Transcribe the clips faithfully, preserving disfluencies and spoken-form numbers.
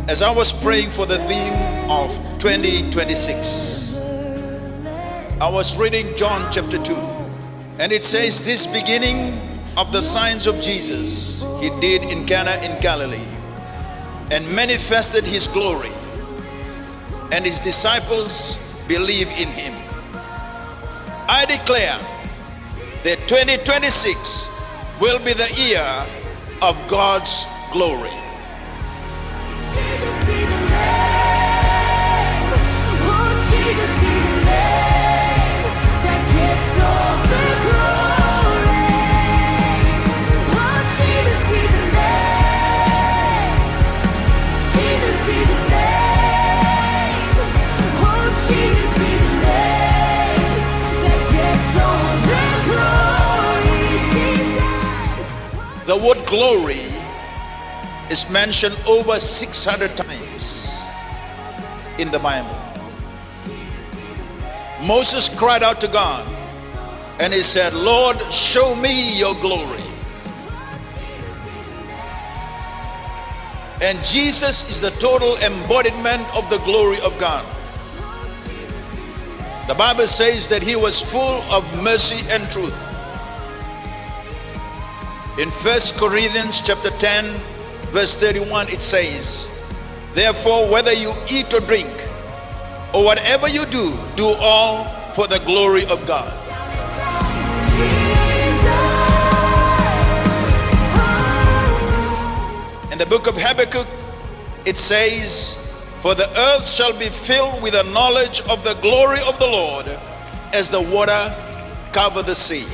As I was praying for the theme of twenty twenty-six, I was reading John chapter two, and it says, "This beginning of the signs of Jesus he did in Cana in Galilee, and manifested his glory, and his disciples believe in him." I declare that twenty twenty-six will be the year of God's glory. Jesus be the name. Oh, Jesus be the name that gets all the glory. Oh, Jesus be the name. Jesus be the name. Oh, Jesus be the name that gets all the glory. Jesus. The word glory is mentioned over six hundred times in the Bible. Moses cried out to God and he said, "Lord, show me your glory." And Jesus is the total embodiment of the glory of God. The Bible says that he was full of mercy and truth. In First Corinthians chapter ten, verse thirty-one, it says, "Therefore, whether you eat or drink, or whatever you do, do all for the glory of God." In the book of Habakkuk, it says, "For the earth shall be filled with the knowledge of the glory of the Lord, as the water cover the sea."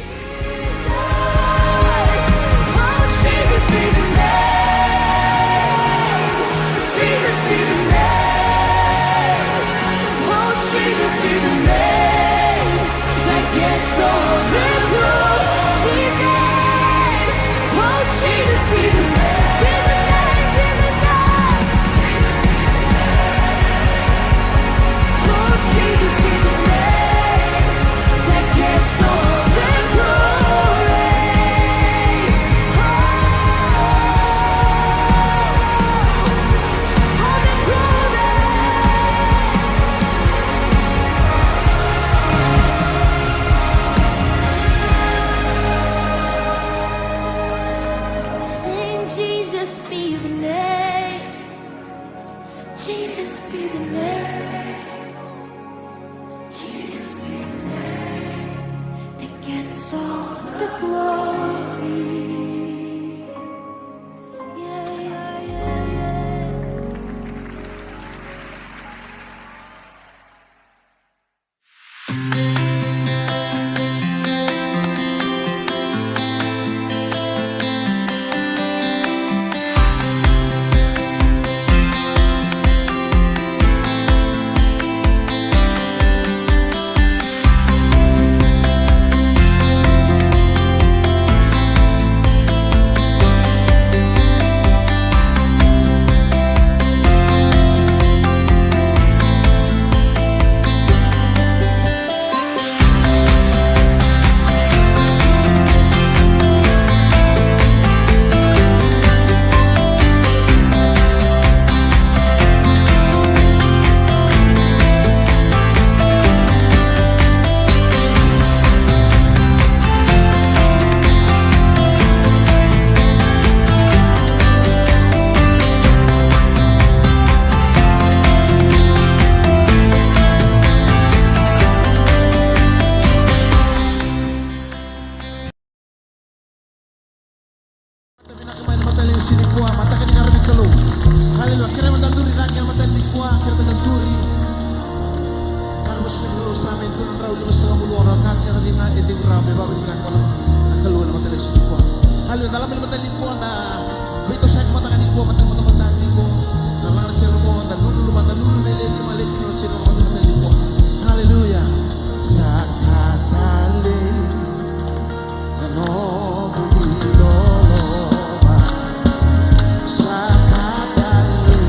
Sing Jesus be the name. Jesus be the name. Jesus be the name that gets all the glory. Yeah, yeah, yeah, yeah. Vinaka mai na mataka ni siga nikua, mataka ni qaravi Kalou. Haleluya. Kerea meda duri cake na mataka nikua, kerea meda duri. Ka na vosa ni Kalou sa mai dua na drau limasagavulu ono, ka kerea ga e cegu rawa me vakavinakataka na Kalou ena mataka ni siga nikua. Haleluya. Da lako mai na mataka nikua, da veitosoyaki mataka nikua, mataka, mataka, mataka nikua. Da laga na sere mo, da lululu, da lululu me le lima, le tini, na sere mo, mataka nikua. Haleluya. Sa ka talei na noqu iloloma, sa ka talei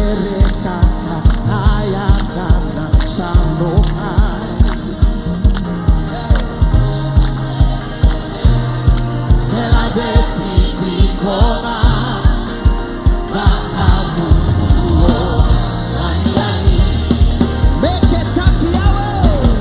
Seretaka na yagana sa dokai. Me laveti tiko ga vakavuku o Yahweh. Me ketaki Yahweh.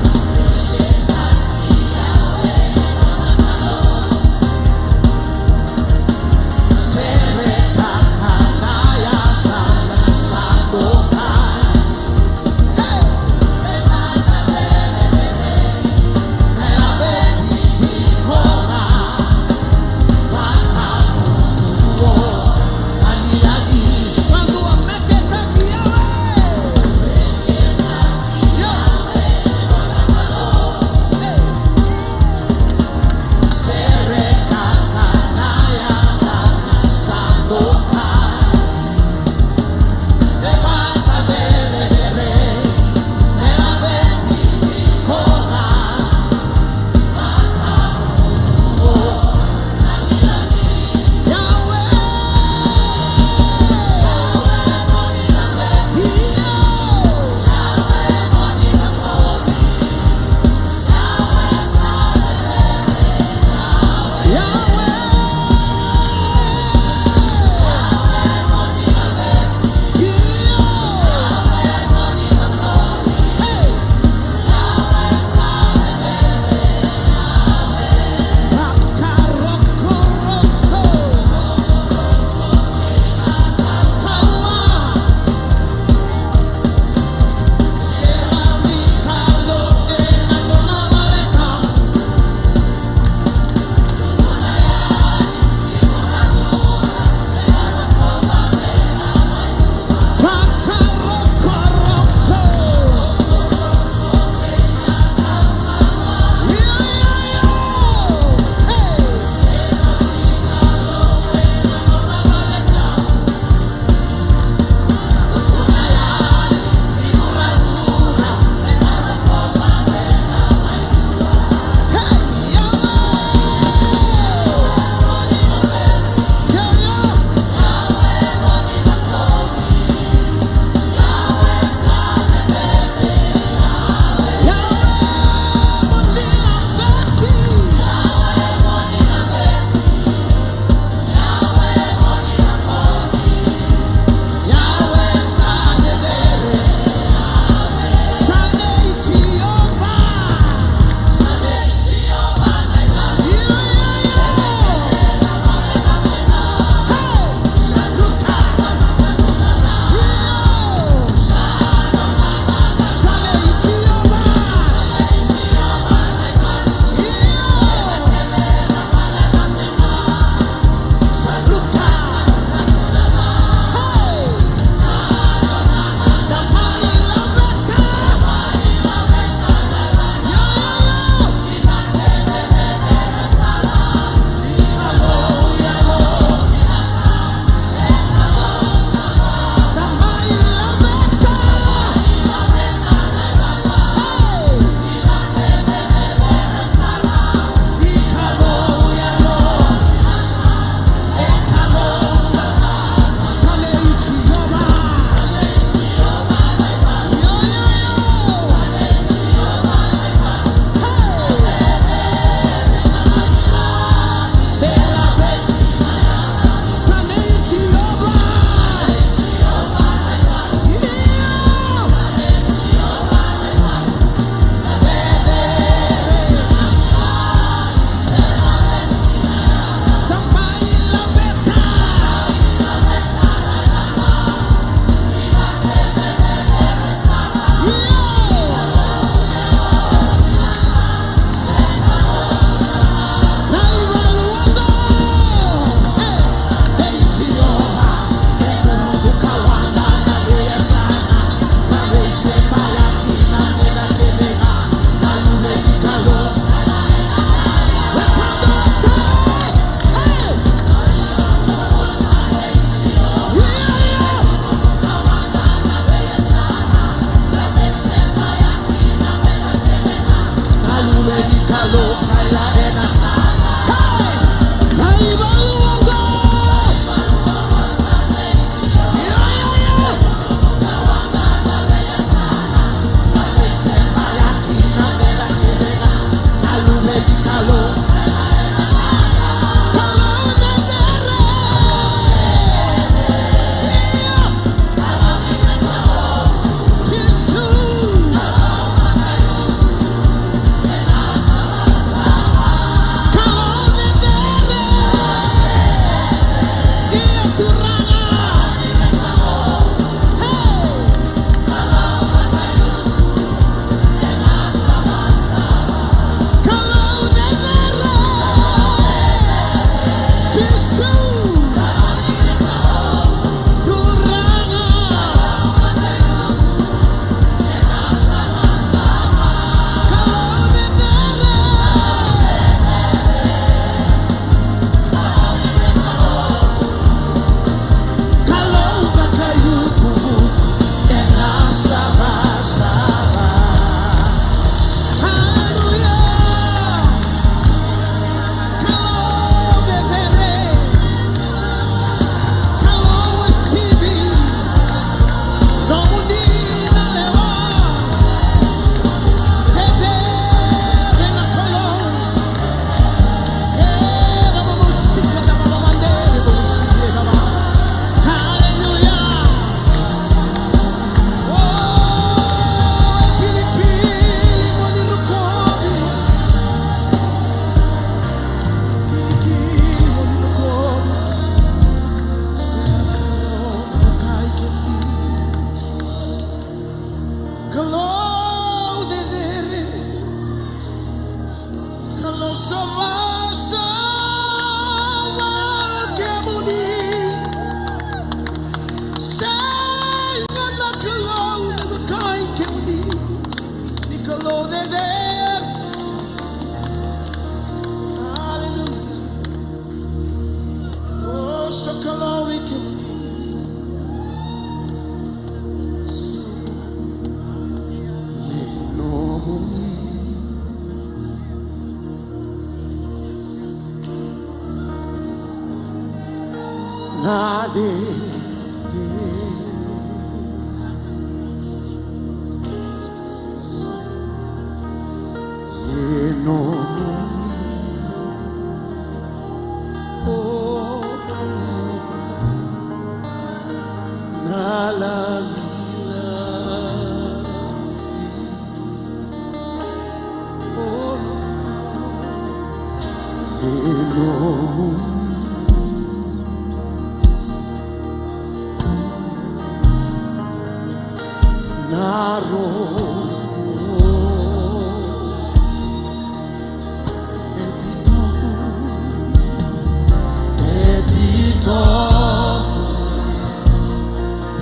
E nomuni o na lagilagi. E nomuni na rogo. E titobu, e titobu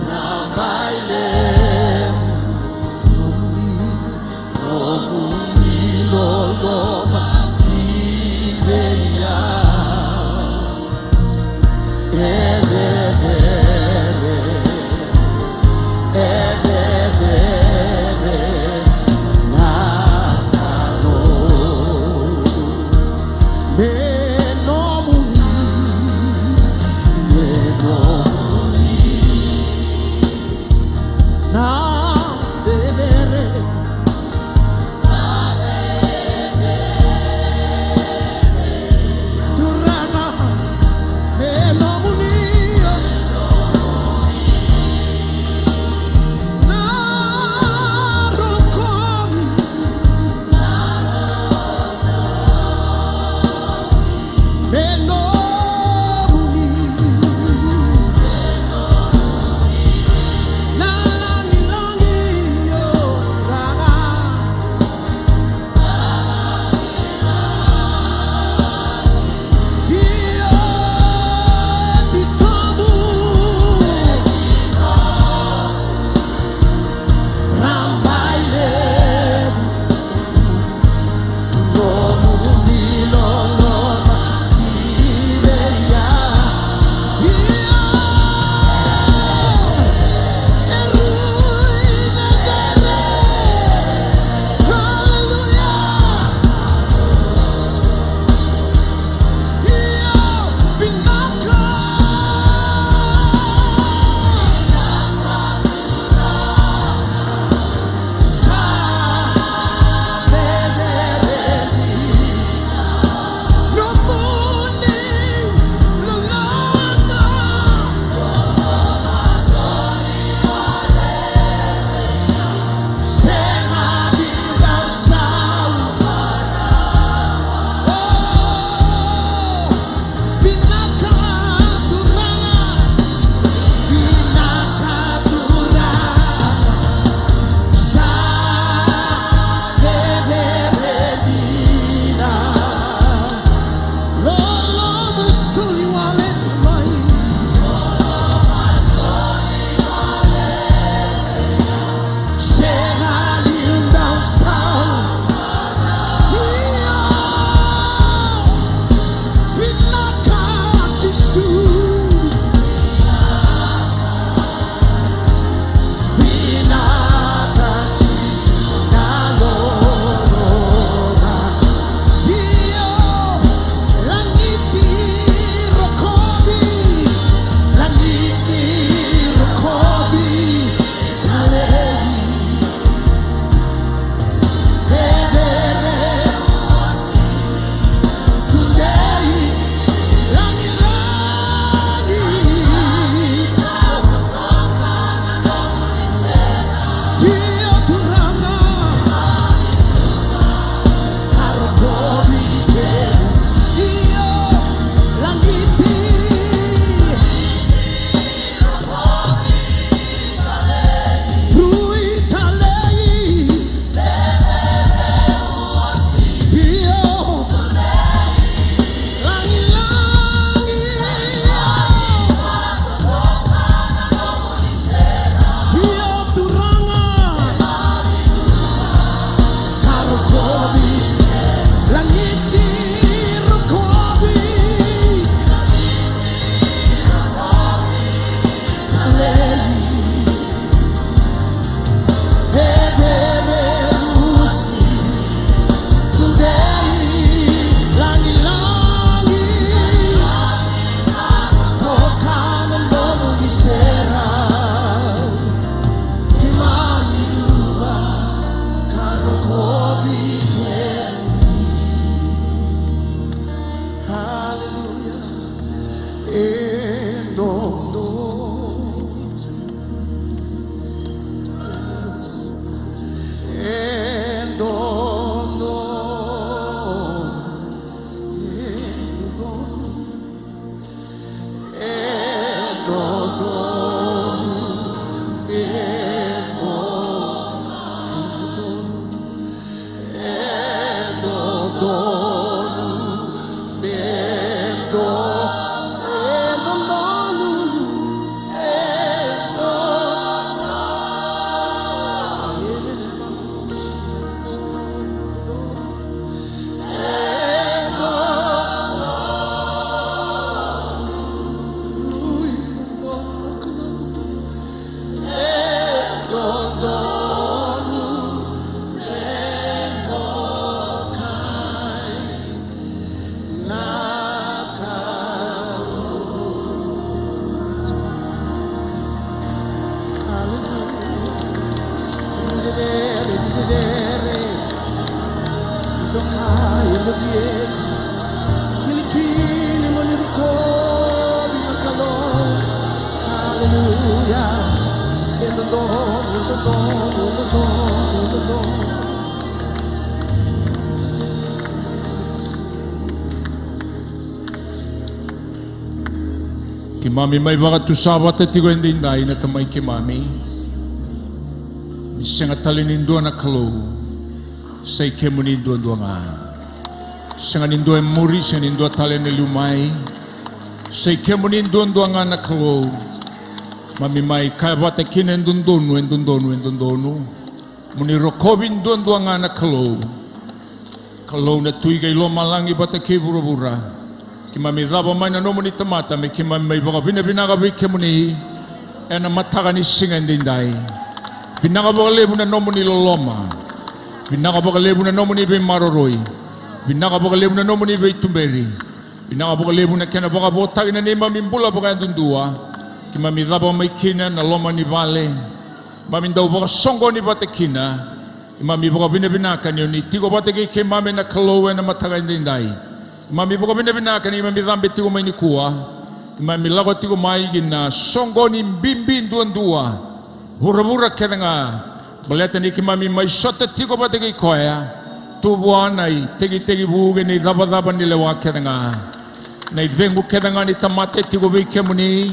na bailevu nomuni, nomuni loloma ki vei au. E cecere, e cecere Kilikili mo ni rokovi na Kalou. Aleluya. E dodonu, e dodonu, e dodonu, e dodonu. Keimami mai vakatusa vata tiko edaidai na Tamai keimami. Ni sega tale ni dua na Kalou, sa i kemuni duadua ga. Sega ni dua e muri, sega ni dua tale ena liu mai. Sa i kemuni duadua ga na Kalou. Mami mai kaya vata kina e dodonu, e dodonu, e dodonu. Mo ni rokovi duadua ga na Kalou. Kalou na Tui kei lomalagi vata kei vuravura. Keimami cava mai na nomuni tamata me keimami mai vakavinavinaka vei kemuni ena mataka ni siga edaidai. Vinaka vakalevu na nomuni loloma. Vinaka vakalevu na nomuni veimaroroi. Vinaka vakalevu na nomuni veituberi. Vinaka vakalevu na kena vakavotaki na neimami bula vakayadudua. Keimami cava mai kina na loma ni vale. Keimami dau vakasoqoni vata kina. Keimami vakavinavinaka ni o ni tiko vata kei keimami na Kalou ena mataka edaidai. Keimami vakavinavinaka ni keimami cabe tiko mai nikua. Keimami lako tiko mai ki na soqoni bibi duadua. Vuravura kece ga. Baleta ni keimami mai sota tiko vata kei koya. Tu vua na itekitekivu kei na icavacava ni lewa kece ga. Na icegu kece ga ni tamata e tiko vei kemuni.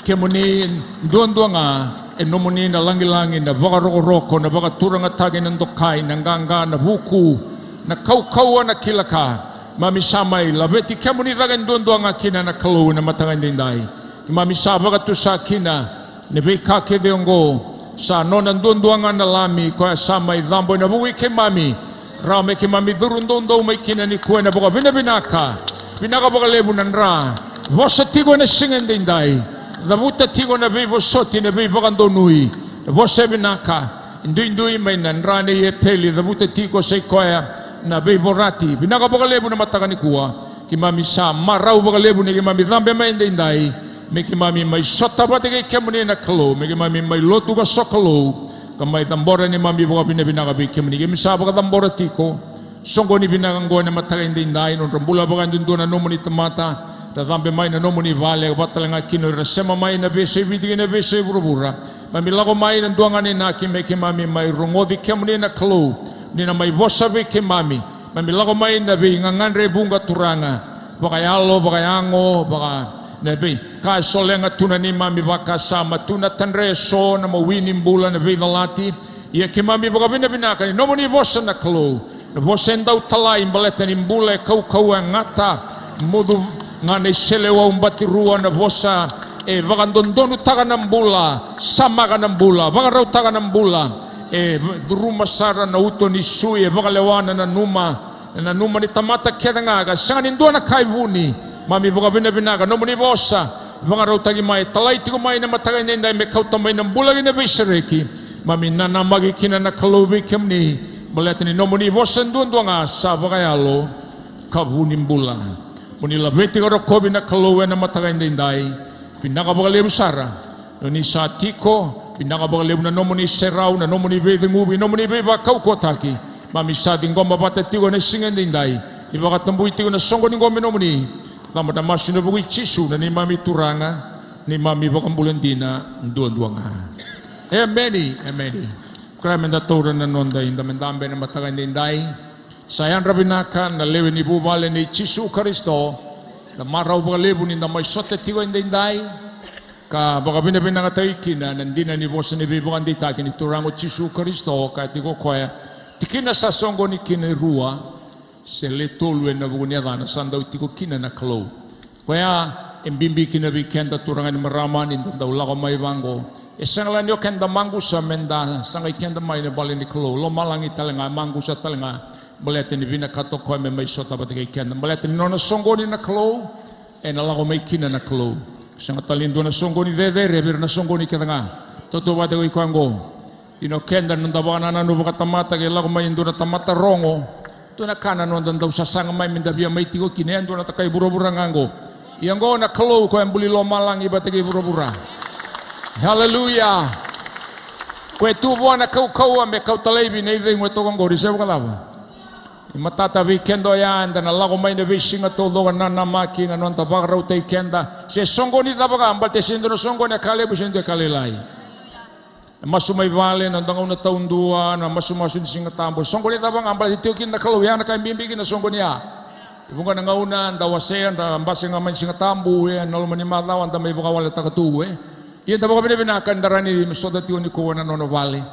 Kemuni duadua ga e nomuni na lagilagi, na vakarokoroko, na vakaturagataki, na dokai, na qaqa, na vuku, na kaukauwa, na kila ka. Keimami sa mai laveti kemuni cake duadua ga kina na Kalou ena mataka edaidai. Keimami sa vakatusa kina na veika kece oqo, sa nona duadua ga na Lami, koya sa mai cabo ena vuku i keimami. Rawa me keimami curu doudou mai kina nikua ena vakavinavinaka. Vinaka vakalevu na dra. Vosa tiko ena siga edaidai. Cavuta tiko na veivosoti, na veivakadonui. Na vosa e vinaka. Duidui mai na dra nei Epeli, cavuta tiko sa i koya na veivorati. Vinaka vakalevu na mataka nikua. Keimami sa marau vakalevu ni keimami cabe mai edaidai. Me keimami mai sota vata kei kemuni na Kalou. Me keimami mai lotu ka sokalou. Ka mai cabora neimami vakavinavinaka vei kemuni. Keimami sa vakacabora tiko. Soqoni vinaka oqo ena mataka edaidai, nodra bula vakayadudua na nomuni tamata, ra cabe mai na nomuni vale, vata tale ga kina o ira sema mai na veiyasai Viti kei na veiyasai vuravura. Keimami lako mai na dua ga na inaki me keimami mai rogoci kemuni na Kalou, ni na mai vosa vei keimami. Keimami lako mai na veigagadre e vuqa Turaga, vakayalo, vakayago, vaka na veika e solega tu na neimami vakasama, tu na tadre eso, na mawi ni bula, na veicalati. Ia keimami vakavinavinaka ni nomuni vosa na Kalou. Na vosa e dau talai baleta ni bula e kaukauwa, e gata, mucu ga na iseleiwau batirua, na vosa e vakadodonutaka na bula, samaka na bula, vakarautaka na bula, e curuma sara na uto ni sui, e vakalewa na nanuma, na nanuma ni tamata kece ga, ka sega ni dua na ka e vuni. Keimami vakavinavinaka nomuni vosa, vakarautaki mai, talai tiko mai na mataka edaidai me kauta mai na bula kei na veisereki. Keimami nanamaki kina na Kalou vei kemuni, baleta ni nomuni vosa duadua ga sa vakayalo ka vu ni bula. Mo ni laveti ka rokovi na Kalou ena mataka edaidai. Vinaka vakalevu sara ni o ni sa tiko. Vinaka vakalevu na nomuni serau, na nomuni veiceguvi, nomuni veivakaukauwataki. Keimami sa ciqoma vata tiko ena siga edaidai, ni vakatabui tiko na soqoni qo me nomuni. Caba na masu ena vuku i Jisu na neimami Turaga, neimami iVakabula dina duadua ga. Emeni, emeni. Kerea meda taura na noda idabedabe ena mataka edaidai. Sa yadra vinaka na lewe ni vuvale nei Jisu Karisito. Da marau vakalevu ni da mai sota tiko edaidai, ka vakavinavinakataki kina na dina ni vosa ni veivakadeitaki ni Turaga o Jisu Karisito, kaya tiko o koya, tikina sa soqoni kina e rua se le tolu ena vuku ni yacana, sa dau tiko kina na Kalou. Koya e bibi kina vei keda turaga ni marama ni da dau lako mai vaqo. E sega la ni o keda maqusa meda sagai keda mai na vale ni Kalou, lomalagi tale ga, maqusa tale ga, baleta ni vinakata o koya me mai sota vata kei keda. Baleta ni nona soqoni na Kalou, ena lako mai kina na Kalou. Sega tale ni dua na soqoni cecere vei ira na soqoni kece ga. Tautauvata ko i koya oqo. Ia o keda na noda vakanananu vakatamata, ke lako mai e dua na tamata rogo, dua na ka na noda dau sasaga mai meda via mai tiko kina, e dua na takai vuravura ga oqo. Ia oqo na Kalou koya e buli lomalagi vata kei vuravura. Haleluya. Koya e tu vua na kaukauwa me kauta laivi na icegu e toka oqori, se vakacava? Ni matata vei keda oya, eda na lako mai na veisiga taucoko, nanamaki na noda vakarautaki keda. Se soqoni cava ga, baleta se dua na soqoni e ka levu, se dua e ka lailai. Na masu mai vale, na noda gauna taudua, na masumasu ni Siga Tabu. Soqoni cava ga, baleta e tiko kina na Kalou, ya na ka e bibi kina na soqoni ya. E vuqa na gauna da wasea, da basika mai ni Siga Tabu, e, na loma ni macawa da mai vakawaletaka tu, e. Ia da vakavinavinaka ni da rawa ni sota tiko nikua ena nona vale.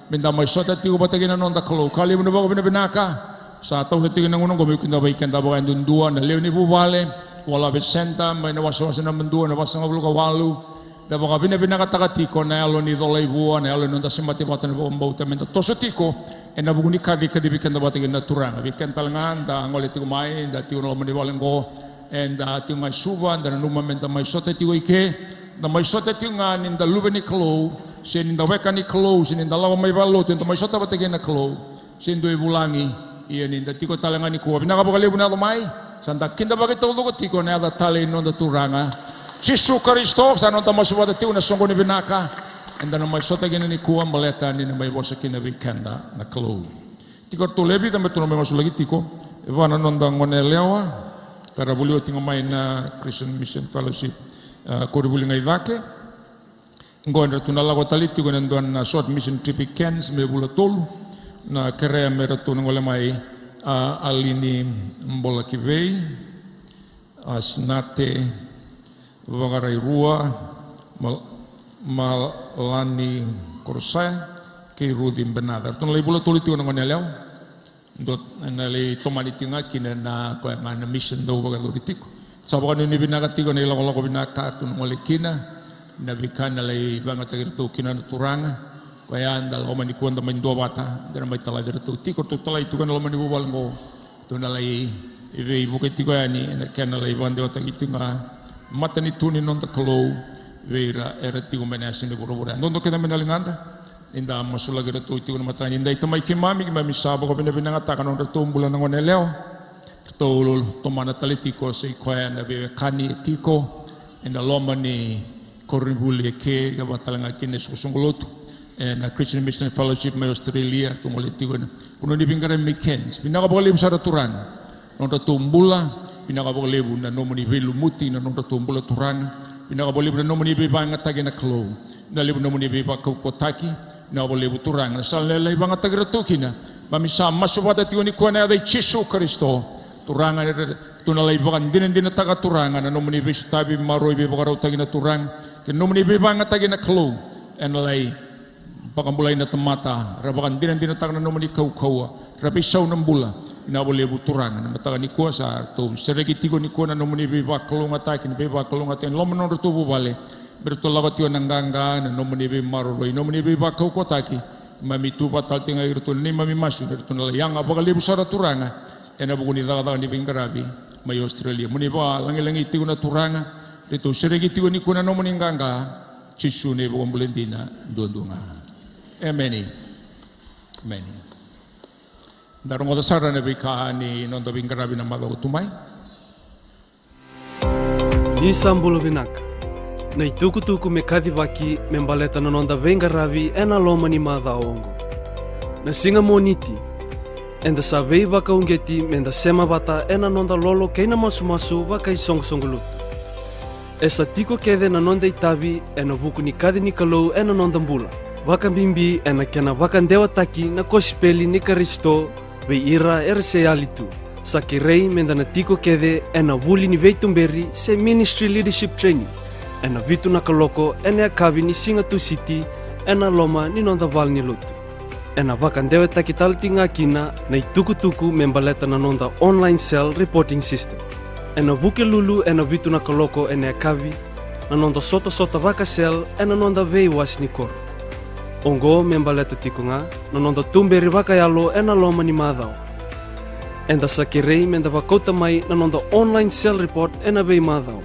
Me da mai sota tiko vata kei na noda Kalou. Ka levu na vakavinavinaka. Sa tauca tiko na gauna oqo meu kidavaki keda vakayaduadua na lewe ni vuvale, Walu Ave Centre, mai na wasawasa naba dua, na vasagavulu ka walu. Da vakavinavinakataka tiko na yalo ni Colaivua, na yalo ni noda semati vata na vakabauta, me da toso tiko ena vuku ni kaci e kacivi keda vata kei na Turaga. Vei keda tale ga da gole tiko mai, da tiko na loma ni vale oqo, eda tiko ga e Suva, da nanuma me da mai sota tiko i ke. Da mai sota tiko ga ni da luve ni Kalou, se ni da weka ni Kalou, se ni da lako mai valelotu, eda mai sota vata kei na Kalou. Se dua e vulagi, ia ni da tiko tale ga nikua. Vinaka vakalevu na yaco mai. Sa da kidavaki taucoko tiko na yaca talei ni noda Turaga Jisu Karisito. Sa noda masu vata tiko na soqoni vinaka. Eda na mai sota kina nikua, baleta ni na mai vosa kina vei keda na Kalou. Tiko ratou lewe vica me ratou na mai masulaki tiko. E va na noda gone yalewa ka ra vuli oti ga mai na Christian Mission Fellowship, a, koronivuli ga i cake. Oqo eratou na lako tale tiko ena dua na short mission trip i Cairns me vula tolu. Na kerea me ratou na gole mai, a, Alini Bolakivei, a, Sinate Vakarairua, Mal-, Malani Korosaya kei Ruci Benaca. Eratou na lai vula tolu tiko na gone yalewa. Dua na lai tomani tiko ga kina na koya ga na mission dau vakayacori tiko. Sa vakanuinui vinaka tiko na ilakolako vinaka ratou na gole kina, na veika na lai vakayagataki iratou kina na Turaga. Koya da lako mai nikua da mai duavata, da na mai talaci iratou tiko, ratou talai tiko ena loma ni vuvale oqo. Ratou na lai veivuke tiko yani ena kena lai vakadewataki tiko ga matanitu ni noda Kalou vei ira era tiko mai na yasa ni vuravura. Dodo kece mai na ligada. Ni da masulaki iratou tiko na mataka ni dai. Tamai keimami, keimami sa vakavinavinakataka na nodratou bula na gone yalewa. Ratou tomana tale tiko, sa i koya na veiwekani e tiko ena loma ni koronivuli e ke, ka vaka tale ga kina na isoqosoqo lotu ena Christian Mission Fellowship mai Australia, ratou gole tiko ena vanua ni veiqaravi mai Cairns. Vinaka vakalevu sara Turaga. Nodratou bula, vinaka vakalevu na nomuni veilumuti na nodratou bula Turaga. Vinaka vakalevu na nomuni veivakayagataki na Kalou. Vinaka levu na nomuni veivakaukauwataki. Vinaka vakalevu Turaga na sala e lai vakayagataki iratou kina. Keimami sa masu vata tiko nikua ena yaca i Jisu Karisito. Turaga, eratou na lai vakadinadinataka Turaga na nomuni veisotavi, maroroi, veivakarautaki na Turaga, kei na nomuni veivakayagataki na Kalou. Ena lai vakabulai na tamata, ra vakadinadinataka na nomuni kaukauwa, ra veisau na bula. Vinaka vakalevu Turaga, na mataka nikua sa ratou sereki tiko nikua na nomuni veivakalougatataki, na veivakalougatataki ena loma ni nodratou vuvale. Me ratou lako tiko ena qaqa, na nomuni veimaroroi, nomuni veivakaukauwataki. Keimami tu vata tale tiko ga kei iratou ena neimami masu, me ratou na lai yaga vakalevu sara Turaga ena vuku ni cakacaka ni veiqaravi mai Australia. Mo ni vakalagilagi tiko na Turaga, ratou sereki tiko nikua na nomuni qaqa. Jisu na iVakabula dina duadua ga. Emeni. Emeni. Da rogoca sara na veika ni noda veiqaravi na macawa tu mai. Ni sa bula vinaka. Na itukutuku me kacivaki me baleta na noda veiqaravi ena loma ni macawa oqo. Na siga Moniti, eda sa veivakauqeti meda sema vata ena noda lolo kei na masumasu vakaisoqosoqo lotu. E sa tiko kece na noda itavi ena vuku ni kaci ni Kalou ena noda bula, vakabibi ena kena vakadewataki na kosipeli ni Karisito vei ira era se yali tu. Sa kerei meda na tiko kece ena vuli ni veituberi se ministry leadership training ena vitu na kaloko ena yakavi ni siga Tusiti ena loma ni noda vale ni lotu. Ena vakadewataki tale tiko ga kina na itukutuku me baleta na noda online cell reporting system. Ena Vukelulu ena vitu na kaloko ena yakavi na noda sotasota vaka-cell ena noda veiwase ni koro. Oqo me baleta tiko ga na noda tuberi vakayalo ena loma ni macawa. Eda sa kerei meda vakauta mai na noda online cell report ena veimacawa.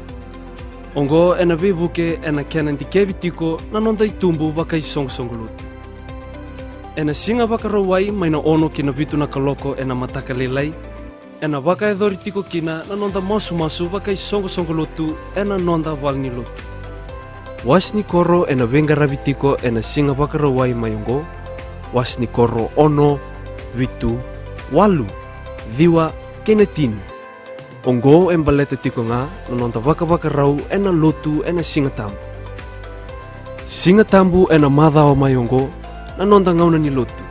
Oqo ena veivuke ena kena dikevi tiko na noda itubu vakaisoqosoqo lotu. Ena Siga Vakarauwai mai na ono ki na vitu na kaloko ena mataka lailai, ena vakayacori tiko kina na noda masumasu vakaisoqosoqo lotu ena noda vale ni lotu. Wase ni koro ena veiqaravi tiko ena Siga Vakarauwai mai oqo: wase ni koro ono, vitu, walu. ciwa kei na tini. Oqo e baleta tiko ga na noda vakavakarau ena lotu ena Siga Tabu. Siga Tabu ena macawa mai oqo na noda gauna ni lotu.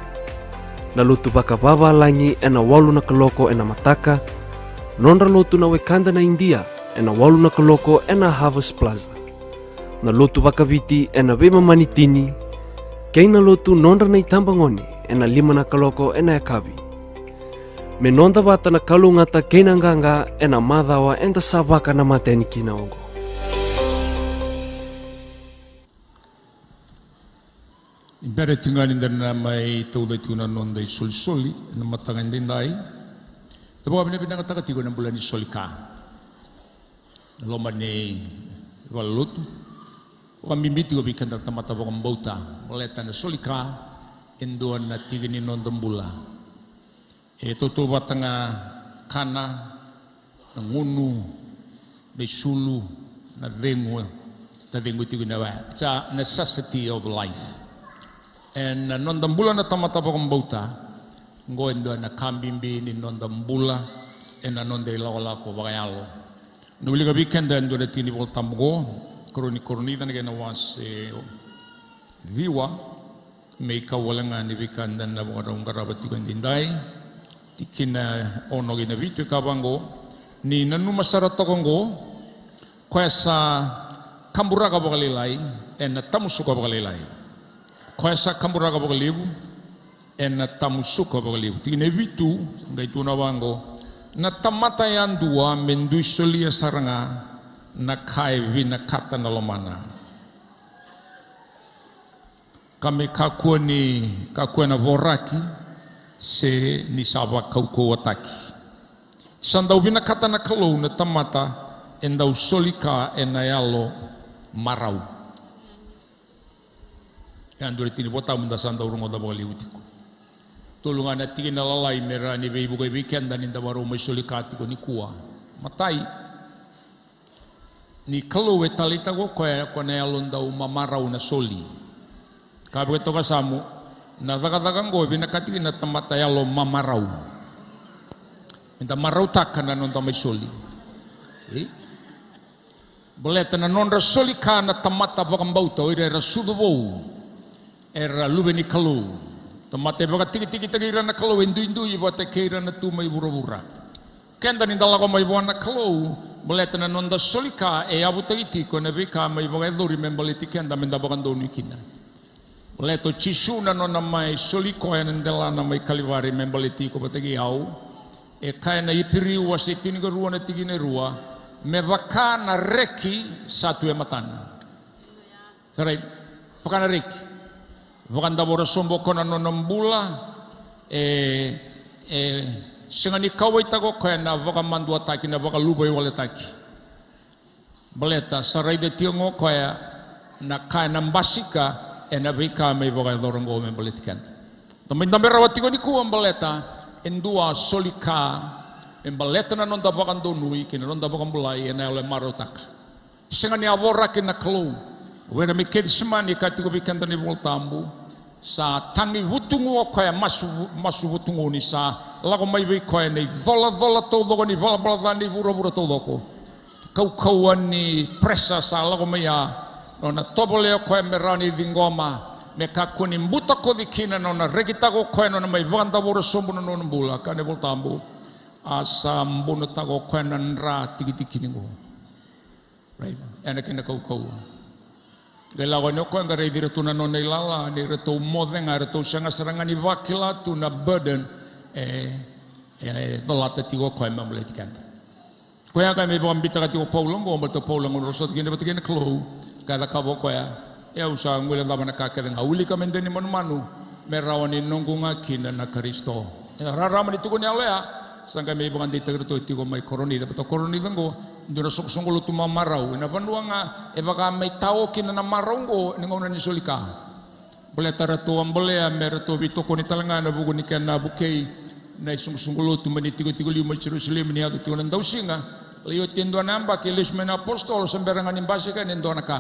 Na lotu vakavavalagi ena walu na kaloko ena mataka, nodra lotu na wekada na Idia ena walu na kaloko ena Harvest Plaza. Na lotu vakaviti ena veimama ni tini, kei na lotu nodra na itabagone ena lima na kaloko ena yakavi. Me noda vata na kalougata kei na qaqa ena macawa eda sa vakanamata yani kina oqo. Ni bera tiko ga ni da na mai tauca tiko na noda isolisoli ena mataka edaidai, da vakavinavinakataka tiko ena bula ni soli ka. Na loma ni valenilotu, vakabibi tiko vei keda na tamata vakabauta, baleta na soli ka e dua na tiki ni noda bula. E tautauvata ga kana, na gunu, na isulu, na cegu, da cegu tiko kina, it's a necessity of life. Ena noda bula na tamata vakabauta, oqo e dua na ka bibi ni noda bula ena noda ilakolako vakayalo. Na wilika vei keda e dua na tiki ni Volatabu oqo, Karua ni Korinica na kena wase ciwa, me ikau wale ga ni veika eda na vakarau qarava tiko edaidai. Tikina ono kei na vitu e kaya vaqo: Ni nanuma sara toka oqo, koya sa kaburaka vakalailai ena tamusuka vakalailai. Koya sa kaburaka vakalevu ena tamusuka vakalevu. Tikina e vitu, qai tukuna vaqo: Na tamata yadua me dui solia sara ga na ka e vinakata na lomana, ka me kakua ni, kakua ena voraki, se ni sa vakaukauwataki. Sa dau vinakata na Kalou na tamata e dau soli ka ena yalo marau. E a dua na tiki ni Volatabu da sa dau rogoca vakalevu tiko. Tolu ga na tikina lalai me rawa ni veivuke vei keda ni da vakarau mai soli ka tiko nikua. Matai, ni Kalou e taleitaka o koya ko na yalo dau mamarau na soli. Ka vei toka samu, na cakacaka oqo e vinakati kina na tamata yalo mamarau. Me da marautaka na noda mai soli. E? Baleta na nodra soli ka na tamata vakabauta, o ira era sucu vou, era luve ni Kalou. Tamata e vakatikitikitaki ira na Kalou, e duidui vata kei ira na tu mai vuravura. Keda ni da lako mai vua na Kalou, baleta na noda soli ka e yavutaki tiko ena veika mai vakayacori me baleti keda me da vakadonui kina. Baleta o Jisu na nona mai soli koya na delana mai Kalivari me baleti iko vata kei au, e kaya na Iperiu wase tinikarua na tikina e rua, me vaka na reki sa tu e matana. Sa rai, vaka na reki. Vakadavora sobu o koya na nona bula, e, e sega ni kauwaitaka o koya na vakamaduataki, na vakaluvaiwaletaki. Baleta sa raica tiko ga o koya na ka ena basika ena veika mai vakayacora oqo me baleti keda. Da mai dabe rawa tiko nikua baleta e dua soli ka me baleta na noda vakadonui kei na noda vakabulai ena yalo e marautaka. Sega ni a voraki na Kalou. O ira mai Kecisemani, e kaya tiko vei keda na iVolatabu, sa tagi vutugu o koya, masu, masu vutugu, ni sa lako mai vei koya na icolacola taucoko ni valavala ca ni vuravura taucoko. Kaukauwa ni pressure sa lako mai, a nona tovolea o koya me rawa ni ciqoma, me kakua ni butakoci kina na nona rekitaka o koya na nona mai vakadavora sobu na nona bula. Kaya na iVolatabu, a sa bunotaka o koya na dra tikitikini qo. Raica, ena kena kaukauwa. Qai lako yani o koya qai raici iratou na nona ilala, ni ratou moce ga, ratou sega sara ga ni vakila tu na burden e, e colata tiko o koya me baleti keda. Koya qai mai vakabitaka tiko o Paula oqo, baleta o Paula gauna rau sota kina vata kei na Kalou, qai cakava o koya, e, au sa guilecava na ka kece ga, au wilika me dua ni manumanu me rawa ni noqu ga kina na Karisito. E rarama ni tukuni yalo ya. Sa qai mai vakadeitaki iratou tiko mai Koronica, baleta o Koronica oqo e dua na soqosoqo lotu mamarau. Ena vanua ga e vaka mai tao kina na marau oqo ena gauna ni soli ka. Baleta ratou a bolea me ratou veitokoni tale ga ena vuku ni kena vukei na isoqosoqo lotu mai na itikotiko liu mai Jerusalemi ni yaco tiko na dausiga. Lai oti e dua na yabaki e lesu mai na apositolo, sa bera ga ni basika yani e dua na ka.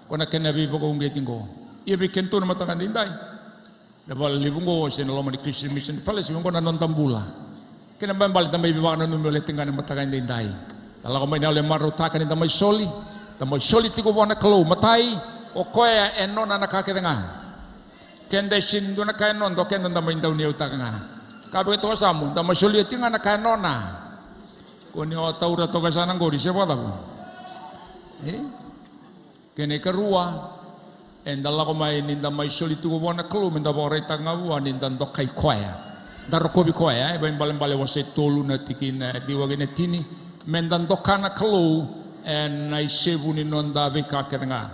Ko na kena veivakauqeti oqo. Ia vei kedatou na mataka edaidai, na vale levu oqo se na loma ni Christian Mission Fellowship, oqo na noda bula. Kena ibalebale da mai veivakananumi baleti ga na mataka edaidai. Da lako mai na yalo e marautaka ni da mai soli. Da mai soli tiko vua na Kalou. Matai, o koya e nona na ka kece ga. Keda e sega ni dua na ka e noda, o keda da mai dauniyautaka ga. Ka vei toka Samu, da mai solia tiko ga na ka e nona. Ko ni o taura toka e sa na qori, se vakacava? E? Kena ikarua, eda lako mai ni da mai soli tiko vua na Kalou, me da vakaraitaka ga vua ni da dokai koya. Da rokovi koya, e Vakaibalebale wase tolu na tikina e ciwa kei na tini. Me da doka na Kalou ena isevu ni noda veika kece ga.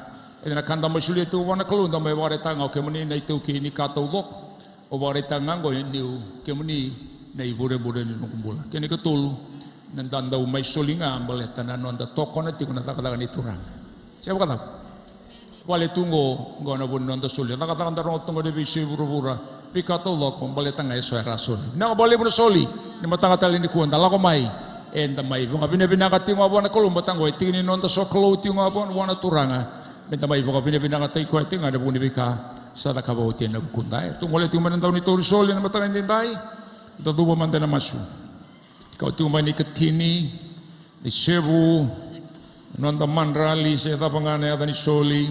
Ena ka da mai solia tiko vua na Kalou, da mai vakaraitaka ga o kemuni na itaukei ni ka taucoko. O vakaraitaka ga oqo niu kemuni na ivurevure ni noqu bula. Kena ikatolu, na da dau mai soli ga baleta na noda tokona tiko na cakacaka ni Turaga. Se vakacava? Vale tu oqo, oqo na vu ni noda soli. Cakacaka da rogo tu oqo ni veisei vuravura, veika taucoko, baleta ga eso era soli. Vinaka vakalevu na soli ni mataka tale nikua, da lako mai, eda mai vakavinavinaka tiko ga vua na Kalou, baleta oqo e tiki ni noda sokalou tiko ga vua, vua na Turaga. Me da mai vakavinavinakataki koya tiko ga ena vuku ni veika sa cakava oti ena vukuda. E, tu gole tiko mai na dau ni tauri soli ena mataka edaidai. Da cuva mada ena masu. Kau tiko mai na ikatini ni sevu, noda madrali se cava ga na yaca ni soli,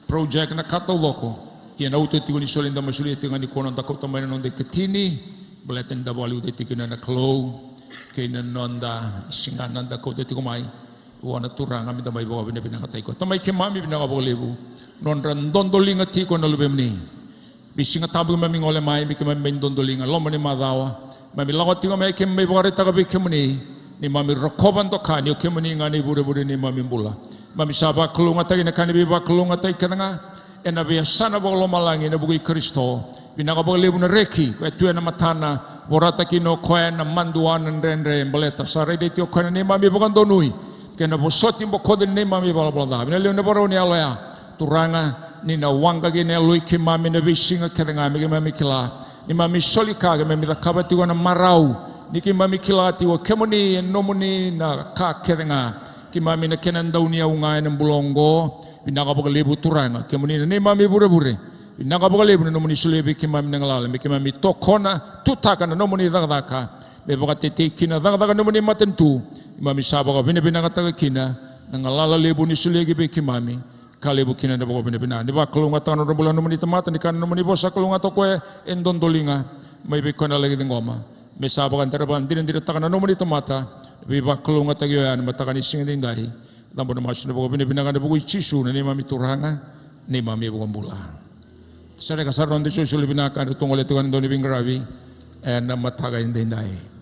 project, na ka taucoko. Ia na uto tiko ni soli da mai solia tiko ga nikua, noda kauta mai na noda ikatini, baleta ni da vakaliuca tiko kina na Kalou kei na noda siga, na da kauta tiko mai vua na Turaga me da mai vakavinavinakataki koya. Tamai keimami, vinaka vakalevu nodra dodoliga tiko na luvemuni. Veisiga Tabu keimami gole mai, me keimami mai dodoliga, loma ni macawa. Keimami lako tiko mai, keimami mai vakaraitaka vei kemuni, neimami rokova doka ni o kemuni ga na ivurevure ni neimami bula. Keimami sa vakalougatataki na ka ni veivakalougatataki kece ga ena veiyasana vakalomalagi ena vuku i Karisito. Vinaka vakalevu na reki koya e tu ena matana, vorata kina o koya na madua, na dredre, baleta sa raici tiko o koya na neimami vakadonui kei na vosoti bokoci ni neimami ivalavala ca. Vinaka levu na ivakarau ni yalo oya, Turaga, ni na waqa kei na yaloi keimami ena veisiga kece ga, me keimami kila neimami soli ka, keimami cakava tiko ena marau, ni keimami kila tiko o kemuni e nomuni na ka kece ga. Keimami na kena dauniyau ga ena bula oqo. Vinaka vakalevu Turaga, kemuni na neimami vurevure. Vinaka vakalevu na nomuni solia vei keimami na galala me keimami tokona, tutaka na nomuni cakacaka, me vakatetei kina na cakacaka ni nomuni matanitu. Keimami sa vakavinavinakataka kina na galala levu ni solia ki vei keimami. Ka levu kina na vakavinavinaka. Ni vakalougatataka na nodra bula na nomuni tamata, ni kaya na nomuni vosa, kalougata o koya e dodoliga mai vei koya na laki ciqoma. Me sa vakadre vakadinadirataka na nomuni tamata na veivakalougatataki oya ena mataka ni siga edaidai. Cabo na masu ena vakavinavinaka ena vuku i Jisu na neimami Turaga, neimami iVakabula. Sereka sara na noda isolisoli vinaka, eda tu gole tiko ena dau ni veiqaravi ena mataka edaidai.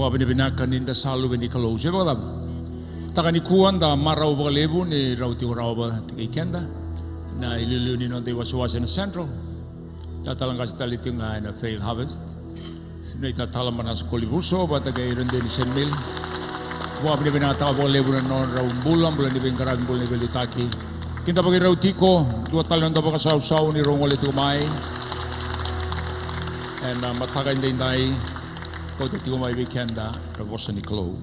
Vakavinavinaka ni da sa luve ni Kalou. Se vakacava? Taka nikua da marau vakalevu ni rau tiko rawa vata kei keda na iliuliu ni noda iwasewase na Central. Talatala qase tale tiko ga ena Faith Harvest. Nei Talatala Manasa Kolivuso vata kei Radeni Senmil. Vakavinavinakataka vakalevu na nodrau bula, bula ni veiqaravi, bula ni veiliutaki. Kidavaki rau tiko, dua tale noda vakasausau ni rau gole tiko mai ena mataka edaidai. Kauta tiko mai vei keda na vosa ni Kalou.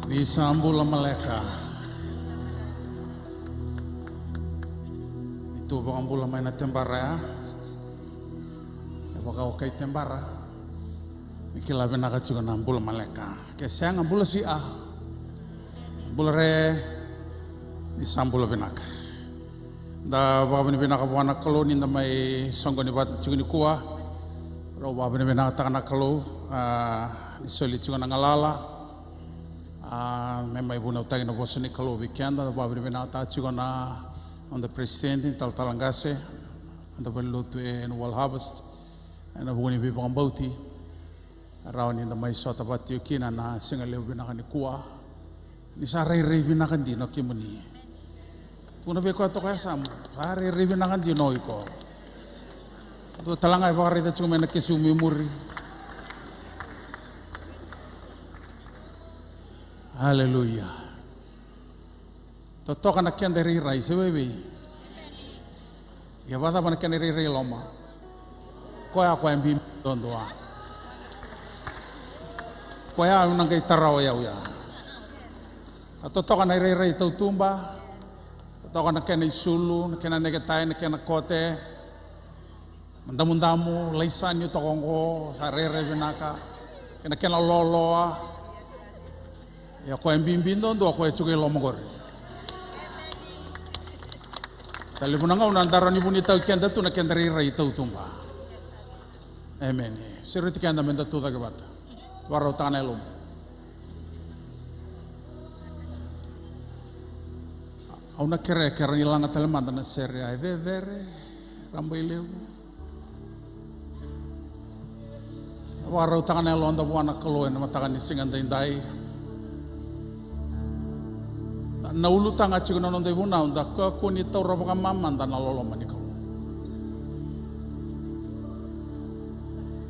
Ni sa bula maleka. Ni tu vakabula mai na tebara ya. E vaka o kai tebara. Ni kila vinaka tiko na bula maleka. Ke sega, bula sia. Bula re, ni sa bula vinaka. Da vakavinavinaka vua na Kalou ni da mai soqoni vata tiko nikua. Rau vakavinavinakataka na Kalou, a, ni soli tiko na galala. A, me mai vunautaki na vosa ni Kalou vei keda, da vakavinavinakataka tiko na noda president, talatala qase, noda valenilotu e Annual Harvest, ena vuku ni veivakabauti. Rawa ni da mai sota vata tiko kina na siga levu vinaka nikua. Ni sa rairai vinaka dina o kemuni. Tukuna vei koya toka e yasamu, sa rairai vinaka dina o iko. Dua tale ga e vakaraica tiko mai na kesi umu i muri. Aleluya. Totoka na keda irairai, se vei vei? Ia vakacava na kena irairai loma? Koya, koya bibi duadua. Koya au na qai tara o yau ya. A totoka na irairai tautuba, totoka na kena isulu, na kena neketai, na kena kote. Madamudamu, laisani o toka oqo, sa rairai vinaka. Kena, kena loaloa. Ia koya bibi duadua koya e tiko i loma qori. Talei vuna gauna da rawa ni vunitaki keda tu na keda rairai tautuba. Emeni. Sureti keda meda tu cake vata. Vakarautaka na yalomu. Au na kerea, kerea ni laga tale mada na sere ya, e cecere, rabailevu. Vakarautaka na yaloda vua na Kalou ena mataka ni siga daidai. Na ulutaga tiko na noda ivunau, da kakua ni taura vakamamada na loloma ni Kalou.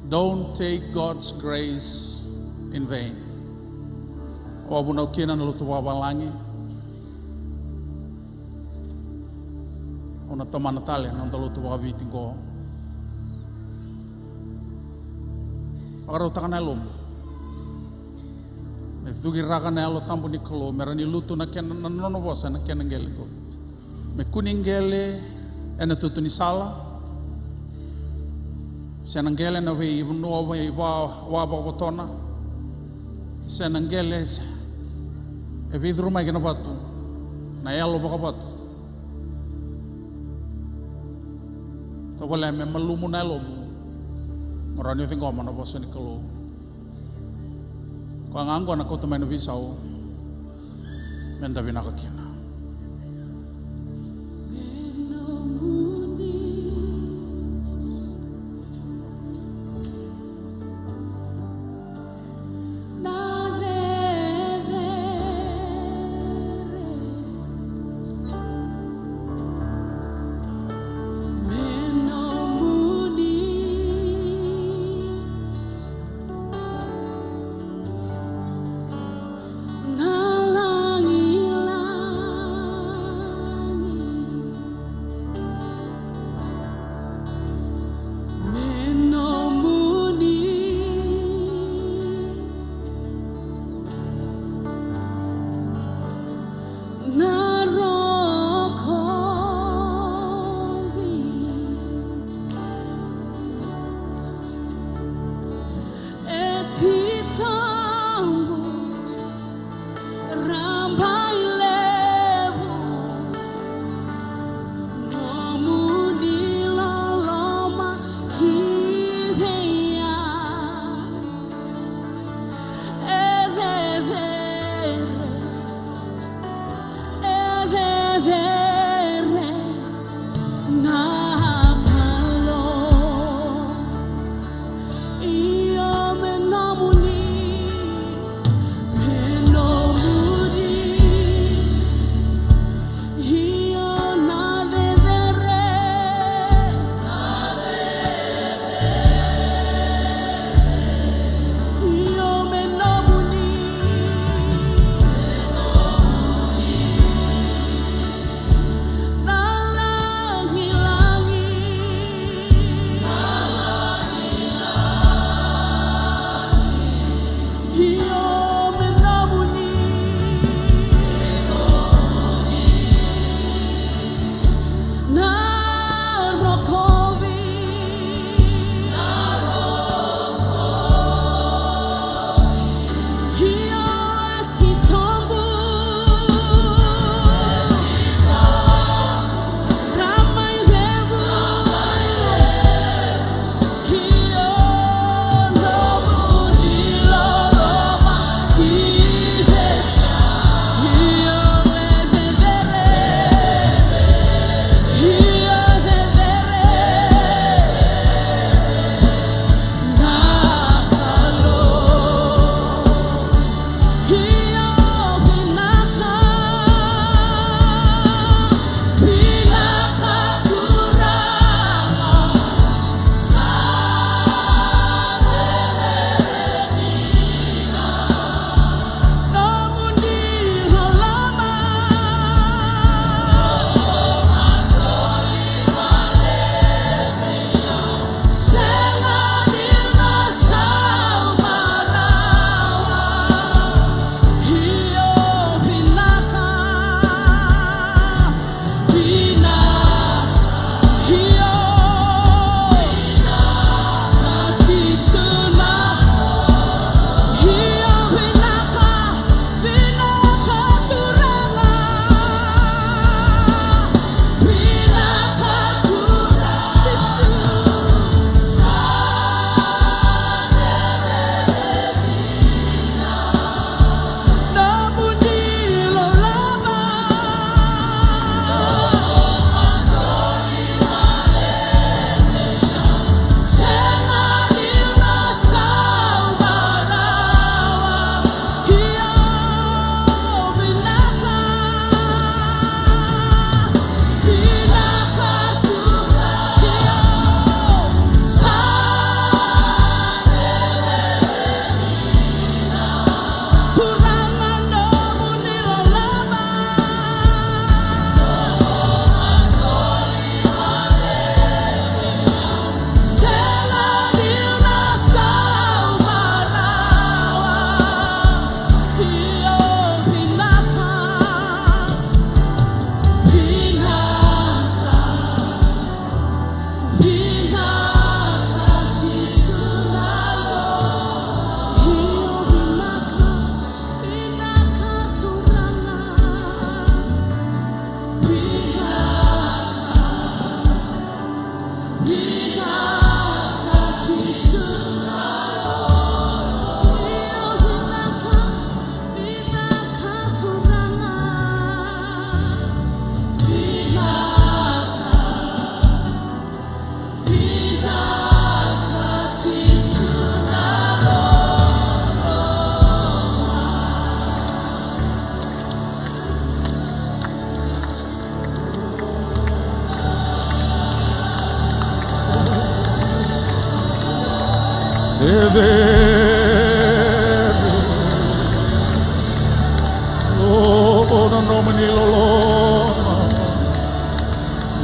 Don't take God's grace in vain. Au a vunau kina na lotu vakavalagi. Au na tomana tale na noda lotu vakaviti qo. Vakarautaka na yalomu. Me cukiraka na Yalo Tabu ni Kalou, me rawa ni lutu na kena, na nona vosa, na kena qele qo. Me kua ni qele ena tutu ni sala, se na qele ena veivanua vei va, va vakavotona, se na qele se, e veicuru mai kina vatu, na yalo vakavatu. Tovolea me malumu na yalomu, mo rawa ni o ciqoma na vosa ni Kalou. Koya ga oqo na kauta mai na veisau, meda vinaka kina. E vere, o, o na nomuni loloma.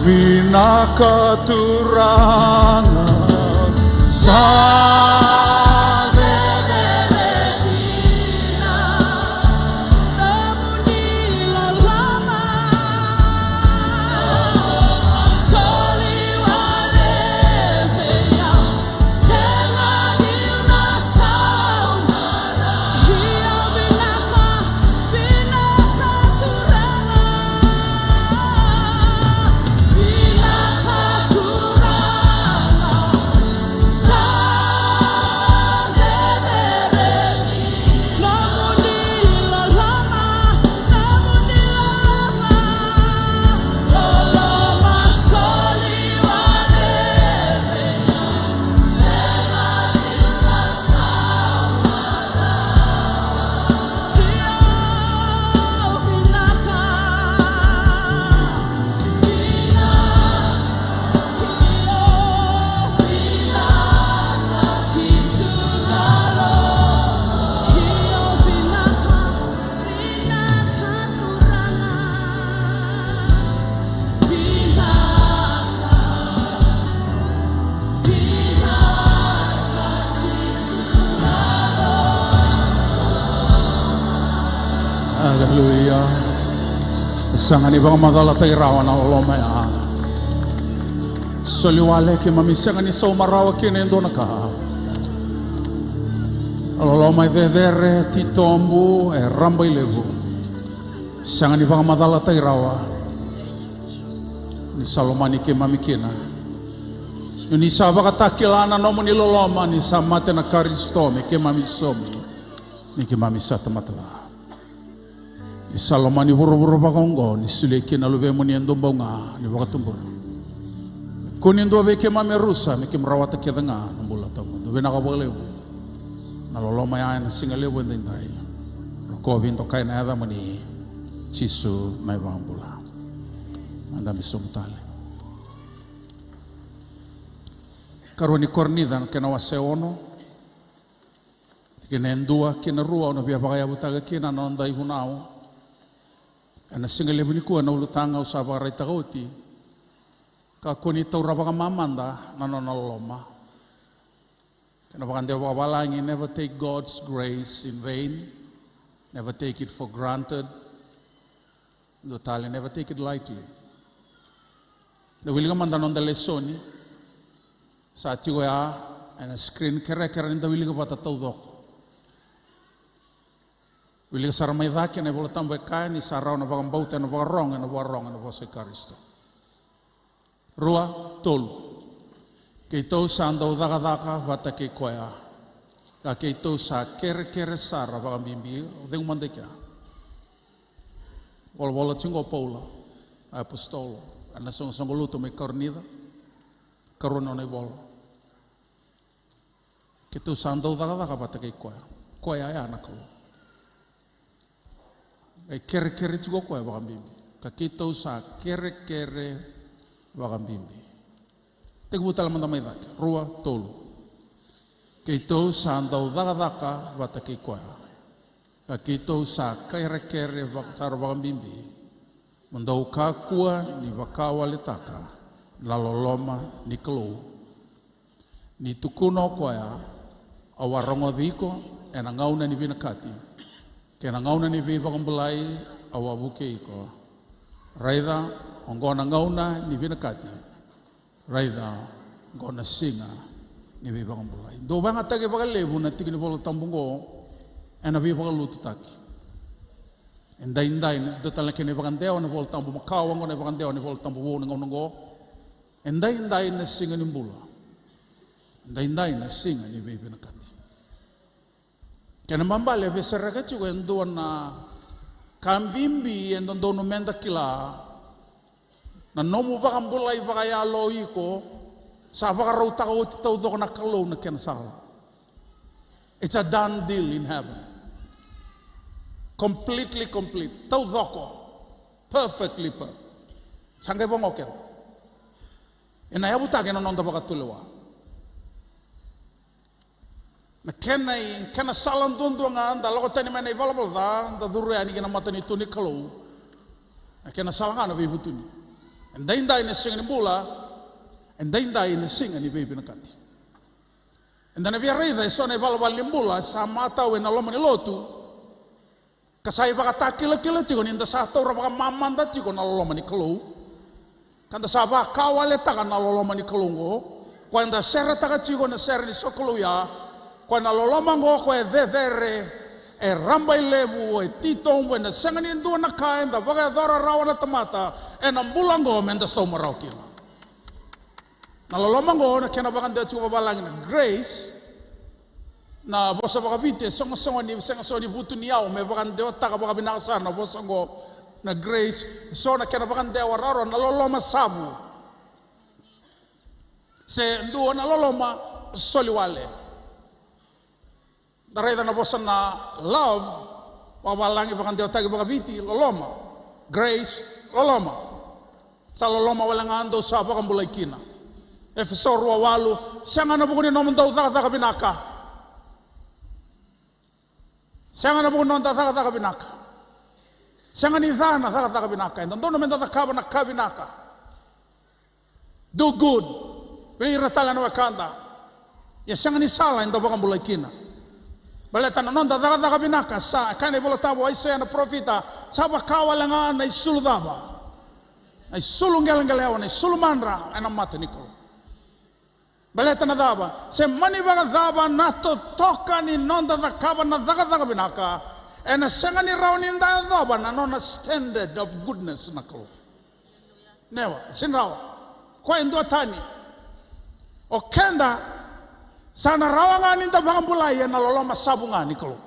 Vinaka Turaga, sa vere, vere dina. Nomuni loloma. Soli wale vei au. Aleluya. Sega ni vakamacalataki rawa na loloma ya. Soli wale keimami sega ni sauma rawa kina e dua na ka. Na loloma e cecere, titobu, e rabailevu. Sega ni vakamacalataki rawa. Ni sa lomani keimami kina. Ni sa vakatakila na nomuni loloma, ni sa mate na Karisito me keimami saumi. Ni keimami sa tamata ca. Ni sa lomani vuravura vakaoqo, ni solia kina na luvemuni e dua bau ga, ni vakatubura. Kua ni dua vei keimami e rusa, me keimami rawata kece ga na bula tawamudu. Vinaka vakalevu. Na loloma ya ena siga levu edaidai. Rokovi, dokai na yacamuni, Jisu na iVakabula. Meda mai sauma tale. Karua ni Korinica, na kena wase ono. Tikina e dua ki na rua, au na via vakayavutaka kina na noda ivunau. Ena siga levu nikua na ulutaga au sa vakaraitaka oti. Kakua ni taura vakamamada na nona loloma. Kena vakadewa vakavalagi, never take God's grace in vain. Never take it for granted. Dua tale, never take it lightly. Da wilika mada na noda lesoni. Sa tiko ya ena screen, kerekere ni da wilika vata taucoko. Wilika sara mai cake, na iVola Tabu e kaya ni sa rawa na vakabauta ena vakarogo, ena vakarogo ena vosa i Karisito. Rua, tolu. Keitou sa dau cakacaka vata kei koya, ka keitou sa kerekere sara vakabibi. O cegu mada i kea. Volavola tiko o Paula na apositolo ena soqosoqo lotu mai Korinica. Karua na nona ivola. Keitou sa dau cakacaka vata kei koya. Koya ya na Kalou. E kerekere tiko o koya vakabibi. Ka keitou sa kerekere vakabibi. Tekivu tale mada mai cake. Rua, tolu. Keitou sa dau cakacaka vata kei koya. Ka keitou sa kerekere vaka-, sara vakabibi. Mo dou kakua ni vakawaletaka na loloma ni Kalou. Ni tukuna o koya, au a rogoci iko ena gauna ni vinakati, kei na gauna ni veivakabulai au a vukei iko. Raica, oqo na gauna ni vinakati. Raica, oqo na siga ni veivakabulai. Dau vakayagataki vakalevu na tiki ni Vola Tabu oqo ena veivakalotutaki. E daidai na, dua tale na kena ivakadewa na Vola Tabu makawa, oqo na ivakadewa ni Vola Tabu vou na gauna oqo. E daidai na siga ni bula. E daidai na siga ni veivinakati. Kena ibalebale e veisereka tiko e dua na ka bibi e dodonu meda kila. Na nomu vakabulai vakayalo iko, sa vakarautaka oti taucoko na Kalou na kena sala. It's a done deal in heaven. Completely complete. Taucoko. Perfectly perfect. Sa qai vaqo kece. Ena yavutaki ena noda vakatulewa. Na kena i kena sala duadua ga da lako tani mai na ivalavala ca, da curu yani ki na matanitu ni Kalou. Na kena sala ga na veivutuni. E daidai na siga ni bula, e daidai na siga ni veivinakati. Eda na via raica e so na ivalavala ni bula sa matau ena loma ni lotu, ka sa ivakatakilakila tiko ni da sa taura vakamamada tiko na loloma ni Kalou. Ka da sa vakawaletaka na loloma ni Kalou oqo. Koya eda seretaka tiko na sere ni sokalou ya. Koya na loloma oqo, koya e cecere, e rabailevu, e titobu, ena sega ni dua na ka eda vakayacora rawa na tamata ena bula oqo me da sauma rawa kina. Na loloma oqo na kena vakadewa tiko vavalagi na grace. Na vosa vakaviti e sogosogo ni, sega soti ni vutuniyau me vakadewataka vakavinaka sara na vosa oqo na grace. So na kena vakadewa rawarawa na loloma savu. Se dua na loloma soliwale. Da raica na vosa na love, vakavalagi vakadewataki vakaviti, loloma. Grace, loloma. Sa loloma wale ga dou sa vakabulai kina. Efeso rua walu, sega na vuku ni nomudou cakacaka vinaka. Sega na vuku ni noda cakacaka vinaka. Sega ni ca na cakacaka vinaka. E dodonu me da cakava na ka vinaka. Do good vei ira tale na wekada. Ia sega ni sala eda vakabulai kina. Baleta na noda cakacaka vinaka sa, e kaya na iVola Tabu o Aisea na parofita, sa vaka wale ga na isulu cava? Na isulu qeleqelewa, na isulu madra ena mata ni Kalou. Baleta na cava? Se mani vakacava na totoka ni noda cakava na cakacaka vinaka, ena sega ni rawa ni da yacova na nona standard of goodness na Kalou. Never, sega ni rawa. Koya e dua tani. O keda sa na rawa ga ni da vakabulai ena loloma savu ga ni Kalou.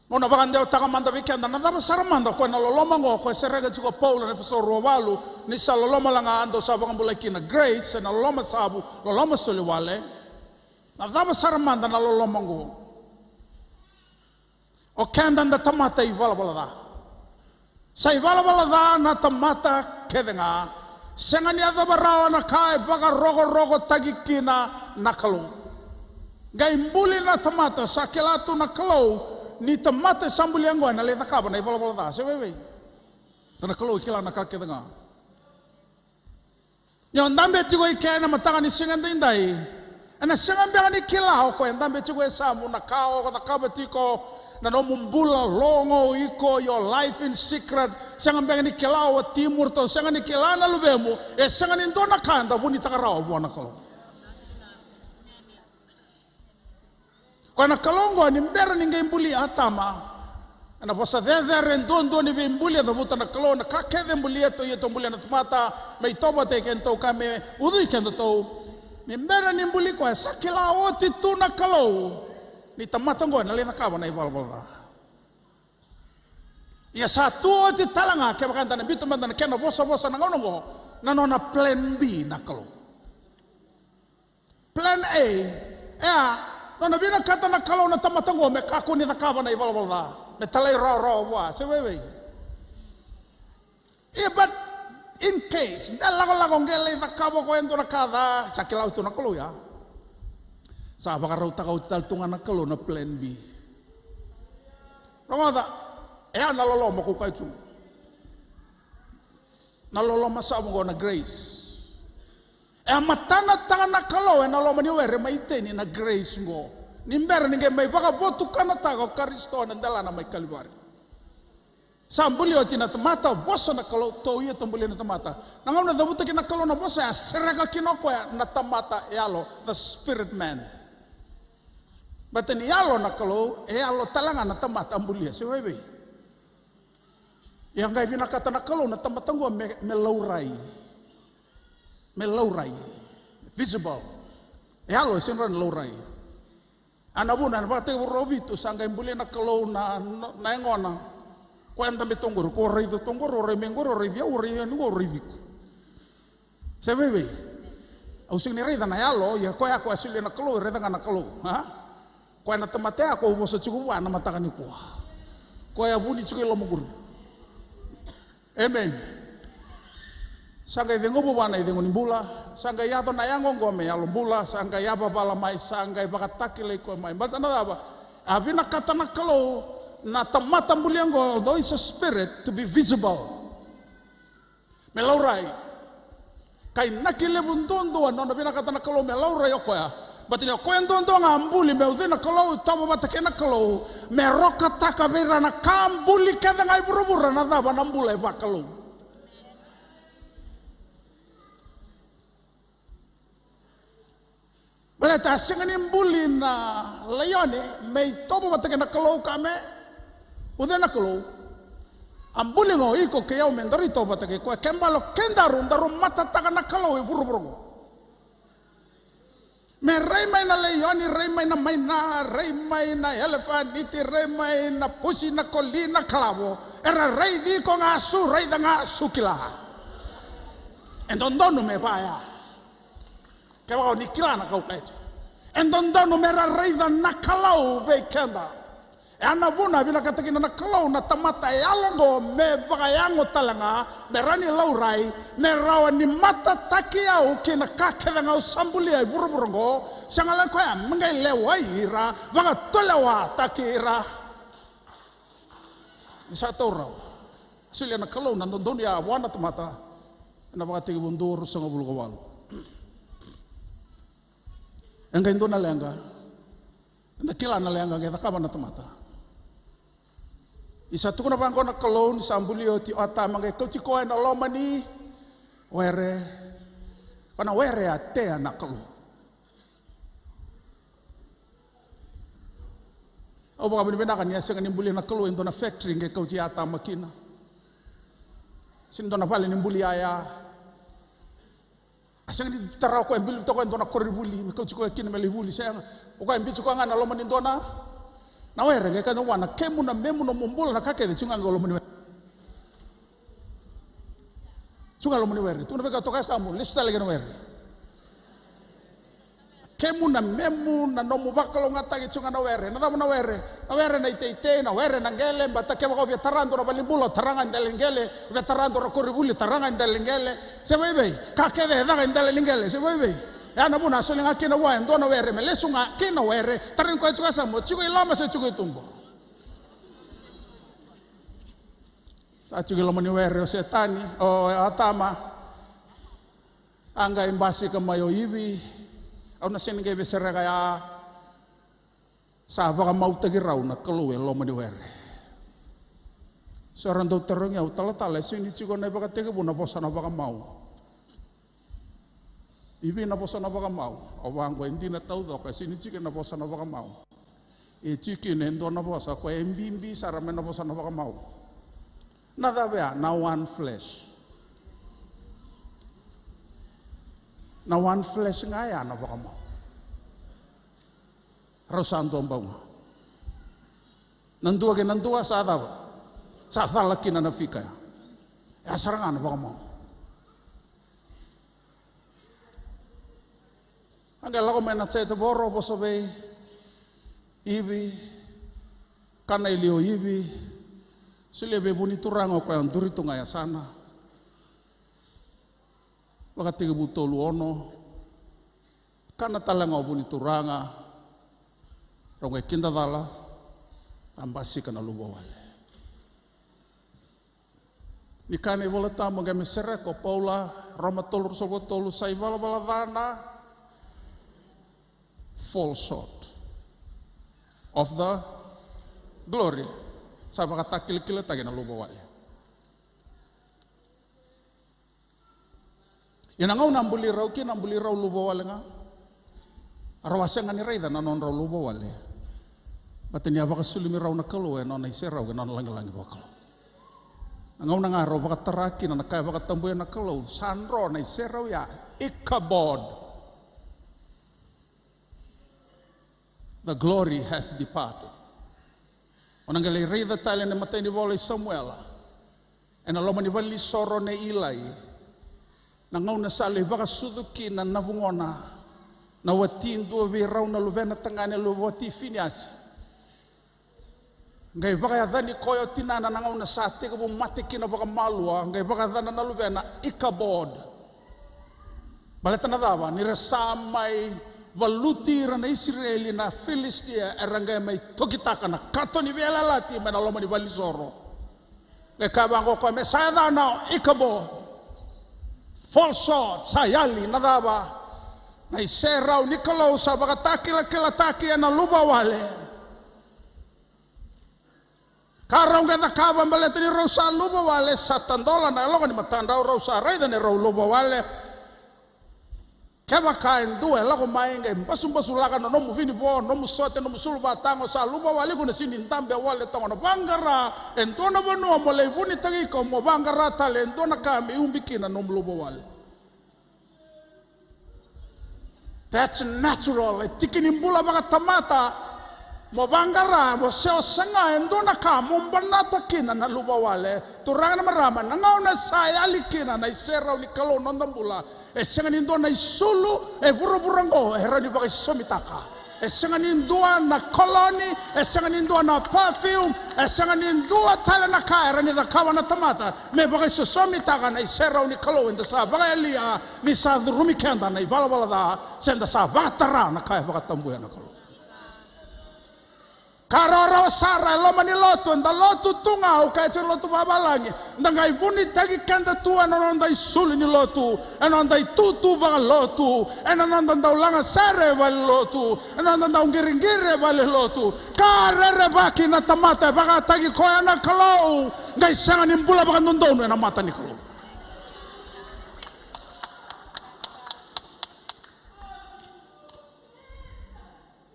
Mo na vakadewataka mada vei keda na cava sara mada o koya na loloma oqo, o koya e sereka tiko o Paula na Efeso rua walu, ni sa loloma wale ga dou sa vakabulai kina, grace, ena loloma savu, loloma soliwale. Na cava sara mada na loloma oqo? O keda da tamata ivalavala ca. Sa ivalavala ca na tamata kece ga. Sega ni yacova rawa na ka e vakarokorokotaki kina na Kalou. Qai buli na tamata, sa kila tu na Kalou ni tamata e sa bulia oqo ena lai cakava na ivalavala ca. Se vei vei? Ka na Kalou e kila na ka kece ga. Ni o dabe tiko i ke ena mataka ni siga daidai, ena sega beka ni kila o koya e dabe tiko e yasamu na ka o cakava tiko, na nomu bula, logo, iko, your life in secret. Sega beka ni kila o watimu, ratou sega ni kila na luvemu. E sega ni dua na ka eda vunitaka rawa vua na Kalou. Koya na Kalou oqo ni bera ni qai buli Atama, ena vosa cecere duadua ni veibuli e cavuta na Kalou, na ka kece e bulia, tou ia tou bulia na tamata me itovo vata kei kedatou ka me ucui kedatou. Ni bera ni buli koya, sa kila oti tu na Kalou ni tamata oqo ena lai cakava na ivalavala ca. Ia sa tu oti tale ga, kevaka eda na biuta mada na kena vosavosa na gauna oqo, na nona plan B na Kalou. Plan A, e a, nona vinakata na Kalou na tamata oqo me kakua ni cakava na ivalavala ca, me talairawarawa vua, se vei vei. Ia, but in case de lakolako qai lai cakava o koya e dua na ka ca, sa kila oti tu na Kalou ya. Sa vakarautaka oti tale tu ga na Kalou na plan B. Rogoca, e a na loloma ko kaya tu. Na loloma sa oqo na grace. E a matanataka na Kalou ena loma ni were mai Iteni na grace oqo. Ni bera ni qai mai vakavotukanataka o Karisito ena delana mai Kalivari. Sa buli oti na tamata, vosa na Kalou, tou ia tou bulia na tamata. Na gauna cavuta kina na Kalou na vosa, e a sereka kina o koya na tamata yalo, the spirit man. Baleta ni yalo na Kalou, e yalo tale ga na tamata a bulia, se vei vei. Ia qai vinakata na Kalou na tamata oqo me, me laurai. Me laurai. Visible. E yalo, e sega ni laurai. A na vuna, ena Vakatekivu rua vitu, sa qai bulia na Kalou na, na, na yagona. Koya e dabe tu oqori, ko raica tu oqori, o rai mai oqori, o raici au, o raici au, o raici iko. Se vei vei? Au sega ni raica na yalo, ia koya, koya solia na Kalou, e raica ga na Kalou, a? Koya na tamata ya, ko vosa tiko vua ena mataka nikua. Koya vuni tiko i loma qori. Amen. Sa qai ceguva vua na icegu ni bula, sa qai yaco na yago oqo me yalo bula, sa qai yavavala mai, sa qai vakatakilai koya mai. Baleta na cava? A vinakata na Kalou na tamata buli oqo, though is a spirit, to be visible. Me laurai. Ka inaki levu duadua na nona vinakata na Kalou me laurai o koya. Baleta ni o koya duadua ga a buli me ucui na Kalou, itovo vata kei na Kalou, me rokataka vei ira na ka buli kece ga i vuravura na cava? Na bula e vakalou. Baleta a sega ni buli na laioni me itovo vata kei na Kalou ka me ucui na Kalou. A buli ga o iko kei au me daru itovo vata kei koya. Ke bale o kedaru daru matataka na Kalou e vuravura oqo. Me rai mai na laioni, rai mai na maina, rai mai na elefaniti, rai mai na pusi, na koli, na kalavo. Era raici iko ga su, raica ga su kila. E dodonu me vaya. Kevaka o ni kila na ka au kaya tiko. E dodonu me ra raica na Kalou vei keda. E a na vuna a vinakata kina na Kalou na tamata e yalo oqo me vakayago tale ga, me rawa ni laurai, me rawa ni matataki au kei na ka kece ga au sa bulia e vuravura oqo. Sega la koya, me qai lewai ira, vakatulewataki ira. Ni sa taura rawa. Solia na Kalou na dodonu ya vua na tamata. Ena Vakatekivu dua ruasagavulu ka walu. E qai dua na leqa. Eda kila na leqa qai cakava na tamata. Ni sa tukuna vaqo na Kalou ni sa buli oti o Atama qai kauti koya ena loma ni were. Va na were a tea na Kalou. Au vakavinavinaka ni a sega ni bulia na Kalou e dua na factory qai kauti Atama kina. Se ni dua na vale ni buli yaya. A sega ni tara o koya, bili toka e dua na koronivuli me kauti koya kina me lai vuli, sega. O koya e biuti koya ga na loma ni dua na, na were, qai kaya vua na kemu na memu nomu bula na ka kece, tu ga qo loma ni were. Tu ga loma ni were, tukuna vei koya toka e yasamu, lesu tale ki na were. Kemu na memu na nomu vakalougatataki tu ga na were. Na cava na were? Na were na iteitei, na were na qele, baleta kevaka o via tara dua na valenibula, tara ga e dela ni qele, o via tara dua na koronivuli, tara ga e dela ni qele. Se vaivei, ka kece e caka e dela ni qele, se vaivei. E a na vuna a soli ga kina vua e dua na were, me lesu ga ki na were, tarogi koya tiko e yasamu, tiko i loma se tiko i tuba. Sa tiko i loma ni were o Setani, o Atama. Sa qai basika mai o Ivi, au na sega ni qai veisereka ya. Sa vakamautaki rau na Kalou e loma ni were. So era dau tarogi au, talatala, e sega ni tiko na iVakatekivu na vosa na vakamau. I vei na vosa na vakamau? Au vaqo, e dina taucoko, e sega ni tiko na vosa na vakamau. E tiko kina e dua na vosa koya e bibi sara mai na vosa na vakamau. Na cava ya? Na one flesh. Na one flesh ga ya na vakamau. Rau sa dua bau ga. Na dua kei na dua sa cava? Sa cala kina na fika ya. Ya sara ga na vakamau. A qai lako mai na setevoro, vosa vei Ivi, kana e liu o Ivi, solia vei vu ni turaga o koya duri tu ga e yasana. Vakatekivu tolu ono. Kana tale ga o vu ni turaga, rau qai kidacala, a basika na luvawale. Ni kaya na iVola Tabu, qai me sereka o Paula, Roma tolu ruasagavulu ka tolu, sa ivalavala ca na, fall short of the glory. Sa vakatakilakilataki na luvawale. Ia na gauna a buli rau kina, a buli rau luvawale ga. A rau a sega ni raica na nodrau luvawale. Baleta ni a vakasulumi rau na Kalou ena nona iserau kei na nona lagilagi vakalou. Na gauna ga rau vakatara kina na ka e vakatabuya na Kalou, sa dro na iserau ya, Ichabod. The glory has departed. O na qai lai raica tale ena imatai ni vola i Samuela, ena loma ni valenisoro nei Ilai, na gauna sa lai vakasucu kina na vugona, na wati dua vei rau na luvena tagane, luvawati Finiasi. Qai vakayacani koya o tinana na gauna sa tekivu mate kina vakamalua, qai vakayacana na luvena Ikabod. Baleta na cava? Ni ra sa mai valuti ira na Isireli na Filisitia, era qai mai tokitaka na kato ni veiyalayalati mai na loma ni valenisoro. Qai kaya vaqo o koya, me sa yacana o Ikabod. Fall short, sa yali. Na cava? Na iserau ni Kalou sa vakatakilakilataki ena luvawale. Ka rau qai cakava baleta ni rau sa luvawale, sa tadola na yaloka ni matadrau, rau sa raica ni rau luvawale. Kevaka e dua e lako mai qai basubasulaka na nomu vinivo, nomu sote, nomu sulu vatago, sa luvawale, iko na sega ni dabe wale toka. Na vaqara e dua na vanua mo lai vunitaki iko, mo vaqara tale e dua na ka me ubi kina na nomu luvawale. That's natural. E tiki ni bula vakatamata. Mo vaqara, mo se o saga e dua na ka mo banata kina na luvawale. Turaga na marama, na gauna sa yali kina na iserau ni Kalou na noda bula, e sega ni dua na isulu e vuravura oqo e rawa ni vakaisosomitaka. E sega ni dua na koloni, e sega ni dua na perfume, e sega ni dua tale na ka e rawa ni cakava na tamata me vakaisosomitaka na iserau ni Kalou eda sa vakayalia ni sa curumi keda na ivalavala ca, se da sa vakatara na ka e vakatabuya na Kalou. Ka rawarawa sara e loma ni lotu, eda lotu tu ga, au kaya tiko, lotu vavalagi, da qai vunitaki keda tu ena noda isulu ni lotu, ena noda itutu vakalotu, ena noda dau lagasere e valelotu, ena noda dau qiriqiri e valelotu. Ka rerevaki na tamata e vakataki koya na Kalou, qai sega ni bula vakadodonu ena mata ni Kalou.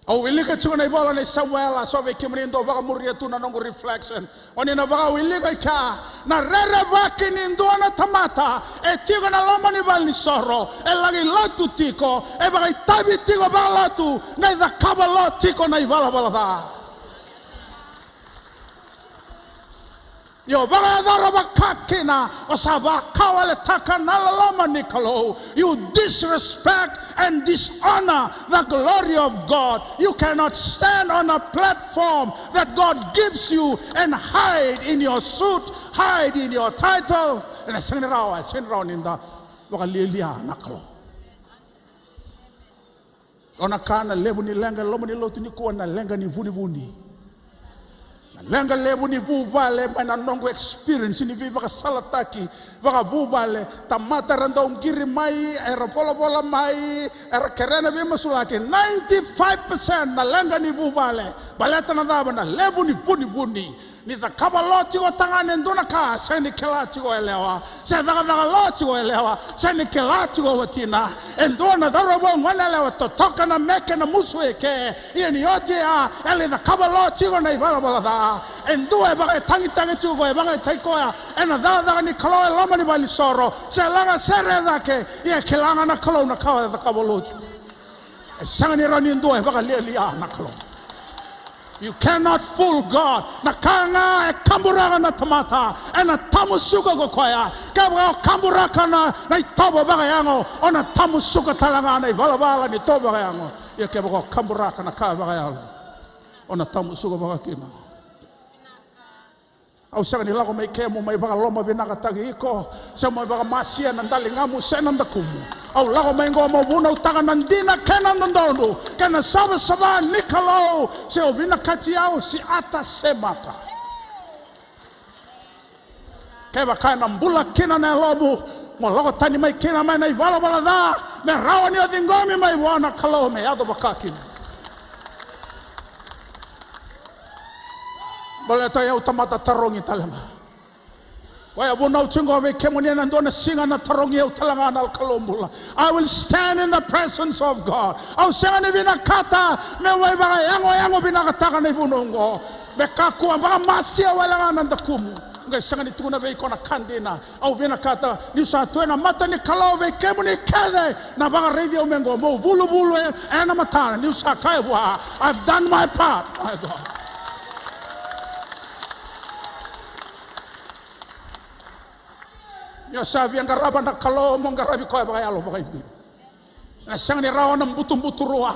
Au wilika tiko na ivola nei Samuela, so vei kemuni dou vakamuria tu na noqu reflection. O ni na vakawilika i kea, na rerevaki ni dua na tamata e tiko na loma ni valenisoro, e laki lotu tiko, e vakaitavi tiko vakalotu, qai cakava lo tiko na ivalavala ca. Io, vakayacora vaka kina, o sa vakawaletaka na loloma ni Kalou. You disrespect and dishonor the glory of God. You cannot stand on a platform that God gives you and hide in your suit, hide in your title. Ena sega ni rawa, e sega ni rawa ni da vakalialia na Kalou. O na ka na levu ni leqa e loma ni lotu nikua na leqa ni vunivuni. Na leqa levu ni vuvale, mai na noqu experience ni veivakasalataki vakavuvale, tamata era dau qiri mai, era volavola mai, era kerea na veimasulaki, ninety-five percent na leqa ni vuvale. Baleta na cava? Na levu ni vunivuni. Ni cakava lo tiko o tagane e dua na ka, sega ni kila tiko o yalewa. Se cakacaka lo tiko o yalewa, sega ni kila tiko o watina. E dua na cauravou, gone yalewa, totoka na meke, na musu eke. Ia ni oti ya, e lai cakava lo tiko na ivalavala ca. E dua e vakaitagitagi tiko koya, e vakaitaki koya ena cakacaka ni Kalou e loma ni valenisoro, se lagasere cake. Ia e kila ga na Kalou na ka e cakava lo tiko. E sega ni rawa ni dua e vakalialia na Kalou. You cannot fool God. Na ka ga e kaburaka na tamata, ena tamusuka ko koya. Kevaka o kaburaka na, na itovo vakayago, o na tamusuka tale ga na ivalavala ni tovo vakayago. Ia kevaka o kaburaka na ka vakayalo, o na tamusuka vakakina. Au sega ni lako mai ke meu mai vakalomavinakataki iko, se meu mai vakamasia na daligamu se na dakumu. Au lako mai qo meu vunautaka na dina kei na dodonu kei na savasava ni Kalou, se o vinakati au se ata se mata. Kevaka ena bula kina na yalomu, mo lako tani mai kina mai na ivalavala ca, me rawa ni o ciqomi mai vua na Kalou me yaco vaka kina. Baleta o yau tamata tarogi tale ga. Koya vunau tiko vei kemuni ena dua na siga na tarogi au tale ga na Kalou bula. I will stand in the presence of God. Au sega ni vinakata meu vakayagoyago vinakataka na ivunau oqo. Me kakua vakamasia wale ga na dakumu. Qai sega ni tukuna vei iko na ka dina. Au vinakata niu sa tu ena mata ni Kalou vei kemuni kece na vakaraici au me qo, meu vuluvulu e, ena matana niu sa kaya vua, I've done my part, my God. Ni o sa via qarava na Kalou, mo qaravi koya vakayalo, vakaidina. Ena sega ni rawa na butubuturua.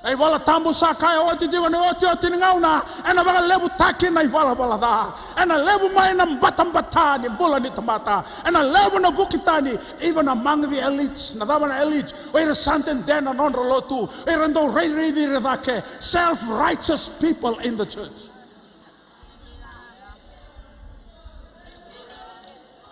E iVola Tabu sa kaya oti tiko ni otioti ni gauna, ena vakalevutaki na ivalavala ca. Ena levu mai na batabata ni bula ni tamata. Ena levu na vuki tani, even among the elites. Na cava na elites? O ira sa dede na nodra lotu. O ira dau rairai ira cake. Self-righteous people in the church.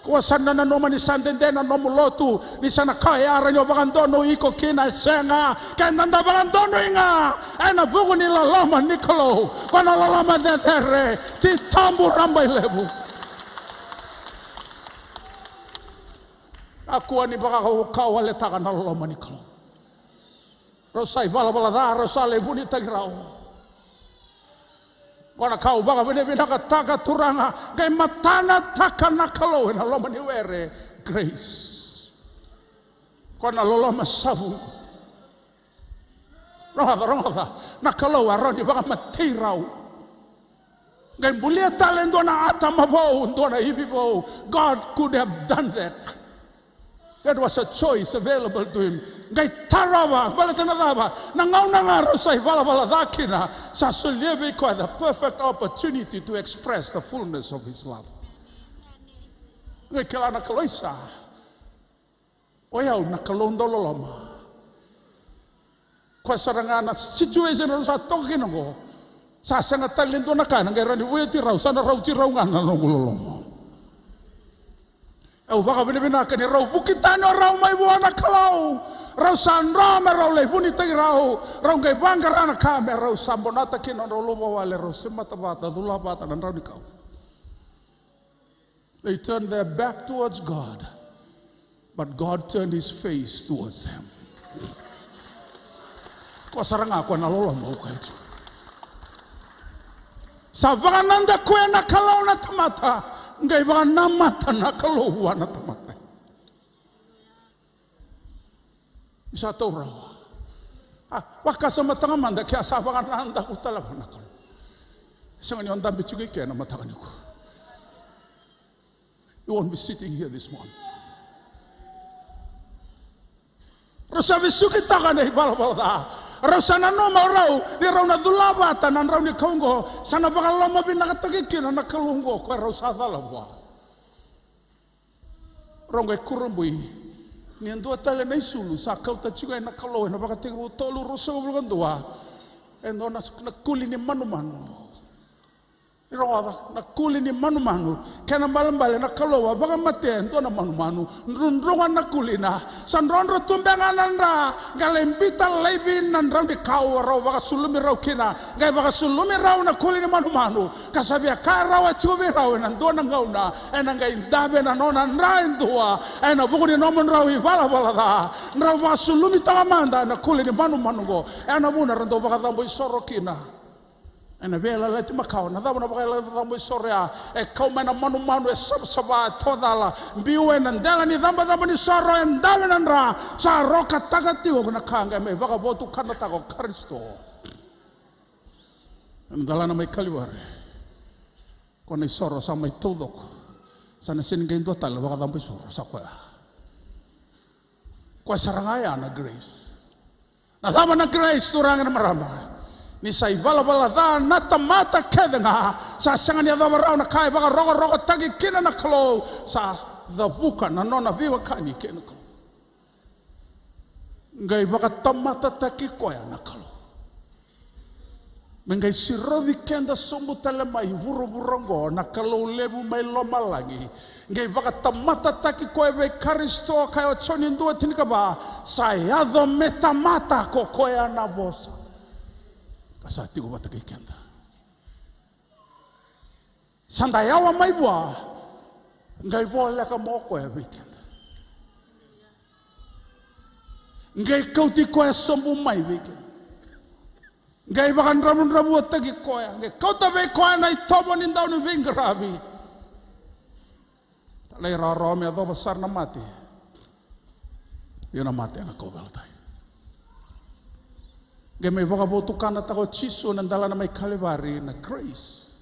Kua sa na nanuma ni sa dede na nomu lotu, ni sa na kaya e rawa ni o vakadonui iko kina, e sega. Keda da vakadonui ga ena vuku ni loloma ni Kalou. Ko na loloma cecere, titobu rabailevu. A kua ni vakakawaletaka na loloma ni Kalou. Rau sa ivalavala ca, rau sa lai vunitaki rau. Qo na ka au vakavinavinakataka, Turaga, qai matanataka na Kalou ena loma ni were, grace. Ko na loloma sa vu. Rogoca, rogoca, na Kalou a rawa ni vakamatei rau. Qai bulia tale e dua na Atama vou, dua na Ivi vou. God could have done that. That was a choice available to him. Qai tarova, baleta na cava? Na gauna ga rau sa ivalavala ca kina, sa solia vei koya the perfect opportunity to express the fullness of his love. Qai kila na Kalou, isa, o yau na Kalou dau loloma. Koya sara ga na situation rau sa toka kina oqo, sa sega tale ni dua na ka ena qai rawa ni vueti rau, sa na rauti rau ga na noqu loloma. Au vakavinavinaka ni rau vuki tani o rau mai vua na Kalou. Rau sa dro me rau lai vunitaki rau. Rau qai vaqara na ka me rau sa bonata kina nodrau luvawale, rau semata vata, cula vata na drau ni kau. They turned their back towards God, but God turned his face towards them. Ko sara ga ko na loloma, au kaya tu. Sa vakanadakuya na Kalou na tamata, qai vakanamata na Kalou vua na tamata. Ni sa taura rawa. A, vakasamataka mada ke a sa vakanadaku tale ga na Kalou. Sega ni o dabe tiko i ke na mataka nikua. You won't be sitting here this morning. Rau sa vesuki toka na ivalavala ca. Rau sa nanuma o rau ni rau na cula vata na drau ni kau oqo, sa na vakalomavinakataki kina na Kalou oqo ko rau sa cala vua. Rau qai kurabui ni e dua tale na isulu sa kauta tiko ena Kalou ena Vakatekivu tolu, ruasagavulu ka dua. E dua na, na kuli ni manumanu. Ni rogoca, na kuli ni manumanu. Kena balebale na Kalou a vakamatea e dua na manumanu, drudruga na kulina. Sa drodro tu beka ga na dra, qai lai biuta laivi na drau ni kau rau vakasulumi rau kina. Qai vakasulumi rau na kuli ni manumanu. Ka sa via kaya rawa tiko vei rau ena dua na gauna, ena qai dave na nona dra e dua ena vuku ni nomudrau ivalavala ca. Drau vakasulumi toka mada ena kuli ni manumanu oqo. Ena vuna ra dau vakacabo isoro kina. Ena veiyalayalati makawa, na cava na vakayalayalati ya? E kau mai na manumanu, e savasava, e tocala, biu ena dela ni cabocabo ni soro, e dave na dra, sa rokataka tiko na ka qai mai vakavotukanataka o Karisito. Ena delana mai Kalivari, ko na isoro sa mai taucoko. Sa na sega ni qai dua tale vakacabo isoro, sa koya. Koya sara ga ya na grace. Na cava na grace, turaga na marama? Ni sa ivalavala ca na tamata kece ga, sa sega ni yacova rawa na ka e vakarokorokotaki kina na Kalou, sa cavuka na nona veiwekani kei na Kalou. Qai vakatamatataki koya na Kalou. Me qai sirovi keda sobu tale mai vuravura oqo na Kalou levu mai lomalagi. Qai vakatamatataki koya vei Karisito, kaya o Joni dua tinikava, sa yaco me tamata ko koya na vosa. Ka sa tiko vata kei keda. Sa da yawa mai vua, qai voleka mai o koya vei keda. Qai kauti koya sobu mai vei keda. Qai vakadravudravuataki koya, qai kauta vei koya na itovo ni dau ni veiqaravi. Talairawarawa me yacova sara na mate. Io, na mate ena kauveilatai. Qai mai vakavotukanataka o Jisu na delana mai Kalivari na grace.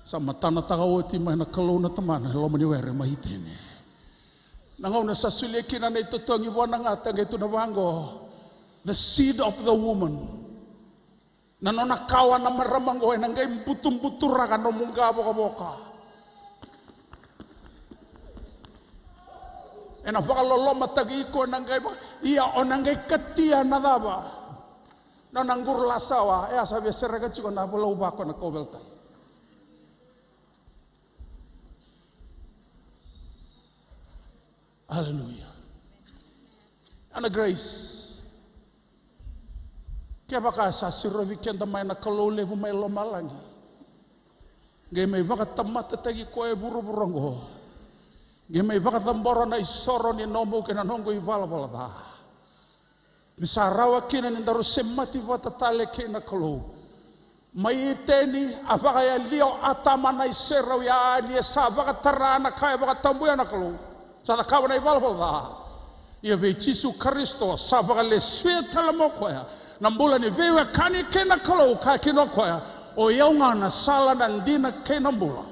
Sa matanataka oti mai na Kalou na Tamana e loma ni were mai Iteni. Na gauna sa solia kina na itotogi vua na gata, qai tukuna vaqo: The seed of the woman. Na nona kawa na marama qo ena qai butubuturaka nomu qavokavoka. Ena vakalolomataki iko ena qai va-, ia o na qai katia na cava? Na nona quru lasawa, e a sa via sereka tiko na vulauvako ena kauveilatai. Aleluya. Ana grace. Kevaka sa sirovi keda mai na Kalou levu mai lomalagi, qai mai vakatamatataki koya e vuravura oqo, qai mai vakacabora na isoro ni nomu kei na noqu ivalavala ca. Me sa rawa kina ni daru semati vata tale kei na Kalou. Mai Iteni a vakayali o Atama na iserau ya, ni e sa vakatara na ka e vakatabuya na Kalou. Sa cakava na ivalavala ca. Ia vei Jisu Karisito sa vakalesuya tale mai o koya na bula ni veiwekani kei na Kalou, kaya kina o koya, o i au ga na sala, na dina kei na bula.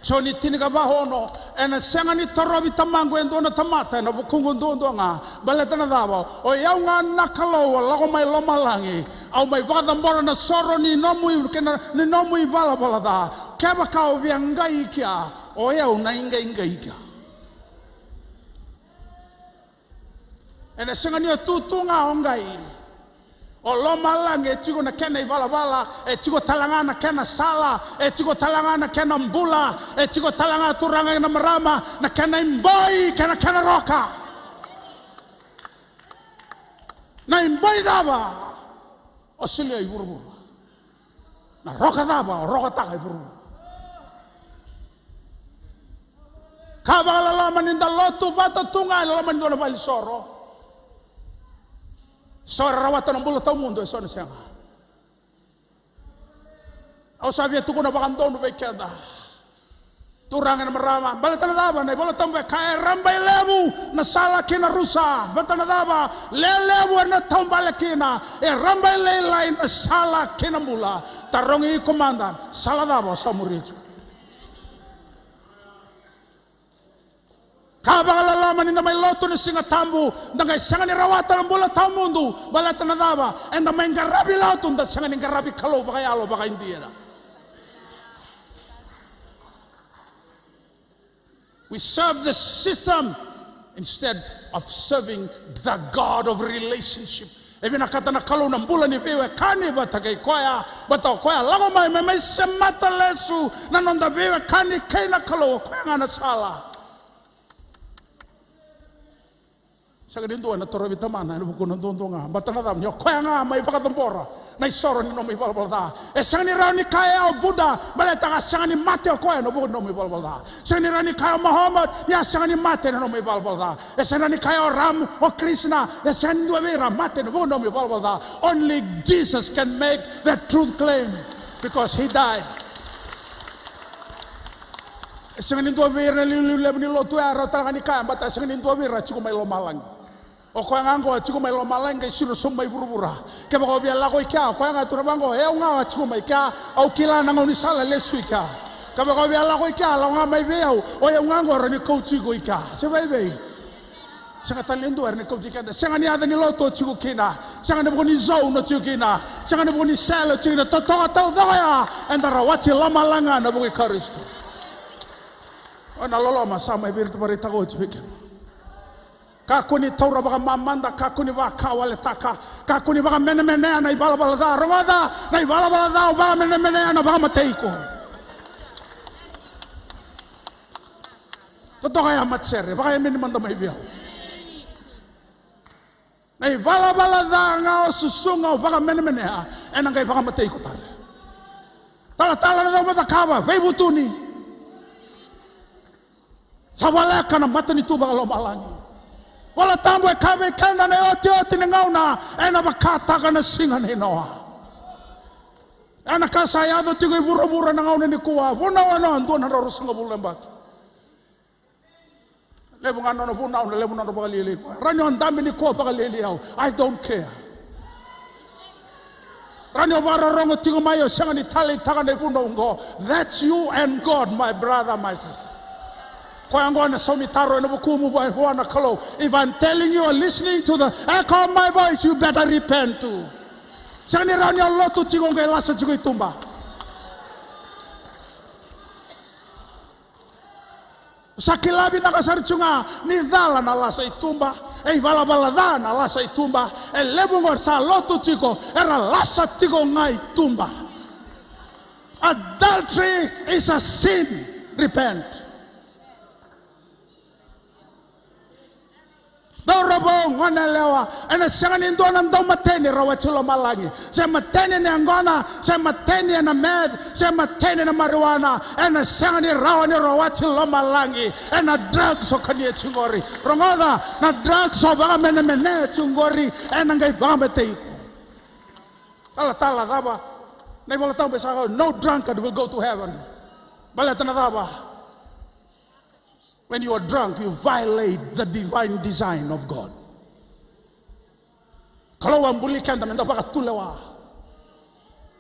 Joni tinikava ono, ena sega ni torovi Tamaqu e dua na tamata ena vukuqu duadua ga. Baleta na cava? O i au ga na Kalou a lako mai lomalagi, au mai vakacabora na soro ni nomu i-, kei na, ni nomu ivalavala ca. Kevaka o via qai i kea, o i au na iqaiqai i kea. Ena sega ni o tu tu ga o qai. O lomalagi e tiko na kena ivalavala, e tiko tale ga na kena sala, e tiko tale ga na kena bula, e tiko tale ga, turaga kei na marama, na kena iboi kei na kena roka. Na iboi cava? O solia i vuravura. Na roka cava o rokataka e vuravura? Ka vakaloloma ni da lotu vata tu ga e loma ni dua na valenisoro. So era rawata na bula tawamudu, e so na sega. Au sa via tukuna vakadonu vei keda. Turaga na marama, baleta na cava? Na iVola Tabu e kaya e rabailevu na sala ki na rusa. Baleta na cava? Lelevu ena taubale kina, e rabailailai na sala ki na bula. Tarogi iko mada, sala cava o sa muria tiko? Ka vakaloloma ni da mai lotu na Siga Tabu, da qai sega ni rawata na bula tawamudu. Baleta na cava? Eda mai qaravi lotu, da sega ni qaravi Kalou vakayalo vakaidina. We serve the system instead of serving the God of relationship. E vinakata na Kalou na bula ni veiwekani vata kei koya, vata o koya lako mai, me mai semata lesu na noda veiwekani kei na Kalou, o koya ga na sala. Sega ni dua ena torovi Tamana ena vukuna duadua ga. Baleta na cava? Ni o koya ga mai vakacabora na isoro ni nomu ivalavala ca. E sega ni rawa ni kaya o Buddha, baleta ga sega ni mate o koya ena vuku ni nomu ivalavala ca. Sega ni rawa ni kaya o Muhammad, ni a sega ni mate ena nomu ivalavala ca. E sega ni rawa ni kaya o Ram, o Krishna, e sega ni dua vei ira a mate ena vuku ni nomu ivalavala ca. Only Jesus can make that truth claim, because he died. E sega ni dua vei ira na iliuliu levu ni lotu ya e rawa tale ga ni kaya, baleta e sega ni dua vei ira a tiko mai lomalagi. O koya ga oqo a tiko mai lomalagi qai siro sobu mai vuravura. Kevaka o via lako i kea, o koya ga tukuna vaqo, o yau ga a tiko mai kea, au kila na gaunisala e lesu i kea. Kevaka o via lako i kea, lako ga mai vei au, o yau ga oqo e rawa ni kauti iko i kea. Se vaivei. Sega tale ni dua e rawa ni kauti keda. Sega ni yaca ni lotu o tiko kina. Sega ni vuku ni zone o tiko kina. Sega ni vuku ni sele o tiko kina. Totoka taucoko ya, eda rawati lomalagi ga ena vuku i Karisito. O na loloma sa mai vakaraitaka oti vei keda. Kakua ni taura vakamamada, kakua ni vakawaletaka, kakua ni vakamenemenea na ivalavala ca. Rogoca, na ivalavala ca o vakamenemenea ena vakamatei iko. Totoka ya, matasere, vakayameni mada mai vei au. Na ivalavala ca ga o susuga, o vakamenemenea, ena qai vakamatei iko tale. Talatala, na cava mo cakava? Veivutuni. Sa voleka na matanitu vakalomalagi. Vola Tabu e kaya vei keda na iotioti ni gauna ena vakataka na siga nei Noa. Ena ka sa yaco tiko i vuravura na gauna nikua, vunau e Noa, dua na drau ruasagavulu na yabaki. Levu ga na nona vunau, na levu na nona vakalialiai koya. Rawa ni o dabe nikua, vakalialiai au. I don't care. Rawa ni o vakarorogo tiko mai, o sega ni taleitaka na ivunau oqo. That's you and God, my brother, my sister. Koya oqo na saumi taro ena vukumu vua na Kalou. If I'm telling you or listening to the echo of my voice, you better repent too. Sega ni rawa ni o lotu tiko qai lasa tiko i tuba. Sa kila vinaka sara tiko ga ni cala na lasa i tuba, e ivalavala ca na lasa i tuba, e levu oqo sa lotu tiko, era lasa tiko ga i tuba. Adultery is a sin. Repent. Cauravou, goneyalewa, ena sega ni dua na daumateni rawati lomalagi. Se mateni ena yaqona, se mateni ena meth, se mateni ena marijuana, ena sega ni rawa ni rawati lomalagi ena drugs o kania tiko qori. Rogoca, na drugs o vakamenemenea tiko qori ena qai vakamatei iko. Talatala cava? Na iVolatabu e sa kaya, no drunkard will go to heaven. Baleta na cava? When you are drunk, you violate the divine design of God. Kalou a buli keda meda vakatulewa.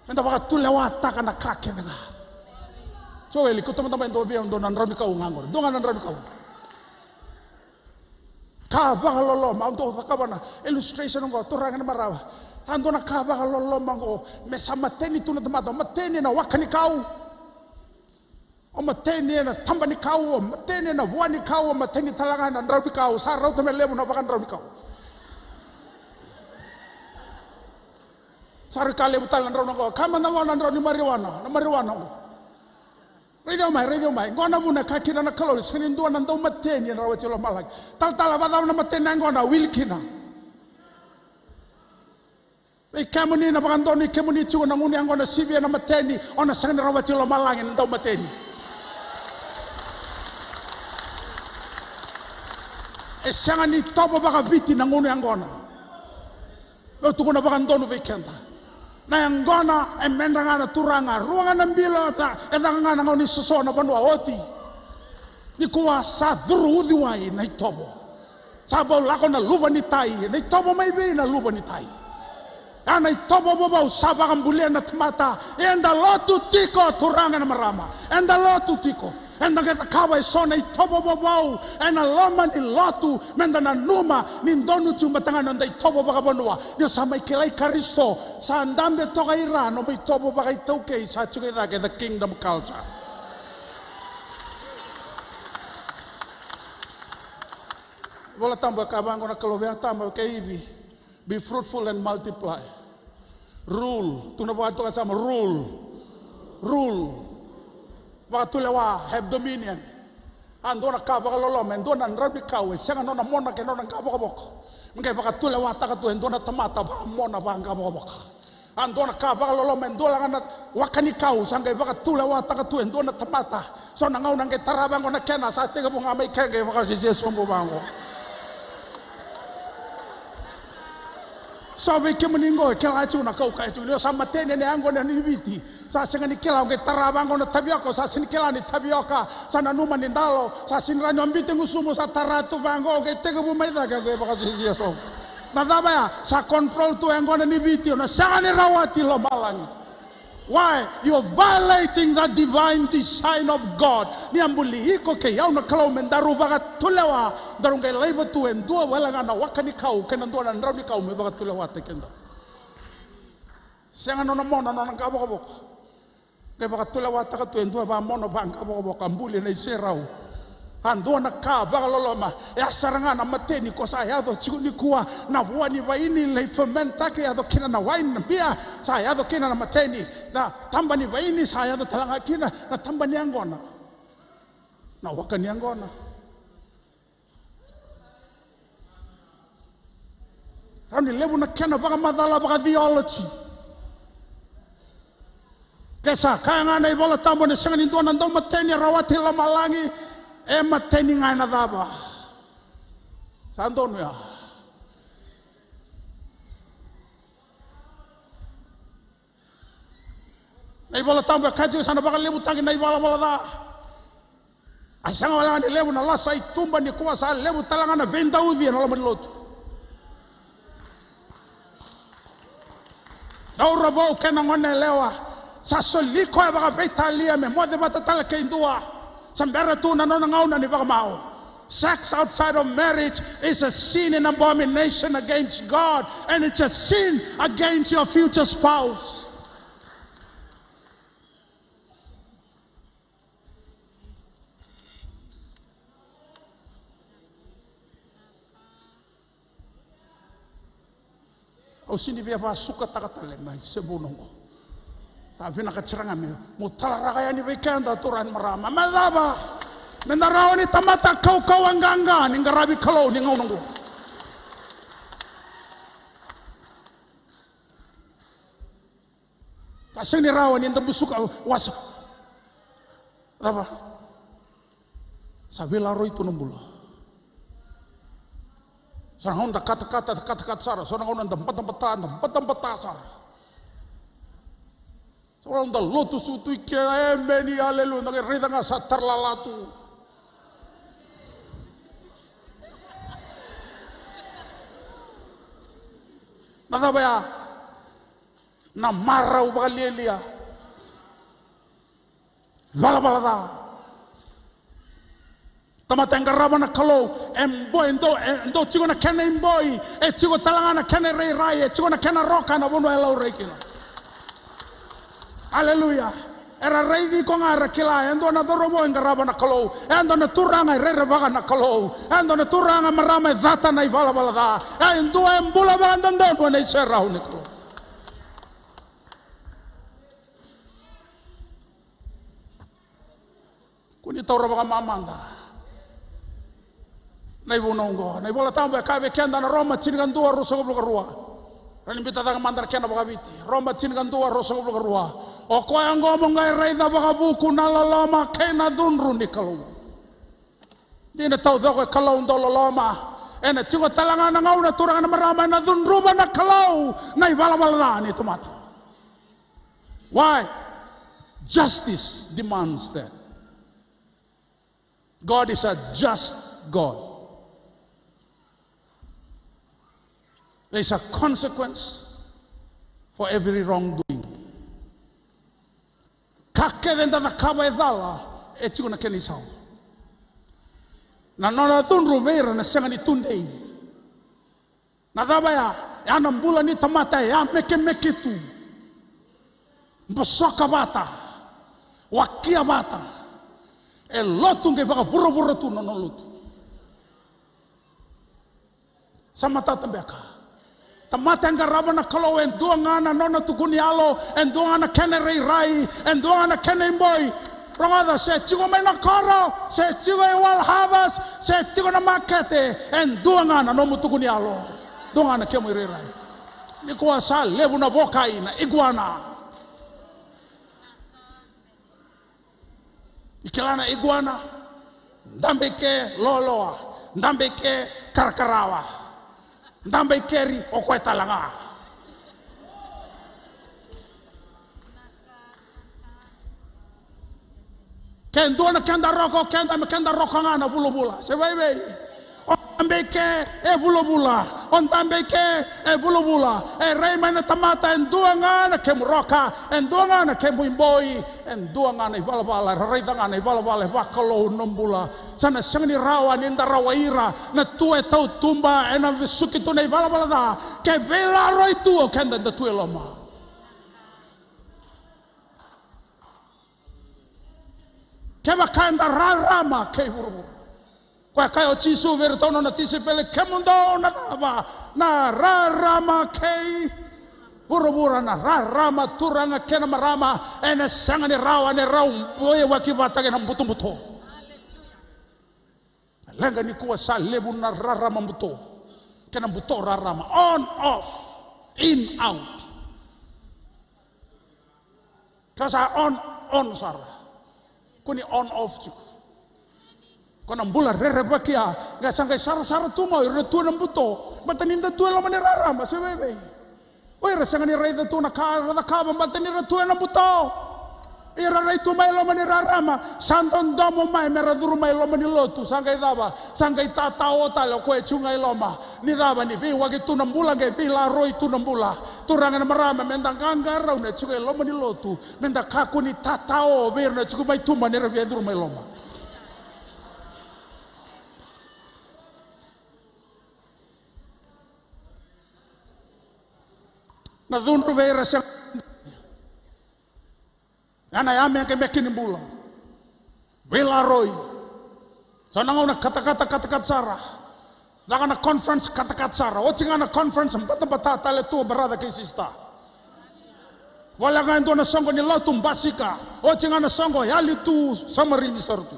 Meda vakatulewataka na ka kece ga. Joeli, kauta mada mai dua vei au dua na drau ni kau ga qori. Dua ga na drau ni kau. Ka vakaloloma, au dau cakava na illustration oqo, turaga na marama. A dua na ka vakaloloma oqo, me sa mateni tu na tamata, mateni na waka ni kau. O mateni ena taba ni kau, o mateni ena vua ni kau, o mateni tale ga ena drau ni kau, sa rauta me levu na vakadrau ni kau. Sa rui ka levu tale na drau na qo, ka mada qo na drau ni marijuana, na marijuana qo. Raici au mai, raici au mai, qo na vuna e kaya kina na Kalou, sega ni dua na dau mateni ena rawati lomalagi. Talatala, vakacava na mateni na yaqona, wili kina. Vei kemuni na vakadonui kemuni tiko na gunu yaqona sivia na mateni, o na sega ni rawati lomalagi na dau mateni. E sega ni tovo vakaviti na gunu yaqona. Meu tukuna vakadonu vei keda. Na yaqona e medra ga na turaga, rua ga na bilo, e ca, e caka ga na gauna ni soso na vanua oti. Nikua sa curu uciwai na itovo. Sa bau lako na luva ni tai, na itovo mai vei na luva ni tai. Ya na itovo vovou sa vakabulia na tamata. Eda lotu tiko turaga na marama. Eda lotu tiko. Eda qai cakava eso na itovo vovou ena loma ni lotu, meda nanuma ni donu tiko mada ga na noda itovo vakavanua. Ni o sa mai kilai Karisito, sa dabe toka i ra nomu itovo vakaitaukei sa tiko i cake, the kingdom culture. Vola Tabu e kaya vaqo na Kalou vei Atama kei Ivi, be fruitful and multiply. Rule, tukuna vaka toka e yasamu, rule. Rule. Vakatulewa, have dominion. A dua na ka vakaloloma, e dua na drau ni kau, e sega nona mona kei nona qavokavoka. Me qai vakatulewataka tu e dua na tamata vakamona vaqavokavoka. A dua na ka vakaloloma, e dua la ga na waka ni kau, sa qai vakatulewataka tu e dua na tamata. So na gauna qai tarava qo na kena, sa tekivu ga mai ke qai vakasisia sobu vaqo. So vei kemuni qo e kila tiko na kau kaya tiko ni o sa mateni ena yaqona ni Viti. Sa sega ni kila, o qai tarava qo na tavioka, sa sega ni kila ni tavioka. Sa nanuma ni dalo, sa sega ni rawa ni o biuta e gusumu, sa tara tu vaqo, o qai tekivu mai cake, o qai vakasisia sobu. Na cava ya? Sa control tu e yaqona ni Viti, o na sega ni rawati lomalagi. Why? You're violating the divine design of God. Ni a buli iko kei au na Kalou me daru vakatulewa, daru qai laiva tu e dua wale ga na waka ni kau kei na dua na drau ni kau me vakatulewataki keda. Sega nona mona, nona qavokavoka. Qai vakatulewataka tu e dua vakamona vaqavokavoka, buli ena iserau. A dua na ka vakaloloma, e a sara ga na mateni ko sa yaco tiko nikua, na vua ni vaini lai fementaki, yaco kina na waini, na bia, sa yaco kina na mateni, na taba ni vaini, sa yaco tale ga kina na taba ni yaqona, na waka ni yaqona. Rawa ni levu na kena vakamacala vakatheology. Ke sa kaya ga na iVola Tabu ni sega ni dua na daumateni e rawati lomalagi, e mateni ga ena cava? Sa donu ya. Na iVola Tabu e kaya tiko sa na vakalevutaki na ivalavala ca. A sega wale ga ni levu na lasa i tuba nikua, sa levu tale ga na veidauci ena loma ni lotu. Cauravou kei na goneyalewa, sa soli koya vakaveitalia me moce vata tale kei dua. Sa bera tu na nona gauna ni vakamau. Sex outside of marriage is a sin, an abomination against God, and it's a sin against your future spouse. Au sini via vakasukataka tale na isebuna oqo. Sa vinaka sara ga me, mo talaraka yani vei keda turaga, marama. Me cava? Me da rawa ni tamata kaukauwa qaqa ni qaravi Kalou ni gauna oqo. Sa sega ni rawa ni da busuka wasa. Cava? Sa veilaroi tu na bula. Sa na gauna da katakata, katakata sara. Sa na gauna da batabata, da batabata sara. Sa na gauna da lotu sutu i ke, emeni, aleluya. Da qai raica ga sa taralala tu. Na cava ya? Na marau vakalialia. Valavala ca. Tamata e qarava na Kalou, e boi, e dau, e dau tiko na kena iboi, e tiko tale ga na kena irairai, e tiko na kena roka na vanua e laurai kina. Aleluya. Era raici iko ga, era kila, e dua na cauravou e qarava na Kalou, e dua na turaga e rerevaka na Kalou, e dua na turaga, marama, e cata na ivalavala ca, e dua e bula vakadodonu ena iserau ni Kalou. Kua ni taura vakamamada na ivunau oqo. Na iVola Tabu e kaya vei keda na Roma tinikadua, ruasagavulu ka rua. Rawa ni biuta cake mada na kena vakaviti. Roma tinikadua, ruasagavulu ka rua. O koya oqo mo qai raica vakavuku na loloma kei na cudru ni Kalou. Dina taucoko e Kalou dau loloma. Ena tiko tale ga na gauna, turaga, na marama, ena cudruva na Kalou na ivalavala ca ni tamata. Why? Justice demands that. God is a just God. There is a consequence for every wrongdoing. Ka kece eda cakava e cala, e tiko na kena isau. Na nona cudru vei ira na sega ni tudei. Na cava ya? Ya na bula ni tamata e yamekemeke tu, bosoka vata, wakia vata. E lotu qai vakavuravura tu na nona lotu. Sa matata beka. Tamata e qarava na Kalou, e dua ga na nona tukuni yalo, e dua ga na kena irairai, e dua ga na kena iboi. Rogoca, se tiko mai na koro, se tiko e World Harvest, se tiko na makete, e dua ga na nomu tukuni yalo, dua ga na kemu irairai. Nikua sa levu na vokai na iguana. Ni kila na iguana, dabe i ke loaloa, dabe i ke karakarawa, dabe i keri o koya tale ga. Ke dua na keda roka o keda, me keda roka ga na vulavula. Se vaivei. O dabe i ke e vulavula, o dabe i ke e vulavula. E rai mai na tamata, e dua ga na kemu roka, e dua ga na kemu iboi, e dua ga na ivalavala, era raica ga na ivalavala e vakalou na bula. Sa na sega ni rawa ni da rawai ira na tua e tautuba ena vesuki tu na ivalavala ca. Ke veilaroi tu o keda, da tu e loma. Kevaka eda rarama kei vuravura. Koya kaya o Jisu vei iratou na nona tisaipeli, kemudou na cava? Na rarama kei vuravura. Na rarama, turaga kei na marama, ena sega ni rawa ni rau veiwaki vata kei na butobuto. Leqa nikua sa levu na rarama buto kei na buto rarama, on off, in out. Ka sa on, on sara. Ko ni on off tiko. Ko na bula rerevaki ya, ga sa qai sarasara tu mai o ira na tu ena buto, baleta ni da tu e loma ni rarama, se vaivei. O ira sega ni raica tu na ka era cakava, baleta ni ra tu ena buto. Ira rai tu mai loma ni rarama, sa dodomo mai me ra curu mai loma ni lotu, sa qai cava? Sa qai tatao tale o koya e tiko ga i loma. Ni cava? Ni veiwaki tu na bula, qai veilaroi tu na bula. Turaga na marama, me da qaqarauna e tiko e loma ni lotu, me da kakua ni tatao vei ira na tiko mai tuba ni ra via curu mai loma. Na cudru vei ira sega. Ya na yamekemeke ni bula. Veilaroi. Sa na gauna katakata, katakata sara. Caka na conference, katakata sara. Oti ga na conference, batabata tale tu, brother kei sister. Voleka e dua na soqo ni lotu, basika. Oti ga na soqo, yali tu, samarini sara tu.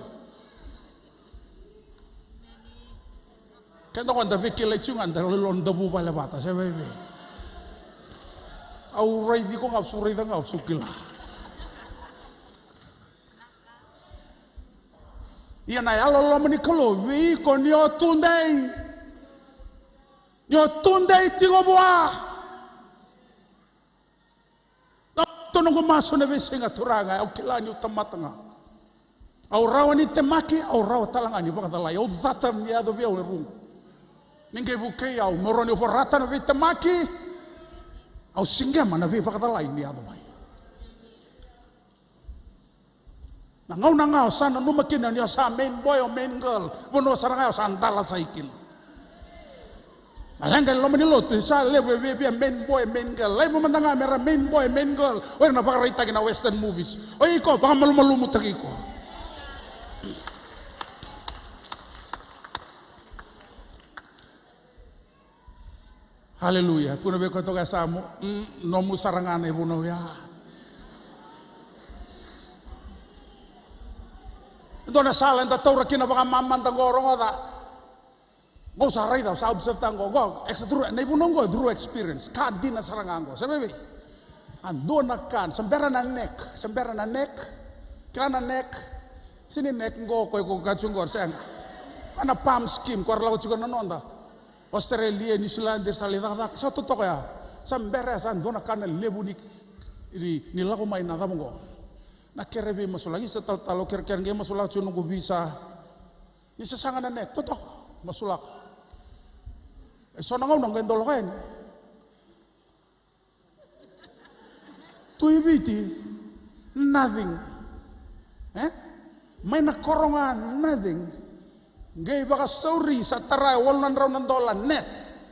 Keda qo da veikilai tiko ga, da lolo, da vuvale vata, se vei vei. Au raici iko ga, au sa raica ga, au sa kila. Ia na yalololoma ni Kalou vei iko ni o tudei. Ni o tudei tiko vua. Dau tu noqu masu na veisiga, Turaga, au kila niu tamata ga. Au rawa ni temaki, au rawa tale ga ni vakacalai. Au cata ni yaco vei au e ruqu. Ni qai vukei au, meu rawa niu vorata na veitemaki. Au siqema na veivakacalai ni yaco mai. Na gauna ga o sa nanuma kina ni o sa main boy o main girl, vanua sara ga o sa dalasai kina. Na leqa e loma ni lotu, e sa levu e via, via main boy, main girl. Laiva mada ga mera main boy, main girl. O ira na vakaraitaki na western movies. O iko, vakamalumalumutaki iko. Aleluya. Tukuna vei koya toka e yasamu, mm, nomu sara ga na ivunau ya. Dua na sala eda taura kina vakamamada qo, rogoca. Qo sa raica, sa observe ta qo, qo, ex-, through, na ivunau qo, through experience. Ka dina sara ga qo, sa vevei. A dua na ka, sa bera na neck, sa bera na neck. Kila na neck, sini neck qo, ko, ko, ka tiko qo, sega. Ana pump scheme, ko ra lako tiko na noda. Australia, New Zealand, era sa lai cakacaka, sa totoka ya. Sa bera ya, sa dua na ka na levu ni, ni, ni lako mai na cava qo. Na kere veimasulaki, sa talatala, kerekere, qai masulaka tiko noqu visa. Ni sasaga na neck, totoka, masulaka. E so na gauna qai doloka yani. Tu i Viti, nothing. E? Mai na koro ga, nothing. Qai vakasauri, sa tara e walu na drau na dola net.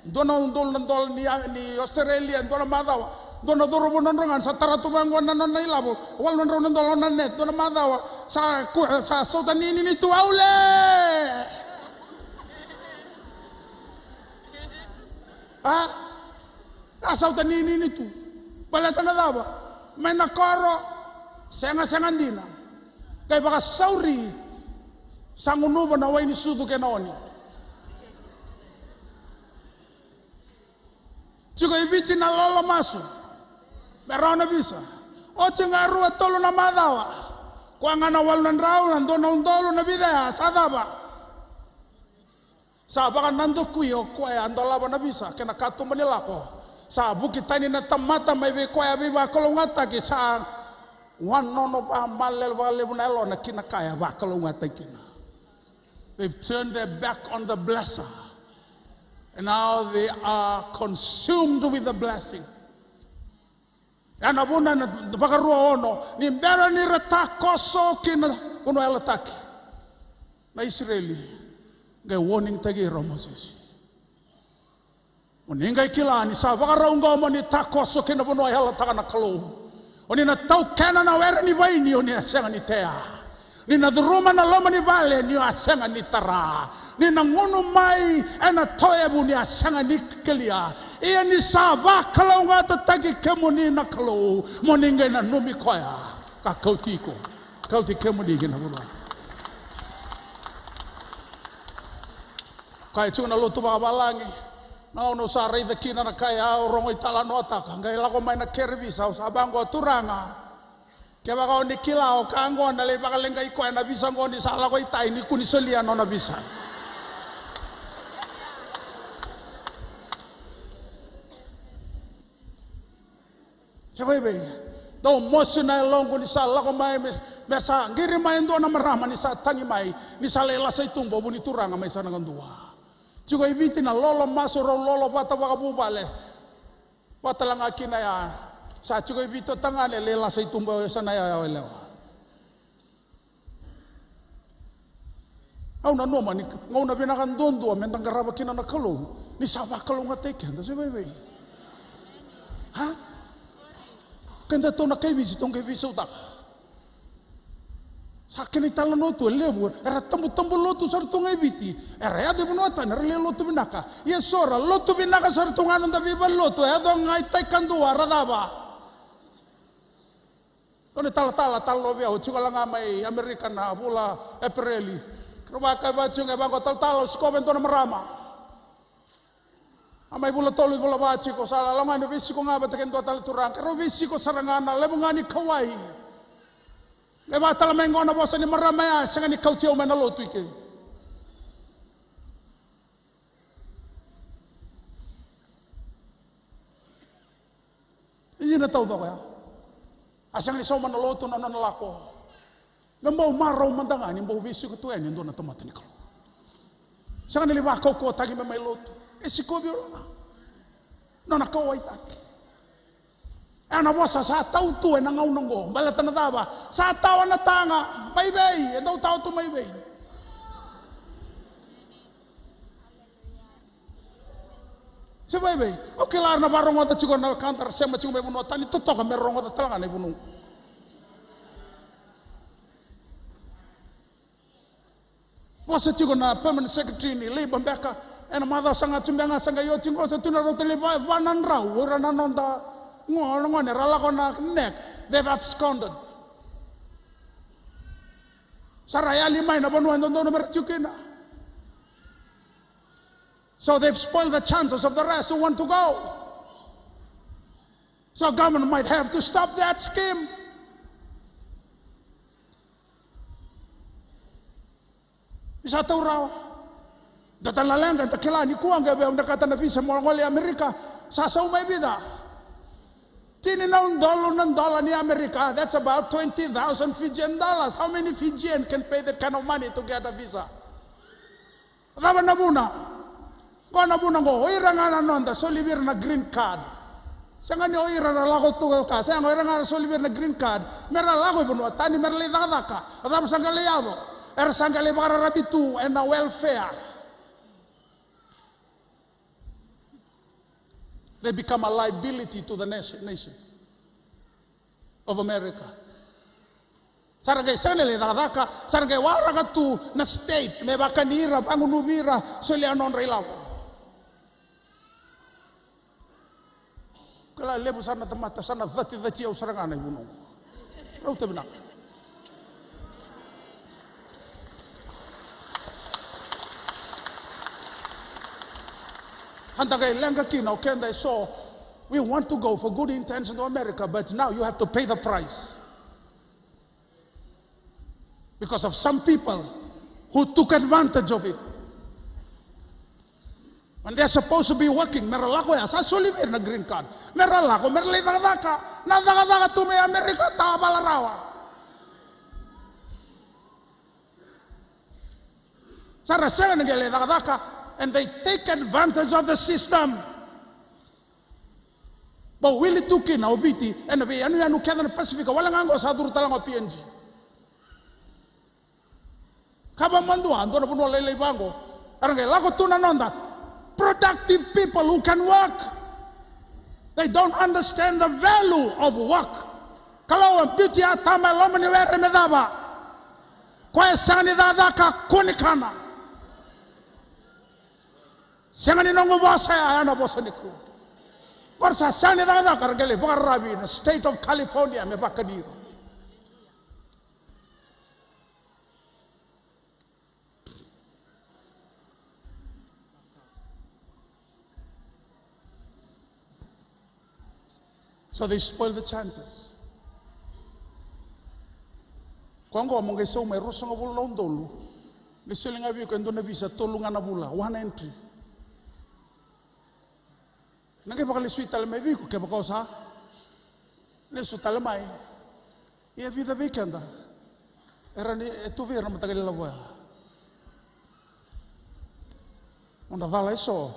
Dua na udolu na dola ni, ni Australia, dua na macawa. Dua na cauravou na drau ga, sa tara tu vaqo na nona ilavo. Walu na drau na dola na net, dua na macawa. Sa ku, sa sauta ninini tu, aule! A? A sauta ninini tu. Baleta na cava? Mai na koro, sega, sega dina. Qai vakasauri, sa gunuva na wai ni sucu kei na oni. Tiko i Viti na lolo masu me rawa na visa. Oti ga rua tolu na macawa. Koya ga na walu na drau, na dua na udolu, na vica ya, sa cava? Sa vakanadakui o koya a dolava na visa kei na katuba ni lako. Sa vuki tani na tamata mai vei koya veivakalougatataki, sa wanono vamalele vakalevu na yalona ki na ka e vakalougatataki kina. They've turned their back on the blesser. And now they are consumed with the blessing. Ya na vuna na Vakarua ono, ni bera ni ra takoso ki na vanua yalataki na Isireli, qai warning taki ira o Mosese. Mo ni qai kila ni sa vakarau qo mo ni takoso ki na vanua yalataka na Kalou. O ni na taukena na were ni vaini, o ni a sega ni tea. Ni na curuma na loma ni vale, ni a sega ni tara. Ni na gunu mai ena toevu, ni a sega ni kelia. Ia ni sa vakalougatataki kemuni na Kalou, mo ni qai nanumi koya ka kauti iko, kauti kemuni ki na vanua. Kaya tiko na lotu vakavalagi, na gauna au sa raica kina na ka ya, au rogo italanoataka, qai lako mai na kere visa, au sa vaqo, Turaga, kevaka o ni kila o ka qo na lai vakaleqai koya na visa qo, ni sa lako i tai, ni kua ni solia nona visa. Se vaivei. Dau mosi na yaloqu ni sa lako mai me, me sa qiri mai e dua na marama ni sa tagi mai, ni sa lai lasa i tuba o vu ni turaga mai sa na kadua. Tiko i Viti na lolo masu, rau lolo vata vakavuvale. Vata la ga kina ya. Sa tiko i Viti o tagane lai lasa i tuba o sa na yawa yalewa. Au nanuma ni gauna vinaka duadua meda qarava kina na Kalou, ni sa vakalougatataki keda, se vaivei. A? Kedatou na kai Viti tou qai veisautaka. Sa kena italanoa tu e levu, era tabutabu lotu sara tu ga e Viti. Era yaco i vanua tani, era lai lotu vinaka. Ia so ra lotu vinaka sara tu ga na noda veivalenilotu, e yaco ga i tai kadua, ra cava? Dua na italatala, talatala vei au, tiko la ga mai Amerika na vula Epereli. Keirau vakaiva tiko ga, e vaqo, talatala, au sikova e dua na marama. A mai vula tolu, vula va tiko, sa lako ga ni veisiko ga vata kei dua tale turaga. Keirau veisiko sara ga, na levu ga ni kauwai. Qai vaka tale mai qo na vosa ni marama ya, sega ni kauti au mai na lotu i ke. Ia na taucoko ya. A sega ni sauma na lotu na nona lako. Me bau marau mada ga ni bau veisiko tu yani e dua na tamata ni Kalou. Sega ni lai vakaukauwataki me mai lotu. E sikovi o na nona kauwaitaki. E na vosa sa tau tu ena gauna oqo. Baleta na cava? Sa tawa na taga. Mai vei? E dau tawa tu mai vei? Se vaivai. Au kila era na vakarogoca tiko na wekada ra sema tiko mai vanua tani, totoka me ra rogoca tale ga na ivunau. Vosa tiko na permanent secretary ni Labour beka, ena macawa sa ga tu beka ga sa qai oti qo, sa tu na rauta ni va, va na drau o ira na noda gone, gone ra lako na neck, they've absconded. Sa ra yali mai na vanua e dodonu me ra tiko kina. So they've spoiled the chances of the rest who want to go. So government might have to stop that scheme. Ni sa tau rawa. Da tale na leqa, da kila ni kua qai via vinakata na visa mo gole i Amerika. Sa sau mai vica? Tini na udolu na dola ni Amerika. That's about twenty thousand Fijian dollars. How many Fijian can pay that kind of money to get a visa? Cava na vuna? Qo na vuna qo, o ira ga na noda soli vei ira na green card. Sega ni o ira ra lako tu ka, sega, o ira ga ra soli vei ira na green card. Me ra lako i vanua tani, me ra lai cakacaka. Cava sa qai lai yaco? Era sa qai lai vakararavi tu ena welfare. They become a liability to the nation, nation of America. Sa ra qai sega ni lai cakacaka, sa ra qai waraka tu na state me vakani ira, vagunuvi ira, solia nodra ilavo. Kila levu sara na tamata, sa na cacicati au sara ga na ivunau. Rauta vinaka. Eda qai leqa kina o keda e so. We want to go for good intention to America, but now you have to pay the price. Because of some people who took advantage of it. When they're supposed to be working, me ra lako ya, sa soli vei ira na green card. Me ra lako, me ra lai cakacaka. Na cakacaka tu mai Amerika, tavala rawa. Sa ra sega ni qai lai cakacaka, and they take advantage of the system. Bau wili tu kina o Viti ena veiyanuyanu kece na Pasifika, wale ga qo sa curu tale ga o P N G. Ka vakamadua, dua na vanua lailai vaqo. Era qai lako tu na noda productive people who can work. They don't understand the value of work. Kalou a biuti Atama e loma ni were me cava? Koya e sega ni cakacaka, kua ni kana. Sega ni noqu vosa ya, ya na vosa ni Kalou. Qori sa sega ni cakacaka, ra qai lai vakararavi na state of California me vakani ira. So they spoil the chances. Ko qo mo qai sau mai ruasagavulu na udolu. Qai soli ga vei iko e dua na visa tolu ga na vula, one entry. Na qai vakalesui tale mai vei iko kevaka o sa lesu tale mai. Ia vica vei keda era ni e tu vei ira na mataqali lavo ya. Nodra cala e so.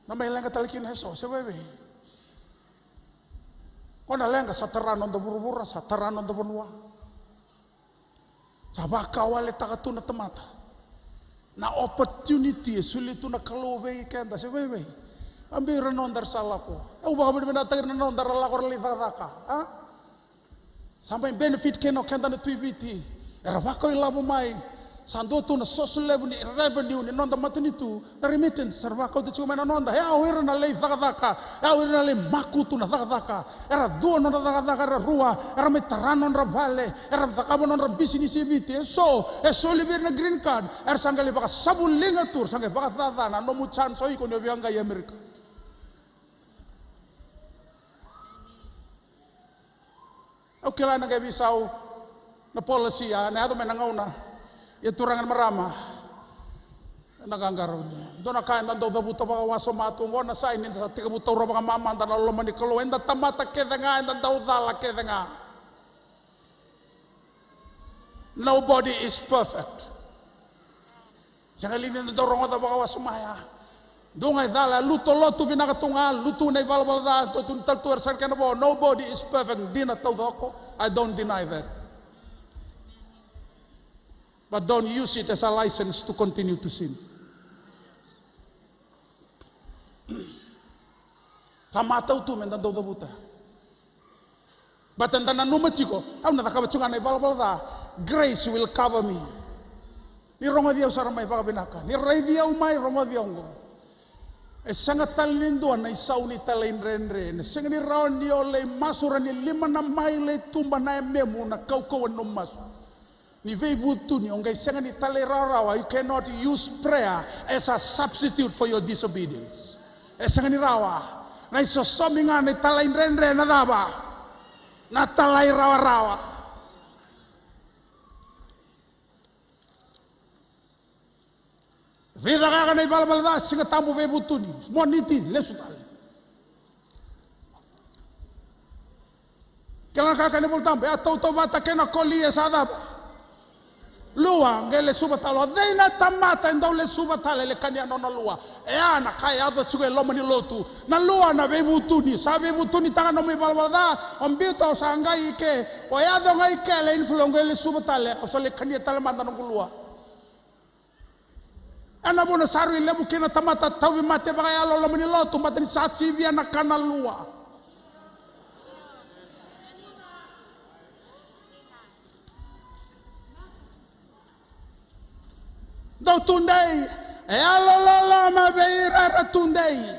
Na mai leqa tale kina e so, se vaivei. Ko na leqa sa tara noda vuravura, sa tara noda vanua. Sa vakawaletaka tu na tamata. Na opportunity e soli tu na Kalou vei keda, se vaivei. A biu ira na noda era sa lako. Au vakavinavinakataki ira na noda era lako era lai cakacaka. A? Sa mai benefit kina o keda na Tui Viti. Era vakau ilavo mai. Sa dua tu na source levu ni revenue ni noda matanitu na remittance. Era vakauta tiko mai na noda. E au ira na lai cakacaka. E au ira na lai makutu na cakacaka. Era dua nodra cakacaka, era rua. Era mai tara nodra vale. Era cakava nodra bisinisi e Viti. E so, e soli vei ira na green card. Era sa qai lai vakasavuliga tu, era sa qai vakacacana na nomu chance o iko ni o via qai Amerika. Au kila na qai veisau na policy, a na yaco mai na gauna. Ia turaga na marama, na qaqarauni. Dua na ka eda dau cavuta vakawasoma tu oqo na sign ni da sa tekivu taura vakamamada na loma ni Kalou. Eda tamata kece ga, eda dau cala kece ga. Nobody is perfect. Sega li ni da dau rogoca vakawasoma ya? Dua ga e cala, e lutu lotu vinaka tu ga, lutu na ivalavala ca, lutu ni tale tu era sara kena vo. Nobody is perfect. Dina taucoko. I don't deny that. But don't use it as a license to continue to sin. Sa matau tu me da dau cavuta. But eda nanuma tiko, au na cakava tiko ga na ivalavala ca. Grace will cover me. Ni rogoci au sara mai vakavinaka. Ni raici au mai, rogoci au oqo. E sega tale ni dua na isau ni talaidredre. Na sega ni rawa ni o lai masu ra ni lima na maile i tuba na yamemu na kaukauwa ni nomu masu. Ni veivutuni, o qai sega ni talairawarawa. You cannot use prayer as a substitute for your disobedience. E sega ni rawa. Na isosomi ga na italaidredre na cava? Na talairawarawa. Veicakacaka na ivalavala ca, Siga Tabu veivutuni, Moniti lesu tale. Kila na ka kaya na iVolatabu, e a tautauvata kei na koli e sa cava? Lua, qai lesuva tale. O cei na tamata e dau lesuva tale, le kania nona lua? E a na ka e yaco tiko e loma ni lotu. Na lua na veivutuni, sa veivutunitaka nomu ivalavala ca, o biuta o sa qai i ke, o yaco ga i ke, le influence, qai lesuva tale, o sa le kania tale mada noqu lua. Ena vuna sa rui levu kina tamata tauvimate vakayalo e loma ni lotu, baleta ni sa sivia na ka na lua. Dou tudei, e yalololoma vei ira era tudei.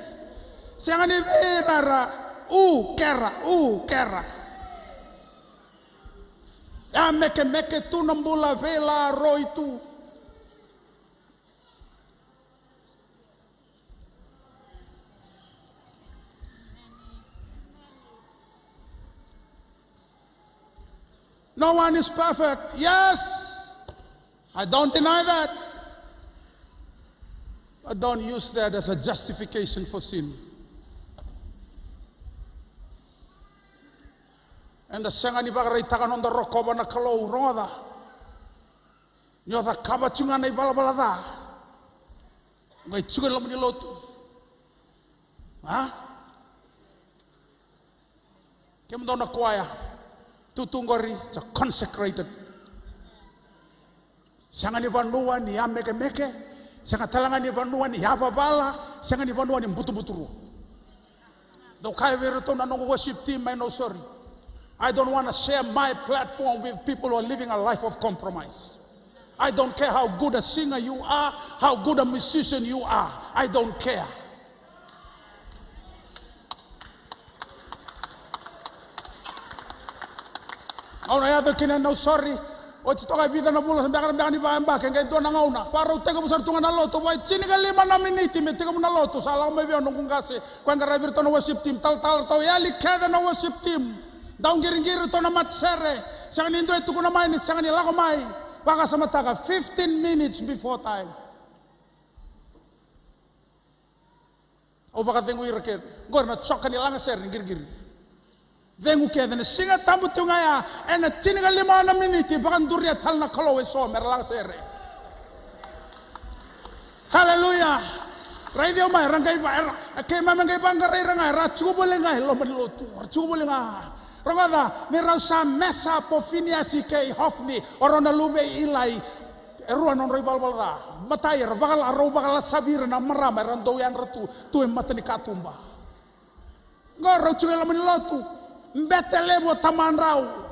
Sega ni vei ira era u kera, u kera. E a mekemeke tu na bula, veilaroi tu. No one is perfect. Yes, I don't deny that. But don't use that as a justification for sin. Eda sega ni vakaraitaka noda rokova na Kalou, rogoca. Ni o cakava tiko ga na ivalavala ca, o qai tiko e loma ni lotu. A? Kemudou na kuaya, tutu qori, it's a consecrated. Sega ni vanua ni yamekemeke, sega tale ga ni vanua ni yavavala, sega ni vanua ni butubuturua. Dou kaya vei iratou na noqu worship team mai Nausori. I don't want to share my platform with people who are living a life of compromise. I don't care how good a singer you are, how good a musician you are. I don't care. Au na yaco kina e Nausori. Oti toka e vica na vula, sa beka na beka ni vayabaki, e qai dua na gauna. Vakarau tekivu sara tu ga na lotu, va e tinikalima na miniti me tekivu na lotu. Sa lako mai vei au noqu qase, koya e qaravi iratou na worship team, talatala ratou, yali kece na worship team. Dau qiriqiri ratou na matasere. Sega ni dua e tukuna mai ni sega ni lako mai. Vakasamataka, fifteen minutes before time. Au vakacegui ira kece. Qori na joka ni lagasere ni qiriqiri. Cegu kece, na Siga Tabu tu ga ya, ena tinikalima na miniti, vakaduria tale na Kalou eso mera lagasere. Haleluya. Raici au mai, ra qai va, era, keimami qai vaqarai ira ga, era tiko voli ga e loma ni lotu, era tiko voli ga. Rogoca, ni rau sa mesa po Finiasi kei Hofni, o rau na luve i Ilai. E rua na nodra ivalavala ca. Matai, era vakala, rau vakalasavi ira na marama era dau yadra tu, tu e mata ni katuba. Qo rau tiko e loma ni lotu. Bete levu o tamadrau.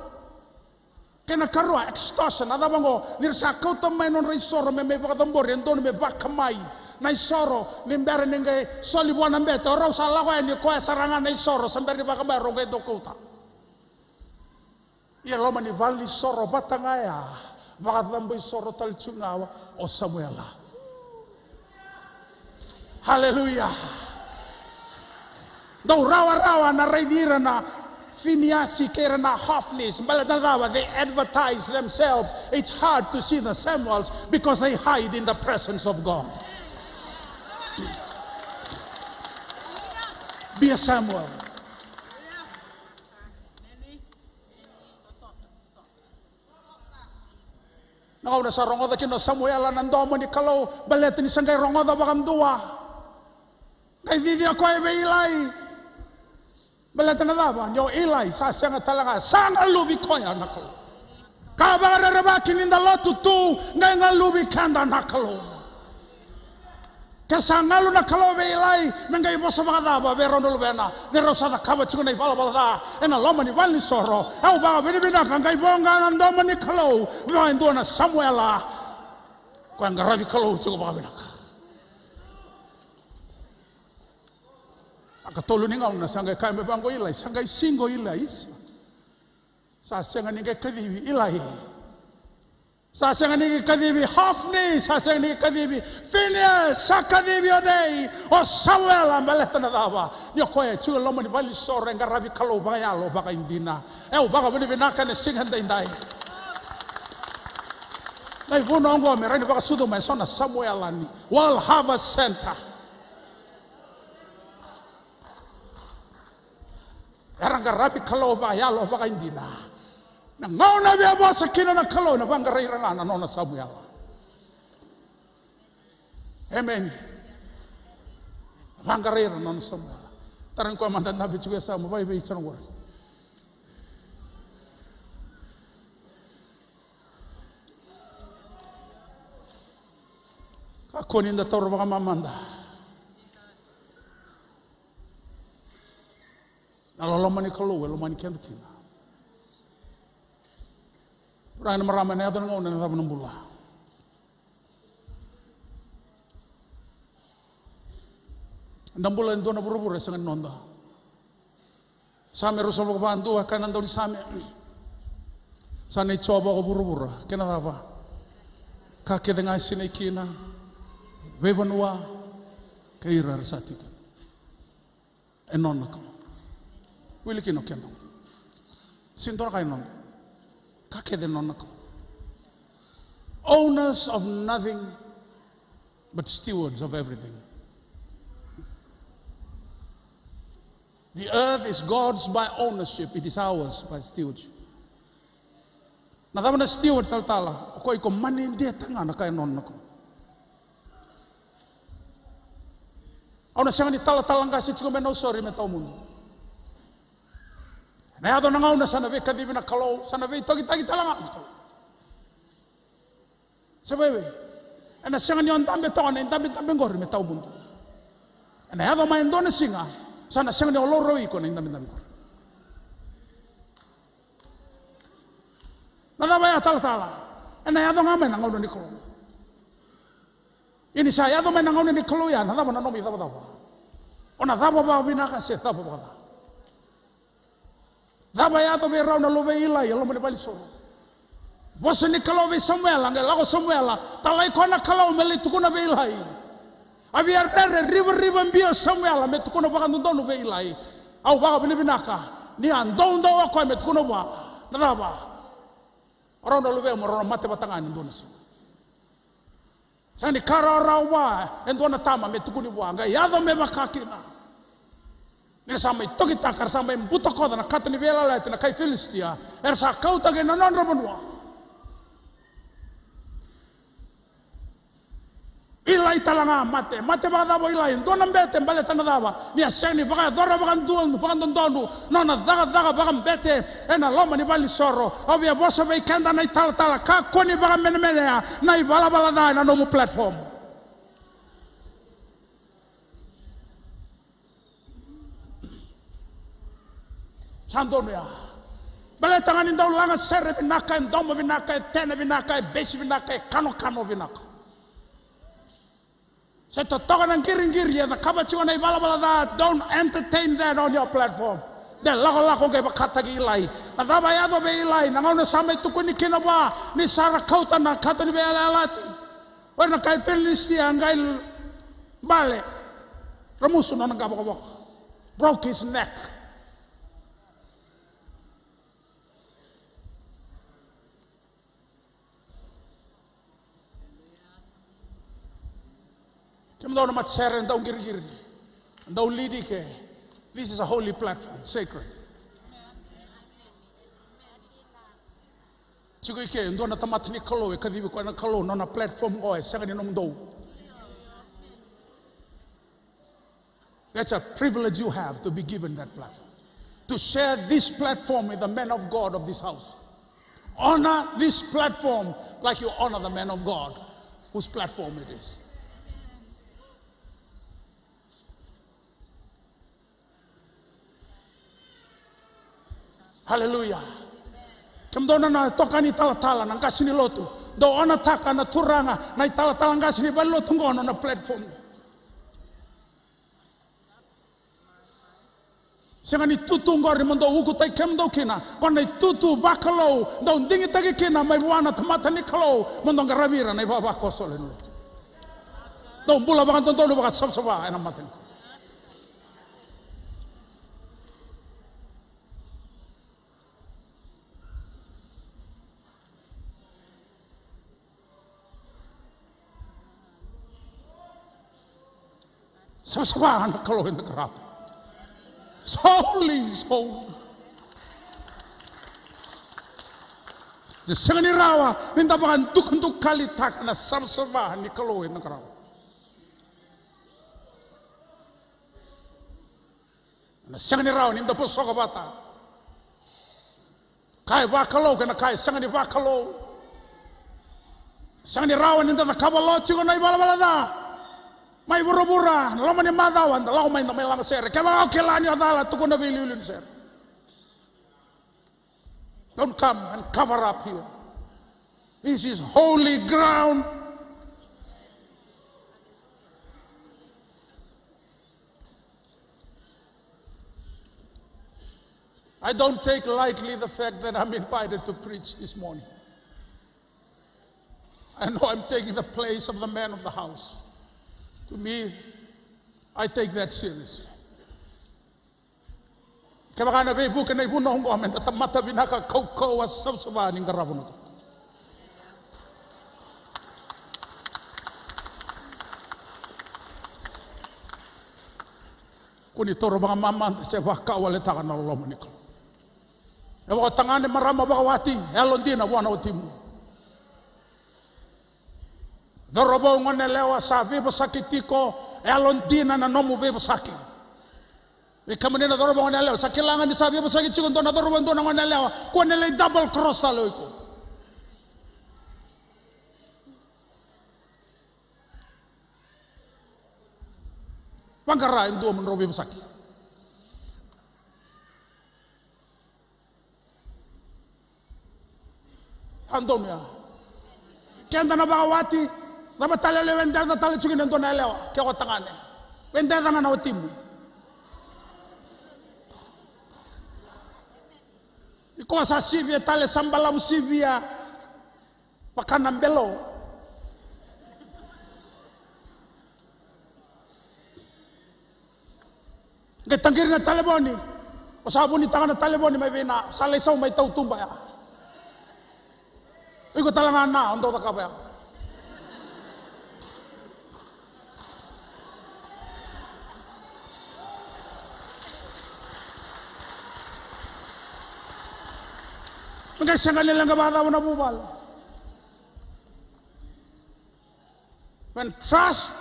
Kei na karua, extortion. A cava qo? Ni ra sa kauta mai nodra isoro me mai vakacabori, e donu me vakamai na isoro, ni bera ni qai soli vua na bete, o rau sa lako yani, koya sara ga na isoro sa bera ni vakamai, rau qai dau kauta. Ia loma ni valenisoro vata ga ya, vakacabo isoro tale tu ga o Samuela. Haleluya. Dau rawarawa na raici ira na Finiasi kei ira na Hofnis, baleta na cava? They advertise themselves. It's hard to see the Samuels because they hide in the presence of God. Be a Samuel. Na gauna sa rogoca kina o Samuela na domo ni Kalou, baleta ni sa qai rogoca vakadua. Qai cici o koya vei Ilai. Baleta na cava? Ni o Ilai sa sega tale ga, sa galuvi koya na Kalou. Ka vakarerevaki ni da lotu tu, qai galuvi keda na Kalou. Ke sa galu na Kalou vei Ilai, me qai vosa vakacava vei rau na luvena, ni rau sa cakava tiko na ivalavala ca ena loma ni valenisoro? Au vakavinavinaka qai voqa na domo ni Kalou vua e dua na Samuela. Koya qaravi Kalou tiko vakavinaka. Vakatolu ni gauna sa qai kaya mai vaqo o Ilai, sa qai siqo o Ilai, isa. Sa sega ni qai kacivi Ilai. Sa sega ni kacivi Hofni, sa sega ni kacivi Finiasi, sa kacivi o cei? O Samuela. Baleta na cava? Ni o koya e tiko e loma ni valenisoro e qaravi Kalou vakayalo vakaidina. E, au vakavinavinaka ena siga edaidai. Na ivunau oqo me rawa ni vakasucu mai eso na Samuela ni World Harvest Center. Era qaravi Kalou vakayalo vakaidina. Na gauna e via vosa kina na Kalou, ena vaqarai ira ga na nona Samuela. Emeni. Vaqarai ira na nona Samuela. Tara ni koya mada dabe tiko e yasamu, vakaevei sa na qori? Kakua ni da taura vakamamada na loloma ni Kalou e lomani keda kina. Turaga kei na marama, ena yaco na gauna ena cava na bula? Eda bula e dua na vuravura e sega ni noda. Same ruasagavulu ka va, dua, kaya na daunisame: Sa nei Jiova ko vuravura kei na cava? Ka kece ga e sinai kina, veivanua kei ira era sa tiko. E nona na Kalou. Wili kina o keda. Sega ni dua na ka e nona. Ka kece e nona na Kalou. Owners of nothing but stewards of everything. The earth is God's by ownership, it is ours by stewardship. Na cava na steward talatala? O koya iko manidia taga na ka e nona na Kalou. Au na sega ni talatala qase tiko me Nausori me tawamudu. Ena yaco na gauna sa na veikacivi na Kalou, sa na veitokitaki tale ga na Kalou. Sa veiwei. Ena sega ni o dabe toka na idabedabe qori me tawamudu. Ena yaco mai e dua na siga, sa na sega ni o laurai iko na idabedabe qori. Na cava ya talatala? Ena yaco ga mai na gauna ni Kalou. Ia ni sa yaco mai na gauna ni Kalou ya, na cava na nomu icavacava? O na cava vakavinaka se cava vakaca? Cava e yaco vei rau na luve i Ilai e loma ni valenisoro? Vosa ni Kalou vei Samuela, qai lako Samuela, talai koya na Kalou me lai tukuna vei Ilai. A via rere rivariva bio o Samuela me tukuna vakadodonu vei Ilai. Au vakavinavinaka ni a doudou o koya me tukuna vua. Na cava? O rau na luvemu, o rau na mate vata ga ena dua na siga. Sega ni ka rawarawa vua e dua na tama me tukuni vua, qai yaco me vaka kina. Ni ra sa mai tokitaka, ra sa mai butakoca na kato ni veiyalayalati na kai Filisitia, era sa kauta kina na nodra vanua. Ilai Tala ga mate, mate vakacava o Ilai? Dua na bete, baleta na cava? Ni a sega ni vakayacora vakadua, vakadodonu nona cakacaka vakabete ena loma ni valenisoro. Au via vosa vei keda na italatala, kakua ni vakamenemenea na ivalavala ca ena nomu platform. Sa donu ya. Baleta ga ni dau laga sere vinaka, e domo vinaka, e tena vinaka, e besi vinaka, e kanokano vinaka. Se totoka na qiriqiri e cakava tiko na ivalavala ca, don't entertain that on your platform. De lakolako qai vakataki Ilai. Na cava e yaco vei Ilai? Na gauna sa mai tukuni kina vua ni sa ra kauta na kato ni veiyalayalati, o ira na kai Filisitia, qai bale, ramusu nona qavokavoka. Broke his neck. Kemudou na matasere, dau qiriqiri, dau lidi ke. This is a holy platform, sacred. Tiko i ke e dua na tamata ni Kalou, e kacivi koya na Kalou, nona platform qo e sega ni nomudou. That's a privilege you have to be given that platform. To share this platform with the man of God of this house. Honor this platform like you honor the man of God whose platform it is. Haleluya. Kemudou na, na itokani talatala, na qase ni lotu, dou onataka na turaga, na italatala qase ni valelotu qo, nona platform. Sega ni tutu qori mo dou ukutaki kemudou kina, qo na itutu vakalou dou digitaki kina mai vua na tamata ni Kalou mo dou qaravi ira na ivavakoso lewe ni lotu. Dou bula vakadodonu, vakasavasava ena mata ni Kalou. Savasava na Kalou ena qarava. It's holy, it's holy. E sega ni rawa ni da vakadukadukalitaka na savasava ni Kalou ena qarava. Na sega ni rawa ni da vosoka vata. Ka e vakalou kei na ka e sega ni vakalou. Sega ni rawa ni da cakava lo tiko na ivalavala ca. Mai vuravura, na loma ni macawa, da lako mai, da mai laga sere. Kevaka o kila ni o cala, tukuna veiliuliu ni sere. Don't come and cover up here. This is holy ground. I don't take lightly the fact that I'm invited to preach this morning. I know I'm taking the place of the man of the house. To me, I take that seriously. Kevaka na veivuke na ivunau oqo, me da tamata vinaka, kaukauwa, savasava ni qarava na Kalou. Kua ni taura vakamamada se vakawaletaka na loloma ni Kalou. E vakatagane, marama, vakawati, e yalodina vua na watimu. Cauravou, goneyalewa sa veivosaki tiko, e yalodina na nomu veivosaki. Vei kemuni na cauravou, goneyalewa, sa kila ga ni sa veivosaki tiko e dua na cauravou, e dua na goneyalewa, kua ni lai double cross tale o iko. Vaqara e dua mo drau veivosaki. A donu ya. Keda na vakawati, cava tale o lai vedeca tale tiko kina e dua na yalewa, ke o tagane? Vedeca ga na watimu. Iko sa sivia tale, sa balavu sivia. Vaka na belo. Qai taqiri na talevoni. O sa vunitaka na talevoni mai vei na, sa lai sau mai tautuba ya. Iko tale ga na, o dau cakava ya. Me qai sega ni leqa vakacava na vuvale. When trust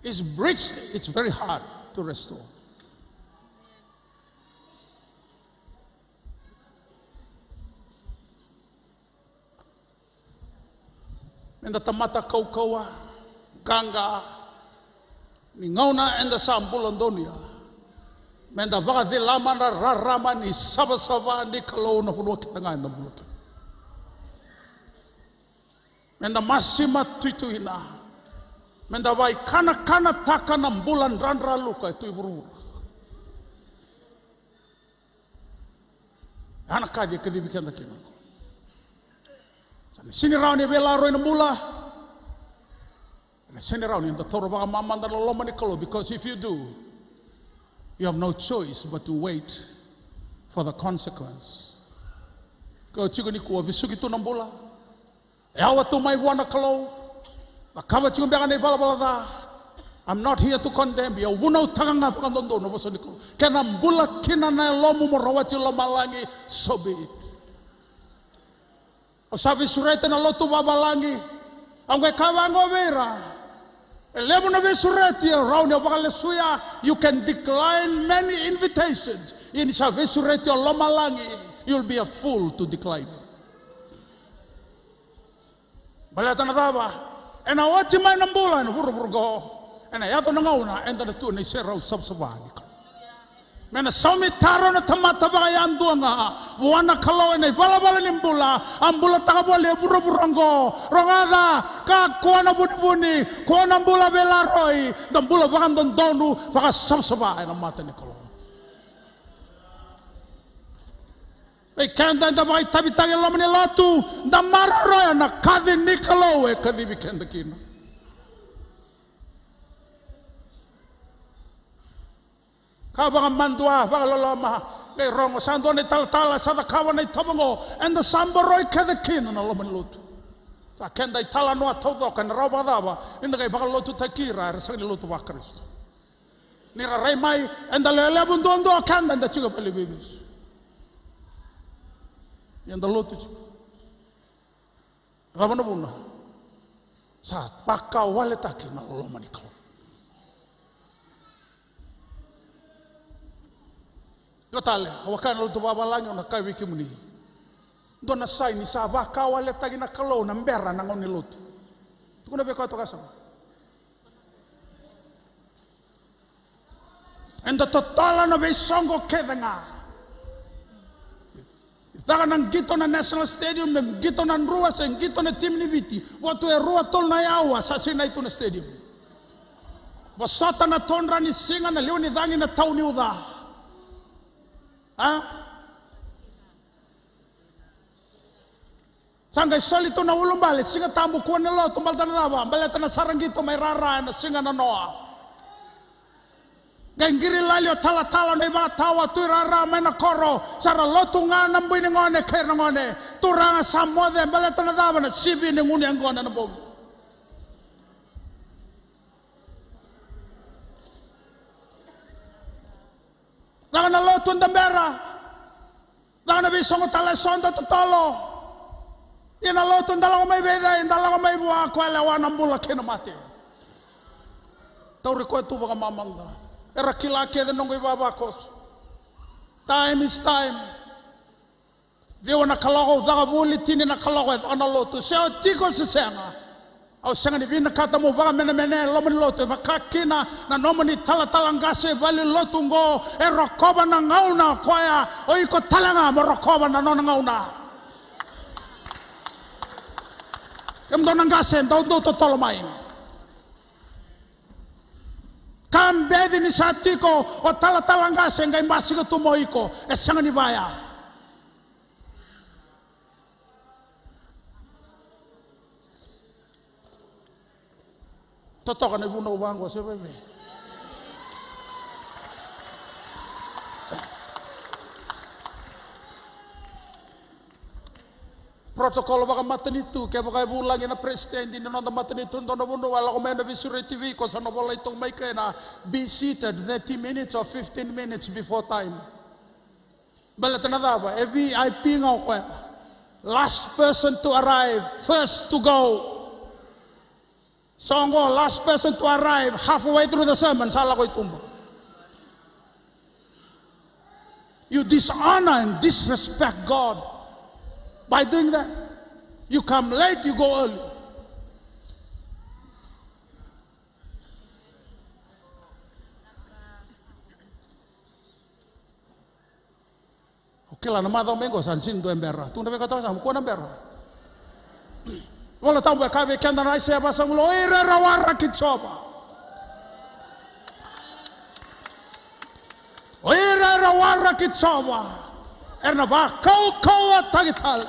is breached, it's very hard to restore. Meda tamata kaukauwa, qaqa, ni gauna eda sa bula donuya, meda vakacilama na rarama ni savasava ni Kalou na vanua kece ga eda bula kina. Meda masima tuituina. Meda vaikanakanataka na bula dradraluka e tu i vuravura. Ya na kaci e kacivi keda kina. Sa na sega ni rawa ni veilaroi na bula. Na sega ni rawa ni da taura vakamamada na loma ni Kalou, because if you do, you have no choice but to wait for the consequence. Ko tiko nikua, vesuki tu na bula. E yawa tu mai vua na Kalou. Cakava tiko beka na ivalavala ca. I'm not here to condemn you. Au vunautaka ga vakadodonu na vosa ni Kalou. Ke na bula kina na yalomu mo rawati lomalagi, so be it. Au sa veisureti ena lotu vavalagi. Au qai kaya vaqo vei ira. E levu na veisureti e rawa ni o vakalesuya. You can decline many invitations. Ia ni sa veisureti o lomalagi, you'll be a fool to decline. Baleta na cava? Ena oti mai na bula ena vuravura qo. Ena yaco na gauna eda na tu ena iserau savasava ni Kalou. Me na saumi taro na tamata vakayadua ga vua na Kalou ena ivalavala ni bula a bulataka voli e vuravura oqo. Rogoca, kakua na vunivuni, kua na bula veilaroi, da bula vakadodonu, vakasavasava ena mata ni Kalou. Vei keda eda vakaitavitaki e loma ni lotu, da maroroya na kaci ni Kalou e kacivi keda kina. Ka vakamadua, vakaloloma, qai rogo, sa dua na italatala sa cakava na itovo oqo, eda sa boroi kece kina na loma ni lotu. Sa keda italanoa taucoko, ena rawa vakacava ni da qai vakalotutaki ira era sega ni lotu vaKarisito? Ni ra rai mai, eda lewe levu duadua o keda eda tiko e vale ni veivesu. Ia eda lotu tiko. Cava na vuna? Sa vakawaletaki na loloma ni Kalou. Dua tale, au a kaya na lotu vavalagi, au na kaya vei kemuni. Dua na saini sa vakawaletaki na Kalou na bera na gauna ni lotu. Tukuna vei koya toka sara. Eda totolo na veisoqo kece ga. Caka na qito na National Stadium, me qito na Drua se qito na timi ni Viti. Vua tu e rua tolu na yaua sa sinai tu na stadium. Vosota na todra ni siga, na liwa ni cagi, na tau ni uca. A? Sa qai soli tu na ulubale, Siga Tabu kua ni lotu, baleta na cava? Baleta na sara qito mai rara ena siga na noa. Qai qiri lali o talatala na ivakatawa tu i rara mai na koro, sa ra lotu ga na bui ni gone kei ira na gone. Turaga sa moce, baleta na cava? Na sivi ni gunu yaqona ena bogi. Caka na lotu da bera. Caka na veisoqo tale eso da totolo. Ia na lotu da lako mai vei cei? Da lako mai vua koya e lewa na bula kei na mate. Tauri koya tu vakamamada. Era kila kece noqu ivavakoso. Time is time. Ciwa na kaloko au caka vuli, tini na kaloko e caka na lotu. Se o tiko se sega. Au sega ni vinakata mo vakamenemene e loma ni lotu, e vaka kina na nomuni talatala qase e vale ni lotu oqo, e rokova na gauna o koya, o iko tale ga mo rokova na nona gauna. Kemudou na qase, dou dou totolo mai. Ka beci ni sa tiko o talatala qase qai basika tu mo iko, e sega ni vaya. Totoka na ivunau vaqo se veve. Protocol vakamatanitu, kevaka e vulagi na president ni noda matanitu, dua na vanua e lako mai na veisureti vei iko, sa na volai toka mai kina, be seated thirty minutes or fifteen minutes before time. Baleta na cava? E V I P ga o koya. Last person to arrive, first to go. So qo, last person to arrive halfway through the sermon, sa lako i tuba. You dishonor and disrespect God by doing that. You come late, you go early. O kila na macawa mai qo sa sega ni dua e bera. Tukuna vei koya, sa kua na bera. Vola Tabu e kaya vei keda na Aisea vasagavulu, o ira era waraki Jiova. O ira era waraki Jiova era na vakaukauwataki tale.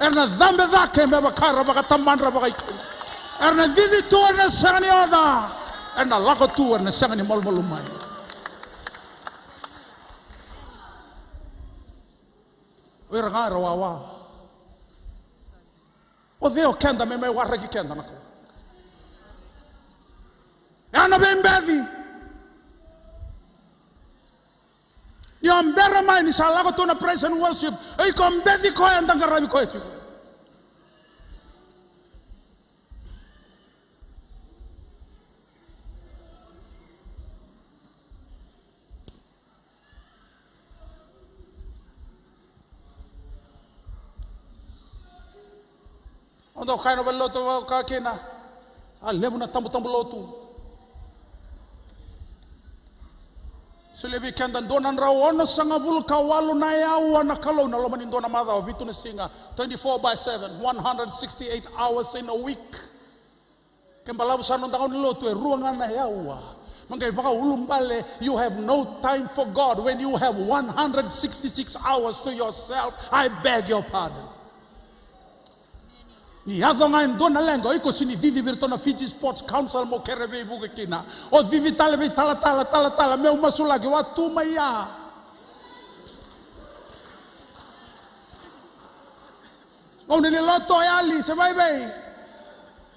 Era na cabe cake me vaka era vakatamadra vakaikeli. Era na cici tu, era na sega ni oca. Era na lako tu, era na sega ni malumalumu mai. O ira ga era wawa. O cei o keda me mai waraki keda na Kalou? E a na veibeci. Ni o bera mai, ni sa lako tu na praise and worship, o iko beci koya, eda qaravi koya tiko. O dau kaya na valenilotu, au kaya kina, a levu na tabutabu lotu. Solia vei keda dua na drau onosagavulu ka walu na yaua na Kalou ena loma ni dua na macawa, vitu na siga, twenty-four by seven, one hundred sixty-eight hours in a week. Ke balavu sa noda gauna ni lotu, e rua ga na yaua. Me qai vakaulubale, you have no time for God when you have one hundred sixty-six hours to yourself. I beg your pardon. Ni yaco ga e dua na leqa, o iko sega ni cici vei iratou na Fiji Sports Council mo kere veivuke kina. O cici tale vei talatala, talatala, meu masulaki, wa tu mai ya. Gauna ni lotu o yali se vaivei.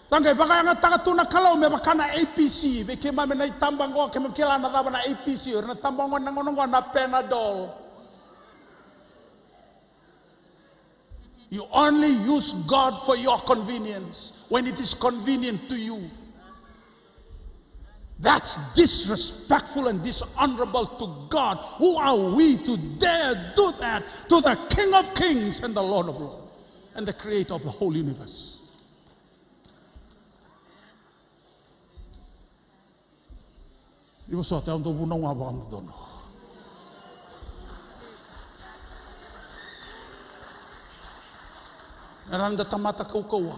Sa qai vakayagataka tu na Kalou me vaka na A P C. Vei keimami na itaba qo, keimami kila na cava na A P C. O ira na taba qo na gauna qo na Panadol. You only use God for your convenience, when it is convenient to you. That's disrespectful and dishonorable to God. Who are we to dare do that to the King of Kings and the Lord of Lords and the Creator of the whole universe? Ni vosota, au dau vunau ga vakadodonu. Era na tamata kaukauwa.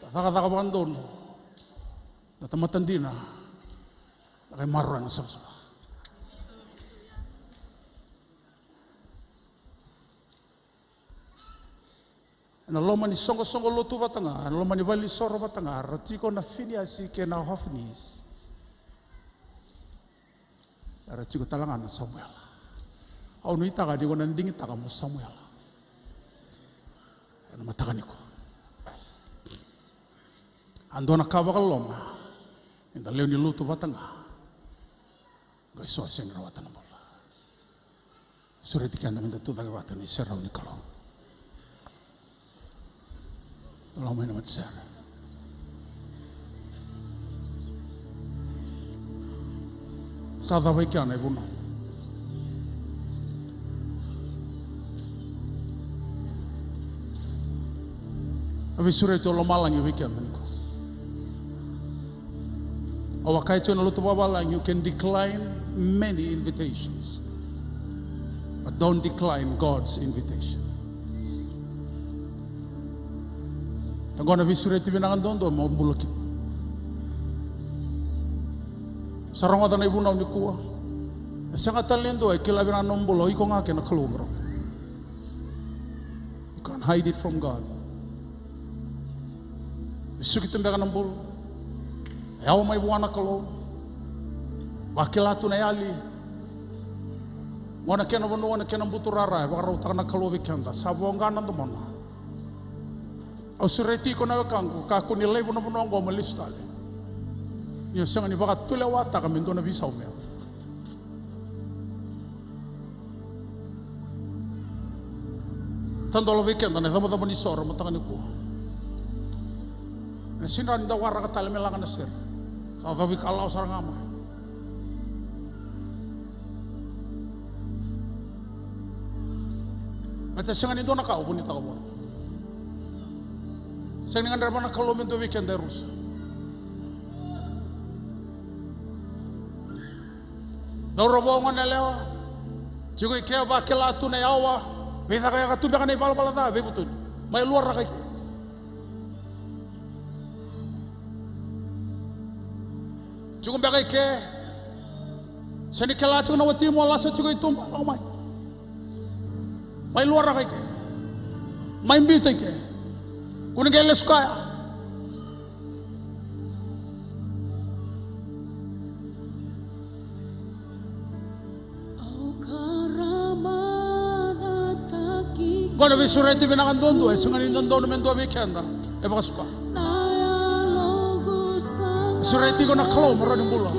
Da cakacaka vakadodonu. Da tamata dina. Da qai maroroya na savasava. Ena loma ni soqosoqo lotu vata ga, ena loma ni valenisoro vata ga, era tiko na Finiasi kei na Hofini. Era tiko tale ga na Samuela. Au nuitaka ni ko na digitaka mo Samuela ena mataka nikua. A dua na ka vakaloloma, ni da lewe ni lotu vata ga, qai so e sega ni rawata na bula. Sureti keda me da tucake vata ni serau ni Kalou. Lako mai na matasere. Sa cava i kea na ivunau? A veisureti o lomalagi vei keda nikua. Au a kaya tiko na lotu vakavalagi, you can decline many invitations, but don't decline God's invitation. Oqo na veisureti vinaka duadua mo bula kina. Sa rogoca na ivunau nikua. E sega tale ni dua e kila vinaka na nomu bula, o iko ga kei na Kalou. You can't hide it from God. Vesuki tu beka na bula. E yawa mai vua na Kalou. Vakila tu na yali. Qo na kena vanua, na kena buturara e vakarautaka na Kalou vei keda. Sa voqa na domona. Au sureti iko na wekaqu, kakua ni laiva na vanua oqo mo lesu tale. Ni o sega ni vakatulewataka me dua na veisau me yaco. Tadola vei keda na icabocabo ni soro mataka nikua. Na sega ni dau waraka tale me laga na sere. Sa cavi kalawa sara ga mai. Baleta sega ni dua na ka o vunitaka vua. Sega ni gadreva na Kalou me dua vei keda e rusa. Daurava o gone yalewa. Tiko i ke, vakila tu na yawa. Veicakacaka tu beka na ivalavala ca, veivutuni. Mai lua raka i ke. Tiko beka i ke. Se ni kila tiko na watimu, o lasa tiko i tuba, lako mai. Mai lua raka i ke. Mai biuta i ke. Kua ni qai lesu kaya. Qo na veisureti vinaka duadua, e sega ni dodonu me dua vei keda e vakasuka. E sureti iko na Kalou, marau ni bula.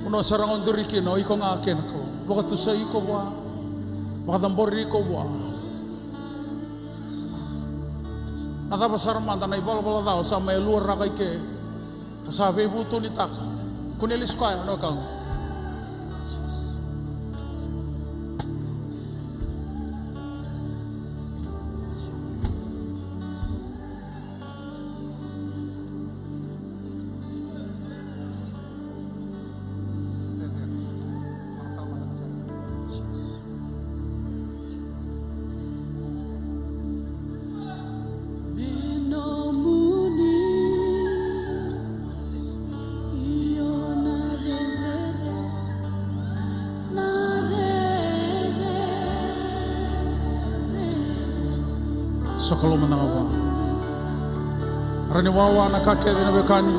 Vanua sara ga o duri kina, o iko ga kei na Kalou. Vakatusai iko vua. Vakacabori iko vua. Na cava sara mada na ivalavala ca o sa mai lua raka i ke. O sa veivutunitaka. Kua ni lesu kaya na wekaqu. Sokalou mada ga vua. Rawa ni wawa na ka kece na veiwekani.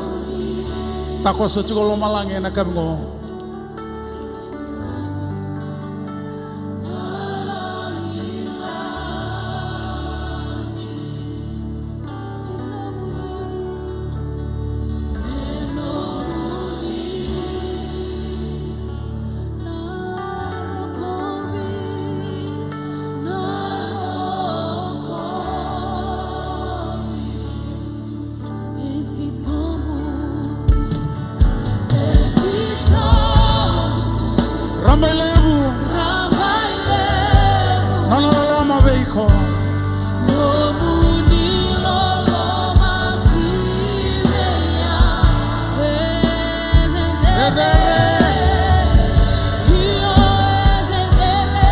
Takoso tiko lomalagi ena yakavi qo. Rabailevu. Rabailevu. Nona loloma vei iko. Nomuni loloma ki vei au. E cere. Io, e cere.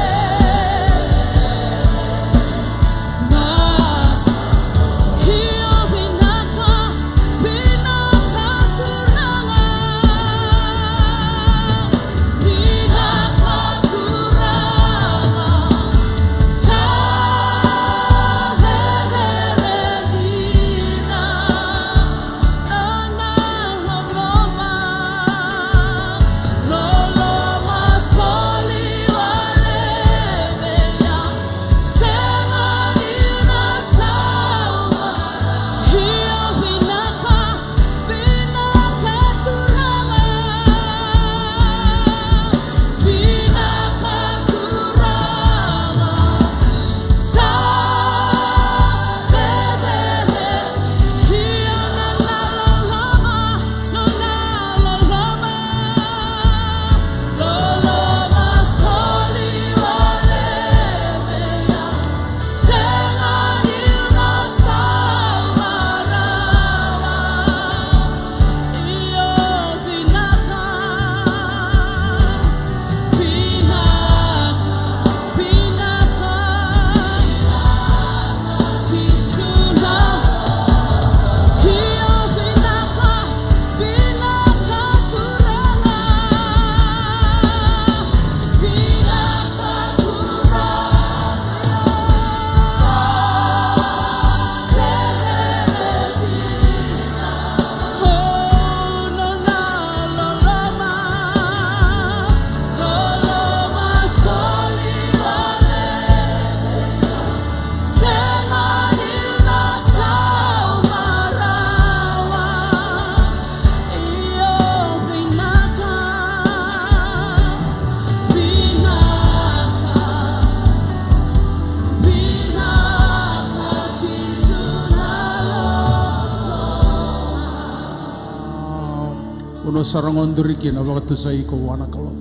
Sa rogo duri kina, vakatusai iko vua na Kalou.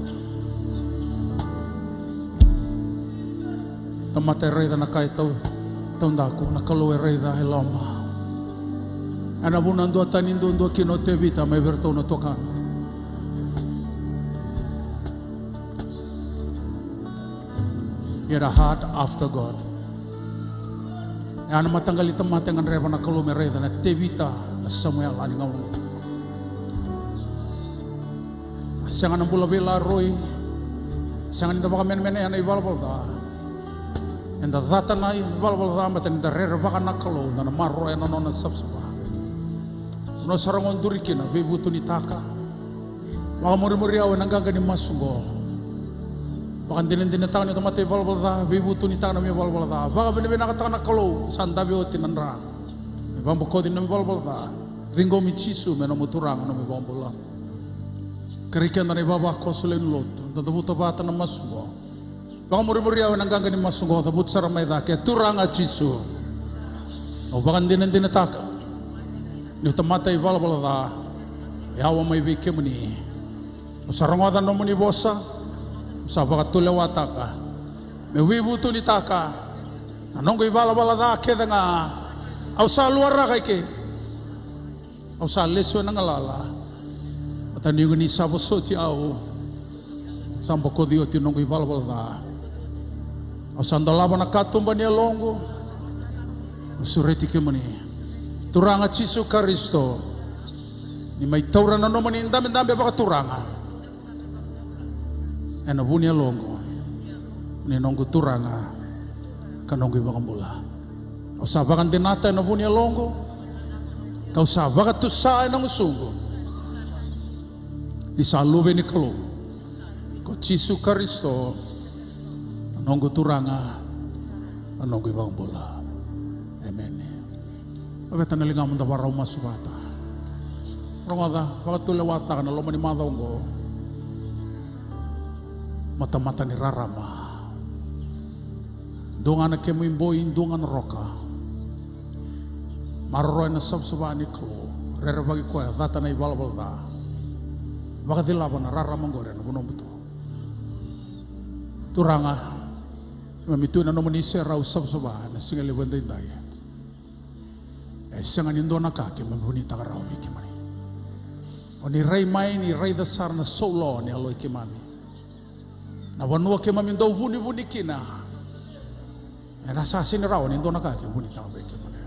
Tamata e raica na ka e tau, taudaku, na Kalou e raica e loma. Ena vuna duatani duadua kina o Tevita mai vei iratou na tuakana. He had a heart after God. E a na mataqali tamata e gadreva na Kalou me raica na Tevita, na Samuela ni gauna. A sega na bula veilaroi, sega ni da vakamenemenea na ivalavala ca. Eda cata na ivalavala ca, baleta ni da rerevaka na Kalou, da na maroroya na nona savasava. Nona sa rogo duri kina, veivutunitaka. Vakamurimuri au ena qaqa ni masu oqo. Vakadinadinataka ni tamata ivalavala ca, veivutunitaka na nomu ivalavala ca. Vakavinavinakataka na Kalou, sa dave oti na dra. Me vakabokoci na nomu ivalavala ca. Ciqomi Jisu me nomu Turaga, nomu iVakabula. Kerei keda na ivavakoso lewe ni lotu, da cavuta vata na masu oqo. Vakamurimuri au ena qaqa ni masu oqo, cavuta sara mai cake. Turaga Jisu, au vakadinadinataka niu tamata ivalavala ca, yawa mai vei kemuni. Au sa rogoca na nomuni vosa, au sa vakatulewataka meu veivutunitaka na noqu ivalavala ca kece ga. Au sa luaraka eke. Au sa lesu ena galala. Baleta ni ko ni sa vosoti au, sa bokoci oti noqu ivalavala ca. Au sa dolava na katuba ni yaloqu. Au sureti kemuni, Turaga Jisu Karisito, ni mai taura na nomuni dabedabe vakaturaga ena vu ni yaloqu, ni noqu Turaga ka noqu iVakabula. Au sa vakadinata ena vu ni yaloqu, kau sa vakatusa ena gusuqu ni sa Luve ni Kalou ko Jisu Karisito, na noqu Turaga, na noqu iVakabula. Emeni. Laveta na ligamu, da vakarau masu vata. Rogoca, vakatulewataka na loma ni macawa oqo. Matamata ni rarama. Dua ga na kemu iboi, dua ga na roka. Maroroya na savasava ni Kalou. Rerevaki koya, cata na ivalavala ca. Vakacilava na rarama oqori ena vanua butu. Turaga, keimami tu ena nomuni serau savasava ena siga levu edaidai. E sega ni dua na ka keimami vunitaka rawa vei kemuni. O ni rai mai, ni raica sara na saulo ni yalo i keimami. Na vanua keimami dau vunivuni kina. Ena sa sega ni rawa ni dua na ka keimami vunitaka vei kemuni.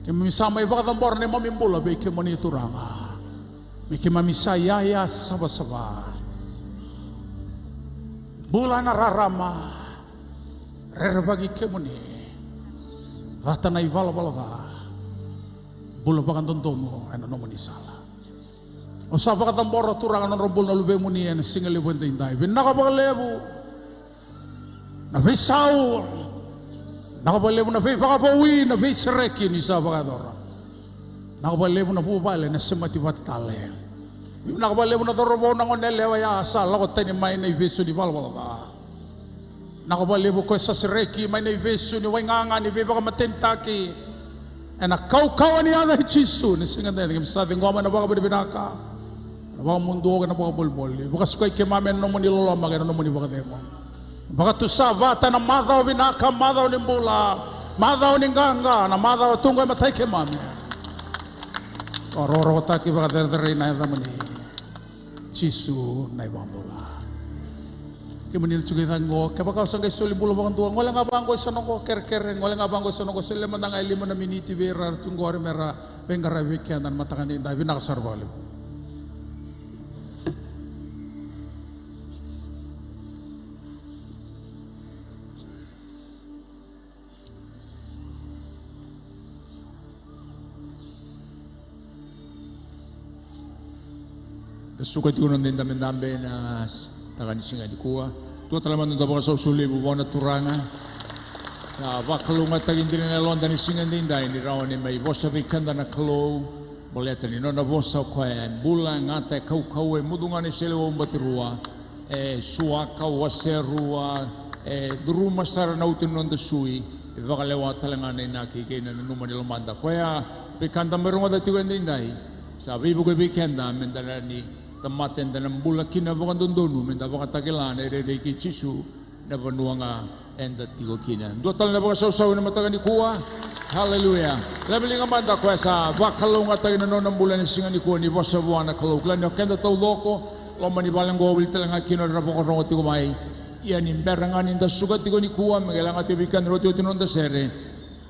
Keimami sa mai vakacabora na neimami bula vei kemuni Turaga. Me keimami sa yaya savasava. Bula na rarama. Rerevaki kemuni. Cata na ivalavala ca. Bula vakadodonu ena nomuni sala. Au sa vakacabora Turaga na nodra bula na luvemuni ena siga levu edaidai. Vinaka vakalevu na veisau. Vinaka vakalevu na veivakavoui, na veisereki ni sa vakayacora. Vinaka vakalevu na vuvale na semati vata tale. Vinaka vakalevu na cauravou, na goneyalewa ya sa lako tani mai na ivesu ni valavala ca. Vinaka vakalevu koya sa sereki mai na ivesu ni waigaga ni veivakamatenitaki. Ena kaukauwa ni yaca i Jisu, ni siga edaidai keimami sa ciqoma ena vakavinavinaka, ena vakamuduo kei na vakaboliboli. Vakasukai keimami ena nomuni loloma kei na nomuni vakacegu. Vakatusa vata ena macawa vinaka, macawa ni bula, macawa ni qaqa, na macawa tu qo e matai keimami. Vakarokorokotaki, vakacerecerei na yacamuni. Jisu na iVakabula. Kemuni na tiko i cake qo, kevaka o sa qai soli bula vakadua, gole ga vaqo i sana qo, kerekere, gole ga vaqo i sana qo, solia mada ga e lima na miniti vei ira era tu qori me ra veiqaravi vei keda na mataka edaidai. Vinaka sara vakalevu. Da suka tiko na noda idabedabe ena mataka ni siga nikua. Dua tale mada na noda vakasausau levu vua na Turaga. Da vakalougatataki dina na yaloda ni siga edaidai ni rawa ni mai vosa vei keda na Kalou. Baleta ni nona vosa o koya e bula, e gata, e kaukauwa, e mudu ga na iseleiwau batirua. E suaka, wase rua, e curuma sara na uto ni noda sui, e vakalewa tale ga na inaki kei na nanuma ni lomada. Koya, vei keda mai rogoca tiko edaidai, sa veivuke vei keda meda na ni Tamata eda na bula kina vakadodonu, meda vakatakila na irairai kei Jisu na vanua ga eda tiko kina. Dua tale na vakasausau ena mataka nikua. Haleluya. Lave liga mada koya sa vakalougatataki na nona bula ena siga nikua, ni vosa vua na Kalou. Kila ni o keda taucoko, loma ni vale qo, wili tale ga kina o ira era vakarogo tiko mai. Ia ni bera ga ni da suka tiko nikua, me qai lagati vei keda na iotioti ni noda sere.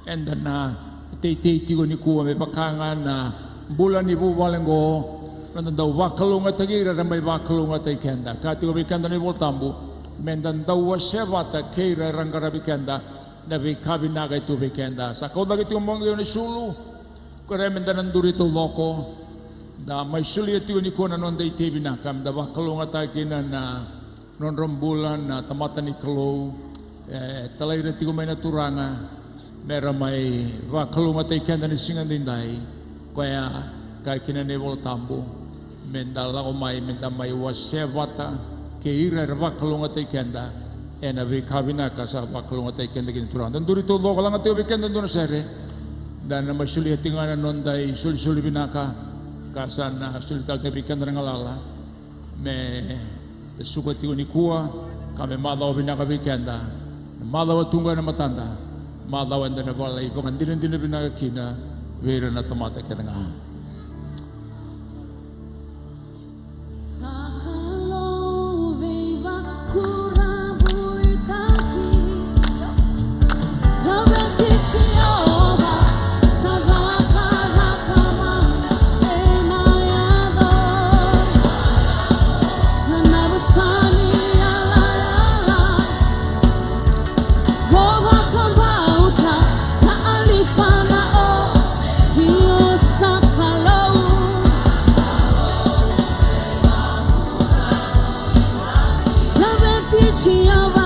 Eda na teitei tiko nikua me vaka ga na bula ni vuvale qo, na noda dau vakalougatataki ira era mai vakalougatataki keda. Kaya tiko vei keda na iVola Tabu, meda dau wasea vata kei ira era qaravi keda na veika vinaka e tu vei keda. Sa kau cake tiko mai qo na isulu, kerea meda na duri taucoko. Da mai solia tiko nikua na noda itei vinaka, meda vakalougatataki kina na nodra bula na tamata ni Kalou. E talai ira tiko mai na Turaga me ra mai vakalougatataki keda ena siga edaidai. Koya e kaya kina na iVola Tabu, meda lako mai, meda mai wasea vata kei ira era vakalougatataki keda ena veika vinaka sa vakalougatataki keda kina na Turaga. Da duri taucoko, laga tiko vei keda e dua na sere. Da na mai solia tiko ga na noda isolisoli vinaka ka sa na soli tale tiko vei keda na galala. Me da suka tiko nikua, ka me macawa vinaka vei keda. Na macawa tu qo ena matada, macawa eda na vakalai vakadinadina vinaka kina vei ira na tamata kece ga. Sa Kalou veivakurabuitaki. Laveti Jiova, sa vakarakavi ena yaco. Na vosa ni yalayala, mo vakabauta na Alifa na O, io sa Kalou. Laveti Jiova.